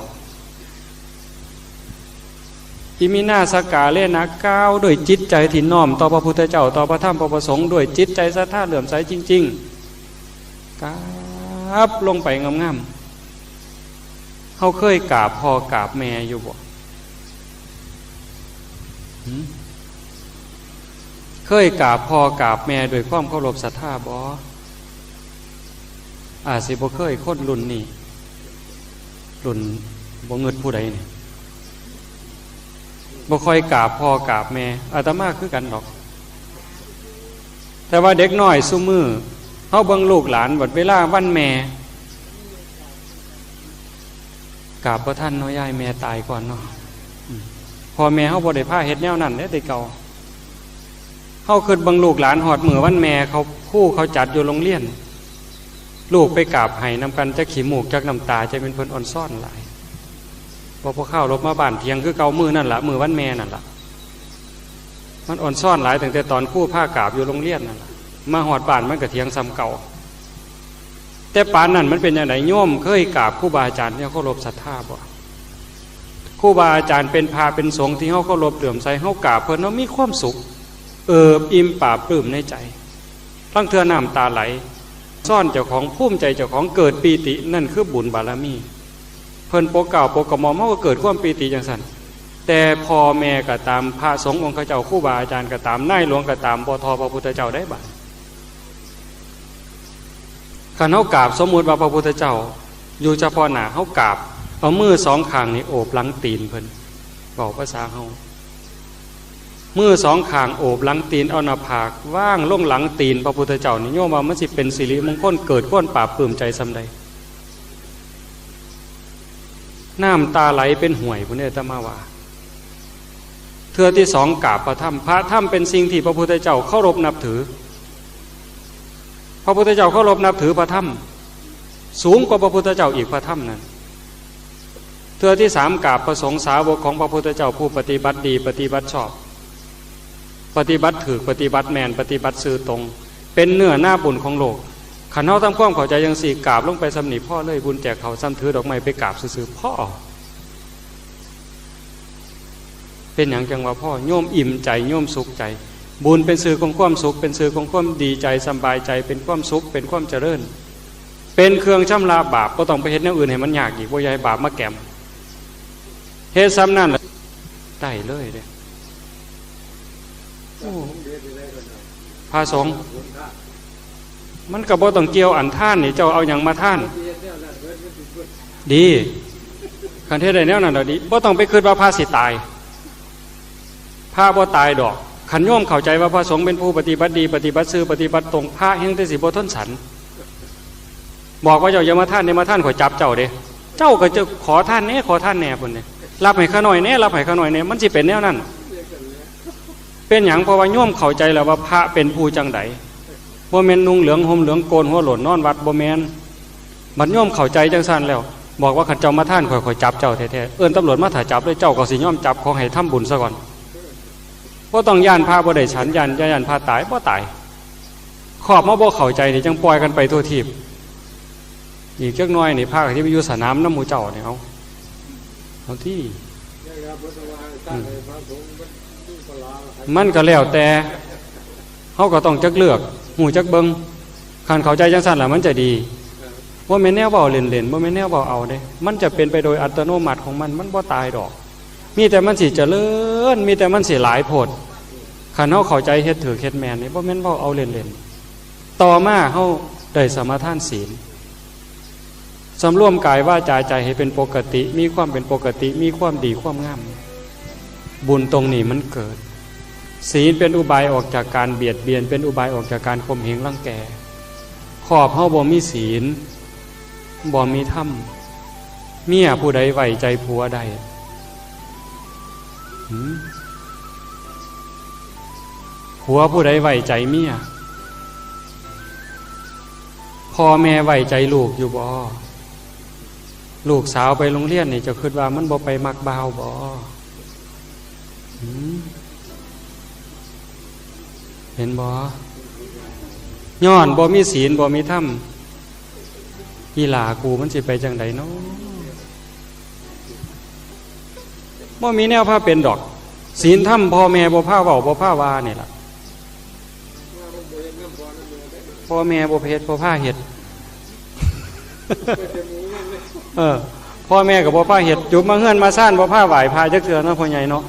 อิมินาสกาเลนะ กล่าวด้วยจิตใจที่น้อมต่อพระพุทธเจ้า ต่อพระธรรม พระประสงค์ ด้วยจิตใจศรัทธาเลื่อมใสจริงๆ กล่าว ครับ ลงไปงามๆ เฮาเคยกราบพ่อกราบแม่อยู่บ่ หืม เคยกราบพ่อกราบแม่ด้วยความเคารพศรัทธาบ่ อาจสิบ่เคย คนรุ่นนี้ รุ่นบ่เงิดผู้ใดนี่ บ่ค่อยกราบพ่อกราบแม่ อาตมาคือกันดอก แต่ว่าเด็กน้อยซุมื้อ เฮาเบิ่งลูกหลาน บัดเวลาวันแม่ กราบบ่ทันเนาะ ยายแม่ตายก่อนเนาะ อืม พ่อแม่เฮาบ่ได้พาเฮ็ดแนวนั้นเด้ แต่เก่า เฮาคิดเบิ่งลูกหลานฮอดมื้อวันแม่ เขา ครูเขาจัดอยู่โรงเรียน ลูกไปกราบไห้นำกัน จักขี้มูกจักน้ำตา จักแม่นเพิ่นอ่อนซ้อนหลาย พอ พอคาวหลบมาบ้านเถียงคือเก่า มื้อนั่นล่ะ มื้อวันแม่นั่นล่ะ มันอ่อนซ้อนหลาย ตั้งแต่ตอนครูพากราบอยู่โรงเรียนนั่นล่ะ มาฮอดบ้านมันก็เถียงส่ำเก่า แต่ปานนั้นมันเป็นจั่งใด โยมเคยกราบครูบาอาจารย์ที่เคารพศรัทธาบ่ ครูบาอาจารย์เป็นพระเป็นสงฆ์ที่เฮาเคารพเลื่อมใส เฮากราบเพิ่น เฮามีความสุข เอิบอิ่มปลาบปลื้มในใจ ลางเทื่อน้ำตาไหล ซ้อนเจ้าของ ภูมิใจเจ้าของ เกิดปีติ นั่นคือบุญบารมี เพิ่นปกเกล้าปกกระหม่อม เฮาก็เกิดความปีติจั่งซั้น แต่พ่อแม่ก็ตาม พระสงฆ์องค์เขาเจ้า ครูบาอาจารย์ก็ตาม นายหลวงก็ตาม บ่ท่อพระพุทธเจ้าได้บาด คันเฮากราบ สมมุติว่าพระพุทธเจ้าอยู่เฉพาะหน้า เฮากราบ เอามือสองข้างนี่โอบหลังตีนเพิ่น เว้าภาษาเฮา มือสองข้างโอบหลังตีน เอาหน้าผากวางลงหลังตีนพระพุทธเจ้านี่ โยมว่ามันสิเป็นสิริมงคล เกิดความปลาบปลื้มใจส่ำใด น้ำตาไหลเป็นห้วยพุ้นเด้ อาตมาว่า เทื่อที่สองกราบพระธรรม พระธรรมเป็นสิ่งที่พระพุทธเจ้าเคารพนับถือ พระพุทธเจ้าเคารพนับถือพระธรรม สูงกว่าพระพุทธเจ้าอีก พระธรรมนั้น เทื่อที่สามกราบพระสงฆ์สาวกของพระพุทธเจ้า ผู้ปฏิบัติดี ปฏิบัติชอบ ปฏิบัติถูก ปฏิบัติแม่น ปฏิบัติซื่อตรง เป็นเนื้อนาบุญของโลก คันเฮาทำความเข้าใจจั่งซี้ กราบลงไปส่ำนี้พอเลย บุญแจกข้าวส่ำถือดอกไม้ไปกราบซื่อๆ พอ เป็นหยังจั่งว่าพอ โยมอิ่มใจ โยมสุขใจ บุญเป็นชื่อของความสุข เป็นชื่อของความดีใจ สำบายใจ เป็นความสุข เป็นความเจริญ เป็นเครื่องชำระบาป บ่ต้องไปเฮ็ดแนวอื่นให้มันยากอีก บ่อยากให้บาปมาแกม เฮ็ดส่ำนั้นล่ะ ได้เลยเด้ โอ้ พระสงฆ์ มันก็บ่ต้องเกี่ยวอันทานนี่ เจ้าเอาหยังมาทาน ดี คันเฮ็ดได้แนวนั้นแล้วดี บ่ต้องไปคิดว่าพระสิตาย พระบ่ตายดอก คันโยมเข้าใจว่าพระสงฆ์เป็นผู้ปฏิบัติดี ปฏิบัติซื่อ ปฏิบัติตรง พระแฮ่งแต่สิบ่ทนสัน บอกว่าเจ้าอย่ามาทาน อย่ามาทาน ข้อยจับเจ้าเด้ เจ้าก็จะขอทานแหน่ ขอทานแหน่พุ้นเด้ รับให้ข้าน้อยแหน่ รับให้ข้าน้อยแหน่ มันสิเป็นแนวนั้น เป็นหยัง เพราะว่าโยมเข้าใจแล้วว่าพระเป็นผู้จั่งใด บ่แม่นนุ่งเหลืองห่มเหลืองโกนหัวโล้นนอนวัด บ่แม่น บัดโยมเข้าใจจั่งซั้นแล้ว บอกว่าคันเจ้ามาทานข้อย ข้อยจับเจ้าแท้ๆ เอิ้นตำรวจมาถ่าจับเลย เจ้าก็สิยอมจับ ขอให้ทำบุญซะก่อน บ่ต้องย้านพระบ่ได้ฉัน ย้าน ย้านพระตาย บ่ตาย ครอบมาบ่เข้าใจนี่ จั่งปล่อยกันไปทั่วทีป อีกจักหน่อยนี่ พระก็สิไปอยู่สนามนำหมู่เจ้านี่ เอา เอาติ อืม มันก็แล้วแต่ เฮาก็ต้องจักเลือก ฮู้จักเบิ่ง คันเข้าใจจั่งซั้นล่ะมันจะดี บ่แม่นแนวเว้าเล่นๆ บ่แม่นแนวเว้าเอาเด้ มันจะเป็นไปโดยอัตโนมัติของมัน มันบ่ตายดอก มีแต่มันสิเจริญ มีแต่มันสิหลายโพด คันเฮาเข้าใจเฮ็ดถูกเฮ็ดแม่นนี่ บ่แม่นเว้าเอาเล่นๆ ต่อมาเฮาได้สมาทานศีล สำรวมกายวาจาใจให้เป็นปกติ มีความเป็นปกติ มีความดีความงาม บุญตรงนี้มันเกิด ศีลเป็นอุบายออกจากการเบียดเบียน เป็นอุบายออกจากการข่มเหงรังแก ครอบเฮาบ่มีศีล บ่มีธรรม เมียผู้ใดไว้ใจผัวได้ หืม ผัวผู้ใดไว้ใจเมีย พ่อแม่ไว้ใจลูกอยู่บ่ ลูกสาวไปโรงเรียนนี่ เจ้าคิดว่ามันบ่ไปมักบ่าวบ่ หืม เห็นบ่ ย้อนบ่มีศีล บ่มีธรรม อีหล่ากูมันสิไปจั่งใดน้อ บ่มีแนวพาเป็นดอก ศีลธรรมพ่อแม่บ่พาเว้า บ่พาว่านี่ล่ะ พ่อแม่บ่เฮ็ด บ่พาเฮ็ด เออ พ่อแม่ก็บ่พาเฮ็ด จุบมาเฮือนมาซาน บ่พาไหว้พระจักเทื่อเนาะ พ่อใหญ่เนาะ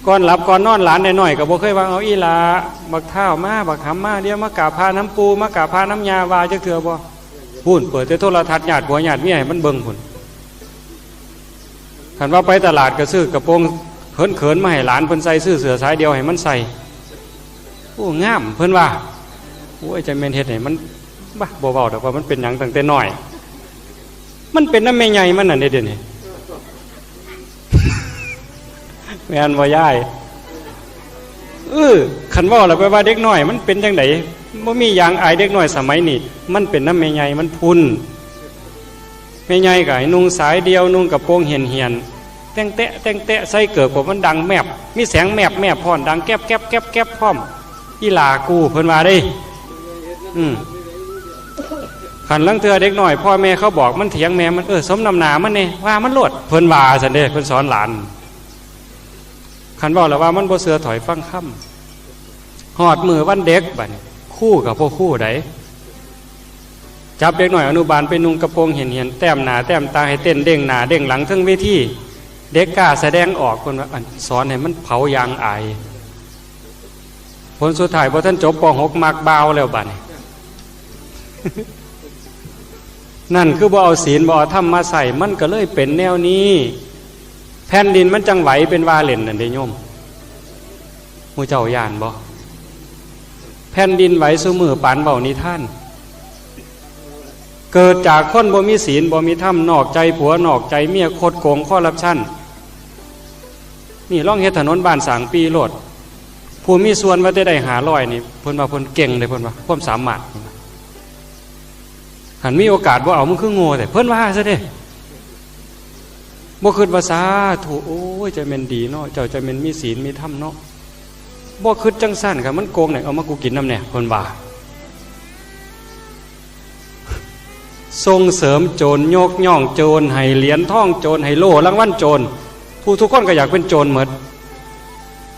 ก่อนหลับก่อนนอนหลานน้อยๆก็บ่เคยว่า "เอาอีหล่า บักท้าวมา บักหำมา เดี๋ยวมากราบพระนำปู่ มากราบพระนำย่า" ว่าจักเทื่อบ่ พู้น เปิดแต่โทรทัศน์ญาติผัวญาติเมียให้มันเบิ่งพู้น คันว่าไปตลาดก็ซื้อกระโปรงเขินๆมาให้หลานเพิ่นใส่ ซื้อเสื้อสายเดี่ยวให้มันใส่ "โอ้ งาม" เพิ่นว่า โอ้ย จั่งแม่นเฮ็ดให้มัน บ่ บ่เว้าดอกว่ามันเป็นหยังตั้งแต่น้อย มันเป็นนำแม่ใหญ่มันนั่นเด้ เดี๋ยวนี้ แม่นบ่ยาย เออ คันเว้าแล้วไปว่าเด็กน้อยมันเป็นจั่งใด บ่มีอย่างอายเด็กน้อยสมัยนี้ มันเป็นนำแม่ใหญ่มันพุ้น แม่ใหญ่ก็ให้นุ่งสายเดี่ยว นุ่งกระโปรงเหี่ยนๆ แต่งแตะ แต่งแตะ ใส่เกิบกว่ามันดังแมบ มีแสงแมบแมบพร้อม ดังแก๊บแก๊บแก๊บแก๊บพร้อม "อีหล่ากู" เพิ่นว่าเด้ อืม คันลางเทื่อเด็กน้อย พ่อแม่เขาบอกมันเถียงแม่มัน "เออ สมน้ำหน้ามันแน่ ว่ามันโลด" เพิ่นว่าซั่นเด้ เพิ่นสอนหลาน คันเว้าแล้วว่ามันบ่เชื่อ ถอยฟังคำ ฮอดมื้อวันเด็กบัดนี้ ครูก็บ่ครูใด จับเด็กน้อยอนุบาลไปนุ่งกระโปรงเหี่ยนๆ แต้มหน้าแต้มตา ให้เต้นเด้งหน้าเด้งหลังเทิงเวที เด็กกล้าแสดงออก เพิ่นว่า อัน สอนให้มันเผายางอาย ผลสุดท้ายบ่ทันจบ ป.หก มักบ่าวแล้วบัดนี้ นั่นคือบ่เอาศีลบ่เอาธรรมมาใช้ มันก็เลยเป็นแนวนี้ แผ่นดินมันจั่งไหวเป็นว่าเล่นนั่นเด้โยม หมู่เจ้าย้านบ่ แผ่นดินไหวซุมื้อปานเว้านิทาน เกิดจากคนบ่มีศีลบ่มีธรรม นอกใจผัวนอกใจเมีย คดโกงคอร์รัปชัน นี่ลองเฮ็ดถนนบ้านสร้างปีโลด ผู้มีส่วนว่าแต่ได้ห้าร้อยนี่ เพิ่นว่าเพิ่นเก่งเลย เพิ่นว่าความสามารถ หันมีโอกาสบ่เอา มันคือโง่แท้ เพิ่นว่าซะเด้ บ่คิดว่า "สาธุ โอ้ย จั่งแม่นดีเนาะ เจ้าจั่งแม่นมีศีลมีธรรมเนาะ" บ่คิดจั่งซั่น คันมันโกงเนี่ย "เอามากูกินนำแหน่" เพิ่นว่า ส่งเสริมโจร ยกย่องโจร ให้เหรียญทองโจร ให้โล่รางวัลโจร ผู้ทุกคนก็อยากเป็นโจรหมด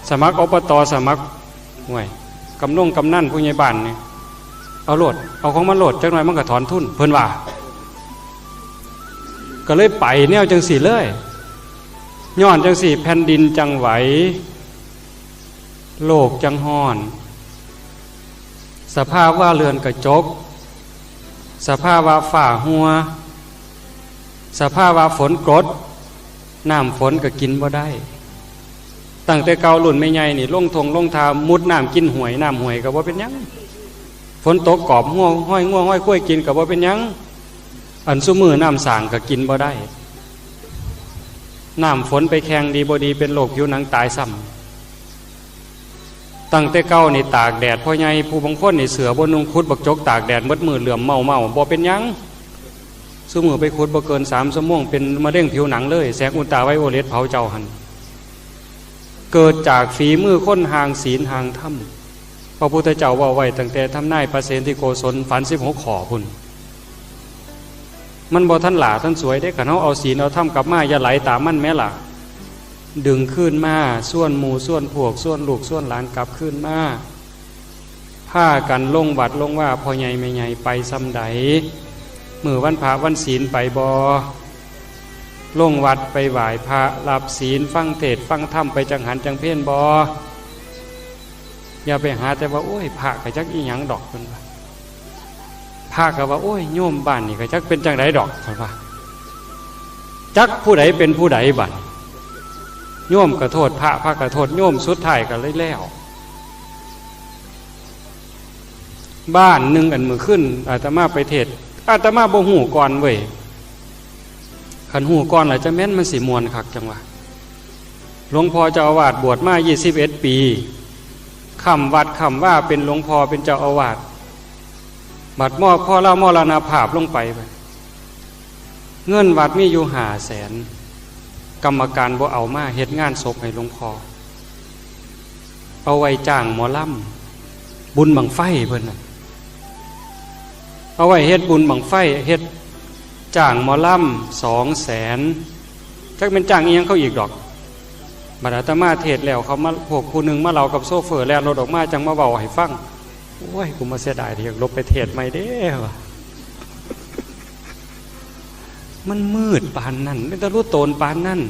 สมัคร อบต. สมัคร ห่วย กำนงกำนัน ผู้ใหญ่บ้านนี่ "เอาโลด เอาของมันโลด จักหน่อยมันก็ถอนทุน" เพิ่นว่า ก็เลยไปแนวจั่งซี้เลย ย้อนจั่งซี้ แผ่นดินจั่งไหว โลกจั่งฮ้อน สภาวะเรือนกระจก สภาวะฟ้าหัว สภาวะฝนกรด น้ำฝนก็กินบ่ได้ ตั้งแต่เก่ารุ่นแม่ใหญ่นี่ ลงท่งลงท่า มุดน้ำกินห้วย น้ำห้วยก็บ่เป็นหยัง ฝนตกกอบหัว ห้อยงัวห้อยควายกินก็บ่เป็นหยัง อันซุมื้อน้ำสร้างก็กินบ่ได้ น้ำฝนไปแข่งดีบ่ดี เป็นโรคผิวหนังตายซ้ำ ตั้งแต่เก่านี่ตากแดด พ่อใหญ่ผู้บางคนนี่เสื้อบ่นุ่ง ขุดบักจกตากแดดหมดมื้อ เหลื่อมเมาๆ บ่เป็นหยัง ซุมื้อไปขุดบ่เกินสามชั่วโมง เป็นมะเร็งผิวหนังเลย แสงอุลตราไวโอเลตเผาเจ้าหั่น เกิดจากฝีมือคนห่างศีลห่างธรรม พระพุทธเจ้าเว้าไว้ตั้งแต่ทำนายพระเสนทิโกศลฝันสิบหกข้อพุ้น มันบ่ทันหล้าทันสวยเด้ คันเฮาเอาศีลเอาธรรมกลับมา อย่าไหลตามมันแม้ล่ะ ดึงคืนมา ชวนหมู่ชวนพวก ชวนลูกชวนหลานกลับคืนมา พากันลงวัดลงวา พ่อใหญ่แม่ใหญ่ไปส่ำใด มื้อวันพระวันศีลไปบ่ ลงวัดไปไหว้พระ รับศีล ฟังเทศน์ฟังธรรม ไปจังหันจังเพลบ่ อย่าไปหาแต่ว่า "โอ้ย พระก็จักอีหยังดอก" เพิ่นว่า พระก็ว่า "โอ้ย โยมบ้านนี่ก็จักเป็นจังใดดอก" เพิ่นว่า จักผู้ใดเป็นผู้ใดบัด โยมก็โทษพระ พระก็โทษโยม สุดท้ายก็เลยแล้ว บ้านหนึ่ง อันมื้อคืนอาตมาไปเทศน์ อาตมาบ่ฮู้ก่อนเว้ย คันฮู้ก่อนแล้วจะแม่นมันสิม่วนคักจังวะ หลวงพ่อเจ้าอาวาสบวชมายี่สิบเอ็ดปี ค้ำวัดค้ำวาเป็นหลวงพ่อเป็นเจ้าอาวาส บัดมอพ่อลาวมรณภาพลงไป เงินวัดมีอยู่ห้าแสน กรรมการบ่เอามาเฮ็ดงานศพให้หลวงพ่อ เอาไว้จ้างหมอลำ บุญบั้งไฟเพิ่นน่ะ เอาไว้เฮ็ดบุญบั้งไฟ เฮ็ดจ้างหมอลำสองแสน จักแม่นจ้างอีหยังเขาอีกดอก บัดอาตมาเทศน์แล้ว เขามา พวกผู้หนึ่งมาเล่ากับโชเฟอร์ แล่นรถออกมา จั่งมาเว้าให้ฟัง โอ้ย กูมาเสียดายที่อยากลบไปเทศน์ใหม่เด้ว่ะ มันมืดปานนั้น เป็นตาลุโตนปานนั้น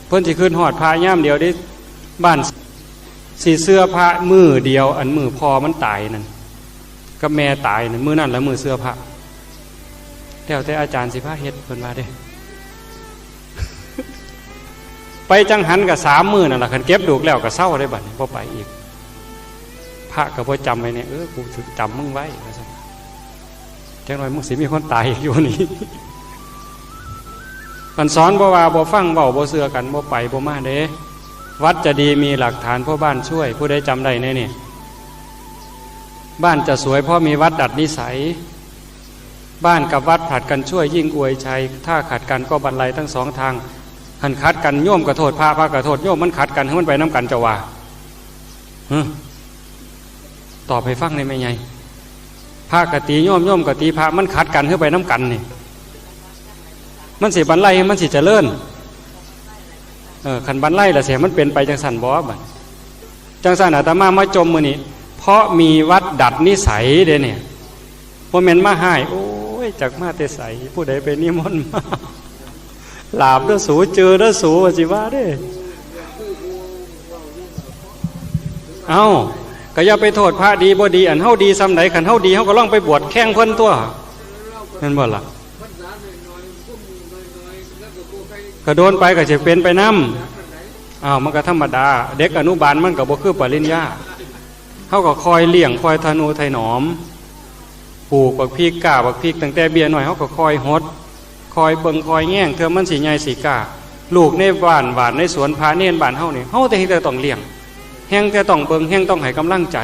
เพิ่นสิขึ้นฮอดพระยามเดียวเด้ บ้านสิเชื่อพระมื้อเดียว อันมื้อพ่อมันตายนั่น กับแม่ตายนั่น มื้อนั้นละมื้อเชื่อพระ แล้วแต่อาจารย์สิพาเฮ็ด เพิ่นว่าเด้ ไปจังหันก็สามมื้อนั่นล่ะ คันเก็บลูกแล้วก็เซาได้บัดนี้ บ่ไปอีก พระก็บ่จำไว้เนี่ย เออ กูสิจำมึงไว้ ว่าซั่น จักหน่อยมึงสิมีคนตายอีกอยู่นี่ คันสอนบ่ว่าบ่ฟัง เว้าบ่เชื่อกัน บ่ไปบ่มาเด้ วัดจะดีมีหลักฐานเพราะบ้านช่วย ผู้ใดจำได้แน่นี่ บ้านจะสวยเพราะมีวัดดัดนิสัย บ้านกับวัดผลัดกันช่วยยิ่งอวยชัย ถ้าขัดกันก็บันไลทั้งสองทาง คันขัดกันโยมก็โทษพระ พระก็โทษโยม มันขัดกัน ให้มันไปนำกัน เจ้าว่า ฮะ ตอบให้ฟังได้ไหมไง พระกะตีโยม โยมกะตีพระ มันขัดกัน คือไปนำกันนี่ มันสิบันไล มันสิเจริญ เออ คันบันไลล่ะเสีย มันเป็นไปจังซั่นบ่บัด จังซั่นอาตมามาจมมื้อนี้ เพราะมีวัดดัดนิสัยเด้เนี่ย บ่แม่นมาฮ้าย โอ้ย จักมาแต่ไส ผู้ใดไปนิมนต์มา หลาบเด้อสู เจอเด้อสู ว่าสิว่าเด้ เอ้า ก็อย่าไปโทษพระดีบ่ดี อันเฮาดีส่ำใด คันเฮาดี เฮาก็ลองไปบวชแข่งเพิ่นตั๊ว แม่นบ่ล่ะ ก็โดนไปก็สิเป็นไปนำ อ้าว มันก็ธรรมดา เด็กอนุบาลมันก็บ่คือปริญญา เฮาก็คอยเลี้ยง คอยทะนุถนอม ปลูกบักพริก กล้าบักพริก ตั้งแต่เบี้ยน้อย เฮาก็คอยหด คอยเบิ่ง คอยแยง เทื่อมันสิใหญ่สิกล้า ลูกในบ้าน บ้านในสวน พระเณรบ้านเฮานี่ เฮาแต่เฮ็ดแต่ต้องเลี้ยง แฮ่งแต่ต้องเบิ่ง แฮ่งต้องให้กำลังใจ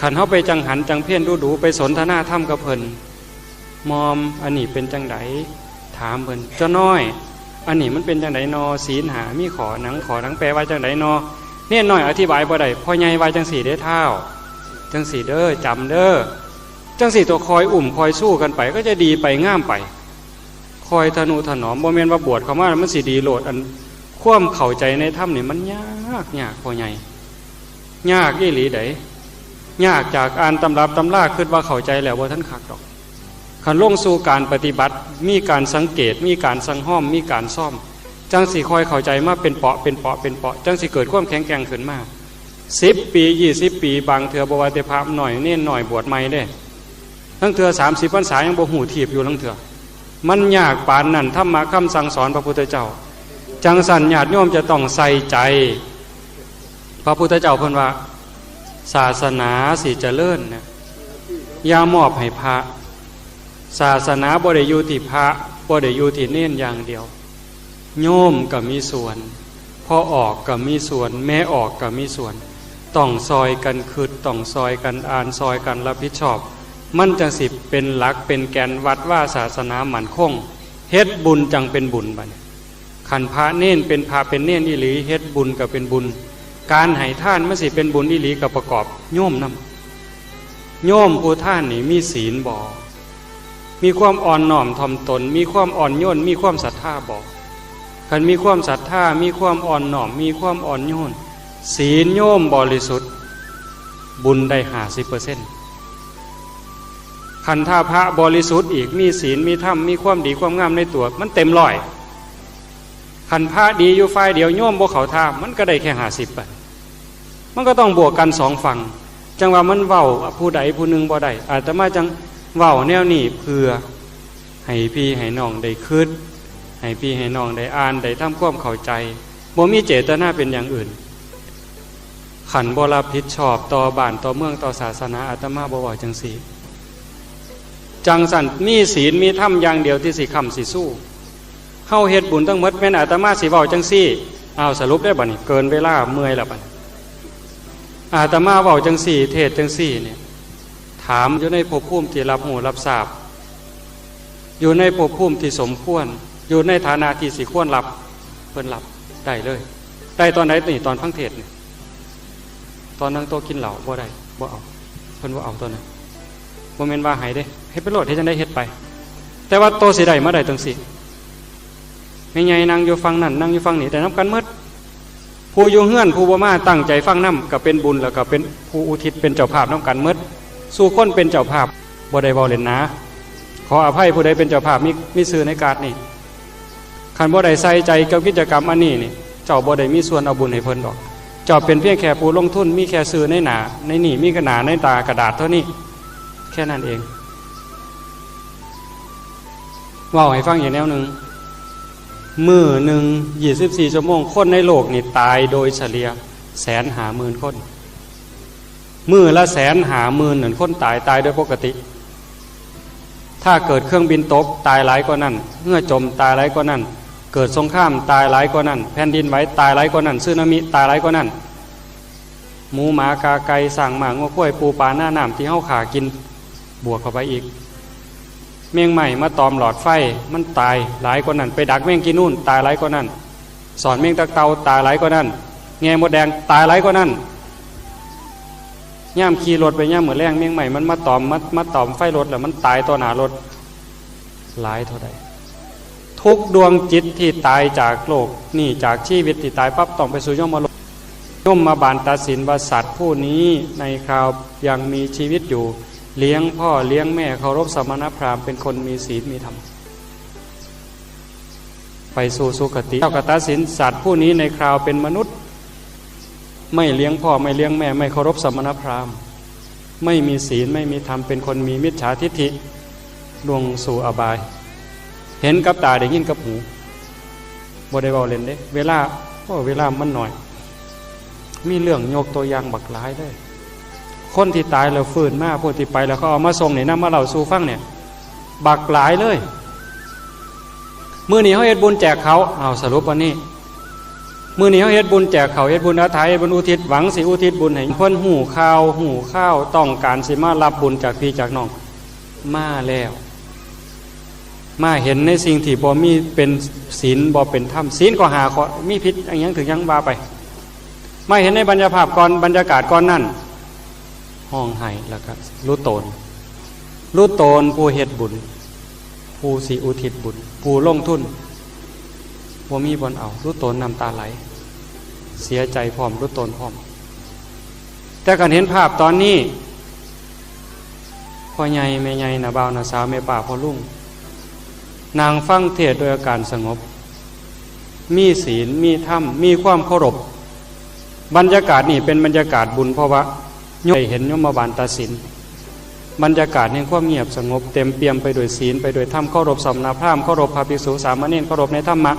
คันเฮาไปจังหันจังเพลดูๆ ไปสนทนาธรรมกับเพิ่น มอม อันนี้เป็นจังใด ถามเพิ่น เจ้าน้อย อันนี้มันเป็นจังใดนอ ศีลห้ามีข้อหยัง ข้อหยังแปลว่าจังใดนอ เณรน้อยอธิบายบ่ได้ พ่อใหญ่ว่าจังซี่เด้ท้าว จังซี่เด้อ จำเด้อ จังซี่ตั๊ว คอยอุ้มคอยชูกันไป ก็จะดีไปงามไป คอยทะนุถนอม บ่แม่นว่าบวชเข้ามามันสิดีโลด อันความเข้าใจในธรรมนี่มันยาก ยาก พ่อใหญ่ ยากอีหลีใด ยากจากอ่านตำรับตำรา คิดว่าเข้าใจแล้ว บ่ทันคักดอก คันลงสู่การปฏิบัติ มีการสังเกต มีการสังฮอม มีการซ้อม จังสิค่อยเข้าใจมาเป็นเปาะเป็นเปาะเป็นเปาะ จังสิเกิดความแข็งแกร่งขึ้นมา สิบปี ยี่สิบปี บางเทื่อบ่ว่าแต่พระน้อย เณรน้อย บวชใหม่เด้ ลางเทื่อ สามสิบพรรษายังบ่ฮู้ทีบอยู่ ลางเทื่อ มันยากปานนั้น ธรรมะคำสั่งสอนพระพุทธเจ้า จังซั่นญาติโยมจะต้องใส่ใจ พระพุทธเจ้าเพิ่นว่า ศาสนาสิเจริญนะ อย่ามอบให้พระ ศาสนาบ่ได้อยู่ที่พระ บ่ได้อยู่ที่เณรอย่างเดียว โยมก็มีส่วน พ่อออกก็มีส่วน แม่ออกก็มีส่วน ต้องซอยกันคิด ต้องซอยกันอ่าน ซอยกันรับผิดชอบ มันจังสิเป็นหลักเป็นแกนวัดว่าศาสนามั่นคง เฮ็ดบุญจังเป็นบุญบัดนี้ คันพระเณรเป็นพระเป็นเณรอีหลี เฮ็ดบุญก็เป็นบุญ การให้ทานมันสิเป็นบุญอีหลีก็ประกอบโยมนำ โยมผู้ทานนี่มีศีลบ่ มีความอ่อนน้อมถ่อมตน มีความอ่อนโยน มีความศรัทธาบ่ คันมีความศรัทธา มีความอ่อนน้อม มีความอ่อนโยน ศีลโยมบริสุทธิ์ บุญได้ห้าสิบเปอร์เซ็นต์ คันถ้าพระบริสุทธิ์อีก มีศีล มีธรรม มีความดีความงามในตัว มันเต็มร้อย คันพระดีอยู่ฝ่ายเดียว โยมบ่เข้าท่า มันก็ได้แค่ห้าสิบไป มันก็ต้องบวกกันสองฝั่ง จังว่ามันเว้าผู้ใดผู้หนึ่งบ่ได้ อาตมาจังเว้าแนวนี้เพื่อให้พี่ให้น้องได้คิด ให้พี่ให้น้องได้อ่าน ได้ทำความเข้าใจ บ่มีเจตนาเป็นอย่างอื่น คันบ่รับผิดชอบต่อบ้านต่อเมืองต่อศาสนา อาตมาบ่เว้าจังซี่ จังซั่นมีศีลมีธรรมอย่างเดียวที่สิค้ำสิสู้ เฮาเฮ็ดบุญทั้งหมด แม่นอาตมาสิเว้าจังซี่ อ้าว สรุปได้บัดนี้ เกินเวลา เมื่อยแล้วบัดนี้ อาตมาเว้าจังซี่ เทศน์จังซี่เนี่ย ถามอยู่ในภพภูมิที่รับรู้รับทราบ อยู่ในภพภูมิที่สมควร อยู่ในฐานะที่สิควรรับ เพิ่นรับได้เลย ได้ตอนไหนนี่ ตอนฟังเทศน์นี่ ตอนนั่งโต๊ะกินเหล้าบ่ได้ บ่เอา เพิ่นบ่เอาตอนนั้น บ่แม่นว่าให้เด้ เฮ็ดไปโลด เฮ็ดจั่งใดเฮ็ดไป แต่ว่าโตสิได้มาได้จั่งซี้ แม่ใหญ่นั่งอยู่ฝั่งนั้น นั่งอยู่ฝั่งนี้ ได้นำกันหมด ผู้อยู่เฮือน ผู้บ่มาตั้งใจฟังนำ ก็เป็นบุญ แล้วก็เป็นผู้อุทิศเป็นเจ้าภาพนำกันหมด สู่คนเป็นเจ้าภาพ บ่ได้เว้าเล่นนะ ขออภัยผู้ใดเป็นเจ้าภาพ มี มีชื่อในการ์ดนี่ คันบ่ได้ใส่ใจกับกิจกรรมอันนี้นี่ เจ้าบ่ได้มีส่วนเอาบุญให้เพิ่นดอก เจ้าเป็นเพียงแค่ผู้ลงทุน มีแค่ชื่อในหน้า ในนี่ มีกระดาษในตากระดาษเท่านี้ แค่นั้นเอง เว้าให้ฟังอีกแนวหนึ่ง มื้อหนึ่ง ยี่สิบสี่ ชั่วโมง คนในโลกนี่ตายโดยเฉลี่ย แสนห้าหมื่น คน มื้อละแสนห้าหมื่น นั่นคนตาย ตายโดยปกติ ถ้าเกิดเครื่องบินตก ตายหลายกว่านั้น เรือจม ตายหลายกว่านั้น เกิดสงคราม ตายหลายกว่านั้น แผ่นดินไหว ตายหลายกว่านั้น สึนามิ ตายหลายกว่านั้น หมูหมากาไก่ ช้างม้างัวควาย ปูปลานาน้ำที่เฮาฆ่ากิน บวกเข้าไปอีก แมงไหม้มาตอมหลอดไฟ มันตายหลายกว่านั้น ไปดักแมงกีนูน ตายหลายกว่านั้น ซ่อนแมงตับเต่า ตายหลายกว่านั้น แง่มดแดง ตายหลายกว่านั้น ยามขี่รถไปยามมื้อแลง แมงไหม้มันมาตอม มา มาตอมไฟรถ แล้วมันตายต่อหน้ารถ หลายเท่าใด ทุกดวงจิตที่ตายจากโลกนี่ จากชีวิตที่ตายปั๊บ ต้องไปสู่ยมโลก ยมบาลตัดสินว่าสัตว์ผู้นี้ในคราวยังมีชีวิตอยู่ เลี้ยงพ่อเลี้ยงแม่ เคารพสมณพราหมณ์ เป็นคนมีศีลมีธรรม ไปสู่สุคติ เจ้าก็ตัดสินสัตว์ผู้นี้ในคราวเป็นมนุษย์ ไม่เลี้ยงพ่อไม่เลี้ยงแม่ ไม่เคารพสมณพราหมณ์ ไม่มีศีลไม่มีธรรม เป็นคนมีมิจฉาทิฏฐิ ลงสู่อบาย เห็นกับตา ได้ยินกับหู บ่ได้เว้าเล่นเด้ เวลา โอ้ เวลามันน้อย มีเรื่องยกตัวอย่างบักหลายเลย คนที่ตายแล้วฟื้นมา พวกที่ไปแล้วเขาเอามาส่งนี่ นำมาเล่าสู่ฟังเนี่ย บักหลายเลย มื้อนี้เฮาเฮ็ดบุญแจกเขา เอาสรุปวันนี้ มื้อนี้เฮาเฮ็ดบุญแจกเขา เฮ็ดบุญอาถรรพ์ เฮ็ดบุญอุทิศ หวังสิอุทิศบุญให้เพิ่นฮู้ข่าว ฮู้ข่าว ต้องการสิมารับบุญจากพี่จากน้อง มาแล้ว มาเห็นในสิ่งที่บ่มี เป็นศีลบ่เป็นธรรม ศีลก็ห้าข้อ มีผิดอิหยังถือหยังว่าไป มาเห็นในบรรยาภาพก่อน บรรยากาศก่อนนั่น ฮ้องไห้แล้วก็หลุโตน หลุโตนผู้เฮ็ดบุญ ผู้สิอุทิศบุญ ผู้ลงทุน บ่มีบ่อนเอา หลุโตนน้ำตาไหล เสียใจพร้อม หลุโตนพร้อม แต่คันเห็นภาพตอนนี้ พ่อใหญ่แม่ใหญ่ น้าบ่าวน้าสาว แม่ป้าพ่อลุง นั่งฟังเทศน์โดยอาการสงบ มีศีล มีธรรม มีความเคารพ บรรยากาศนี่เป็นบรรยากาศบุญ เพราะว่าโยมได้เห็นยมบาลตัดสิน บรรยากาศแห่งความเงียบสงบ เต็มเปี่ยมไปด้วยศีล ไปด้วยธรรม เคารพสมณพราหมณ์ เคารพพระภิกษุสามเณร เคารพในธรรมะ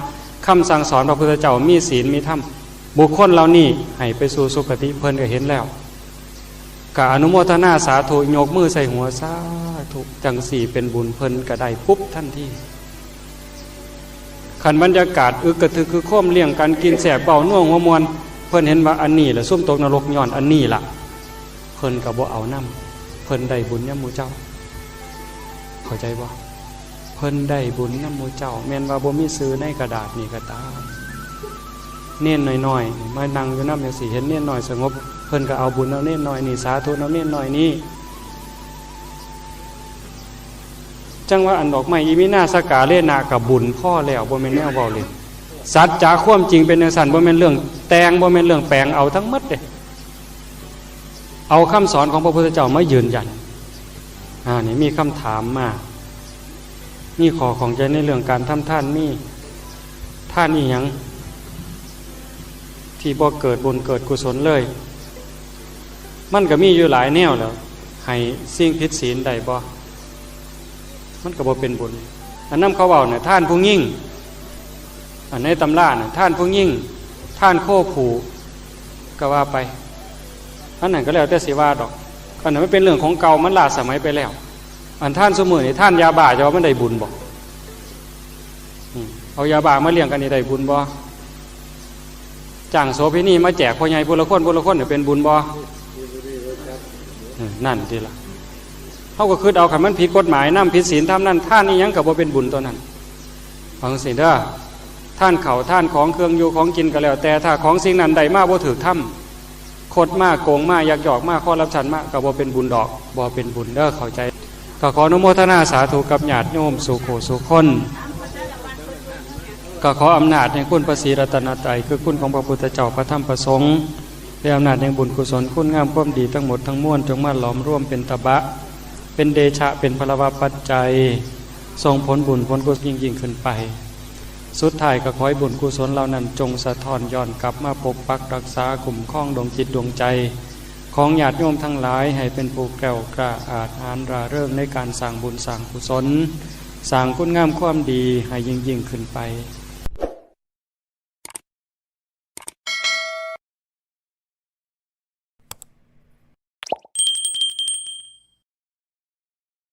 คำสั่งสอนพระพุทธเจ้า มีศีล มีธรรม บุคคลเหล่านี้ให้ไปสู่สุคติ เพิ่นก็เห็นแล้ว ก็อนุโมทนาสาธุ ยกมือใส่หัว สาธุ จังสี่เป็นบุญ เพิ่นก็ได้ปุ๊บทันที คันบรรยากาศอึกกระทึกคือโครม เลี้ยงกันกินแซ่บ เว้านัวหัวม่วน เพิ่นเห็นว่าอันนี้ล่ะ ซุมตกนรกย้อนอันนี้ล่ะ เพิ่นก็บ่เอานำ เพิ่นได้บุญนำหมู่เจ้า เข้าใจบ่ เพิ่นได้บุญนำหมู่เจ้า แม้นว่าบ่มีชื่อในกระดาษนี่ก็ตาม เณรน้อยๆ มานั่งอยู่นำจังซี่ เห็นเณรน้อยสงบ เพิ่นก็เอาบุญเอาเณรน้อยนี่ สาธุนำเณรน้อยนี่ จั่งว่าอันดอกไม้อีมินาสกาเลนะก็บุญพอแล้ว บ่แม่นแนวเว้าเล่น สัจจะความจริงเป็นจั่งซั้น บ่แม่นเรื่องแต่ง บ่แม่นเรื่องแปลงเอาทั้งหมดเด้ เอาคำสอนของพระพุทธเจ้ามายืนยัน อ่า นี่มีคำถามมา มีข้อข้องใจในเรื่องการทำทาน มีทานอีหยัง ที่บ่เกิดบุญเกิดกุศลเลย มันก็มีอยู่หลายแนวแหล้ว ให้สิ่งผิดศีลได้บ่ มันก็บ่เป็นบุญ อันนำเขาเว้าน่ะ ทานผู้หญิง อันในตำราน่ะ ทานผู้หญิง ทานโคผู้ ก็ว่าไป อันนั้นก็แล้วแต่สิว่าดอก อันนั้นมันเป็นเรื่องของเก่า มันล้าสมัยไปแล้ว อันทานซุมื้อนี่ ทานยาบ้า จะว่ามันได้บุญบ่ อืม เอายาบ้ามาเลี้ยงกันนี่ได้บุญบ่ จ้างโสเภณีมาแจกพ่อใหญ่ผู้ละคนผู้ละคนเนี่ยเป็นบุญบ่ เออ นั่นติล่ะ เฮาก็คิดเอา คันมันผิดกฎหมายนำ ผิดศีลธรรมนั่น ทานอีหยังก็บ่เป็นบุญตัวนั้น ฟังสิเด้อ ทานข้าว ทานของเครื่องอยู่ของกินก็แล้วแต่ ถ้าของสิ่งนั้นได้มาบ่ถูกธรรม คดมา โกงมา ยักยอกมา คอร์รัปชันมา ก็บ่เป็นบุญดอก บ่เป็นบุญเด้อ เข้าใจ ก็ขออนุโมทนาสาธุกับญาติโยมสู่ผู้สู่คน ก็ขออำนาจแห่งคุณพระศรีรัตนตรัย คือคุณของพระพุทธเจ้า พระธรรม พระสงฆ์ และอำนาจแห่งบุญกุศลคุณงามความดีทั้งหมดทั้งมวล จงมาหลอมรวมเป็นตบะ เป็นเดชะ เป็นพลวปัจจัย ส่งผลบุญผลกุศลยิ่งๆขึ้นไป สุดท้ายก็ขอให้บุญกุศลเหล่านั้นจงสะท้อนย้อนกลับมาปกปักรักษาคุ้มครองดวงจิตดวงใจ ของญาติโยมทั้งหลาย ให้เป็นผู้แกล้วกล้าอาจหาญร่าเริงในการสร้างบุญสร้างกุศล สร้างคุณงามความดีให้ยิ่งๆขึ้นไป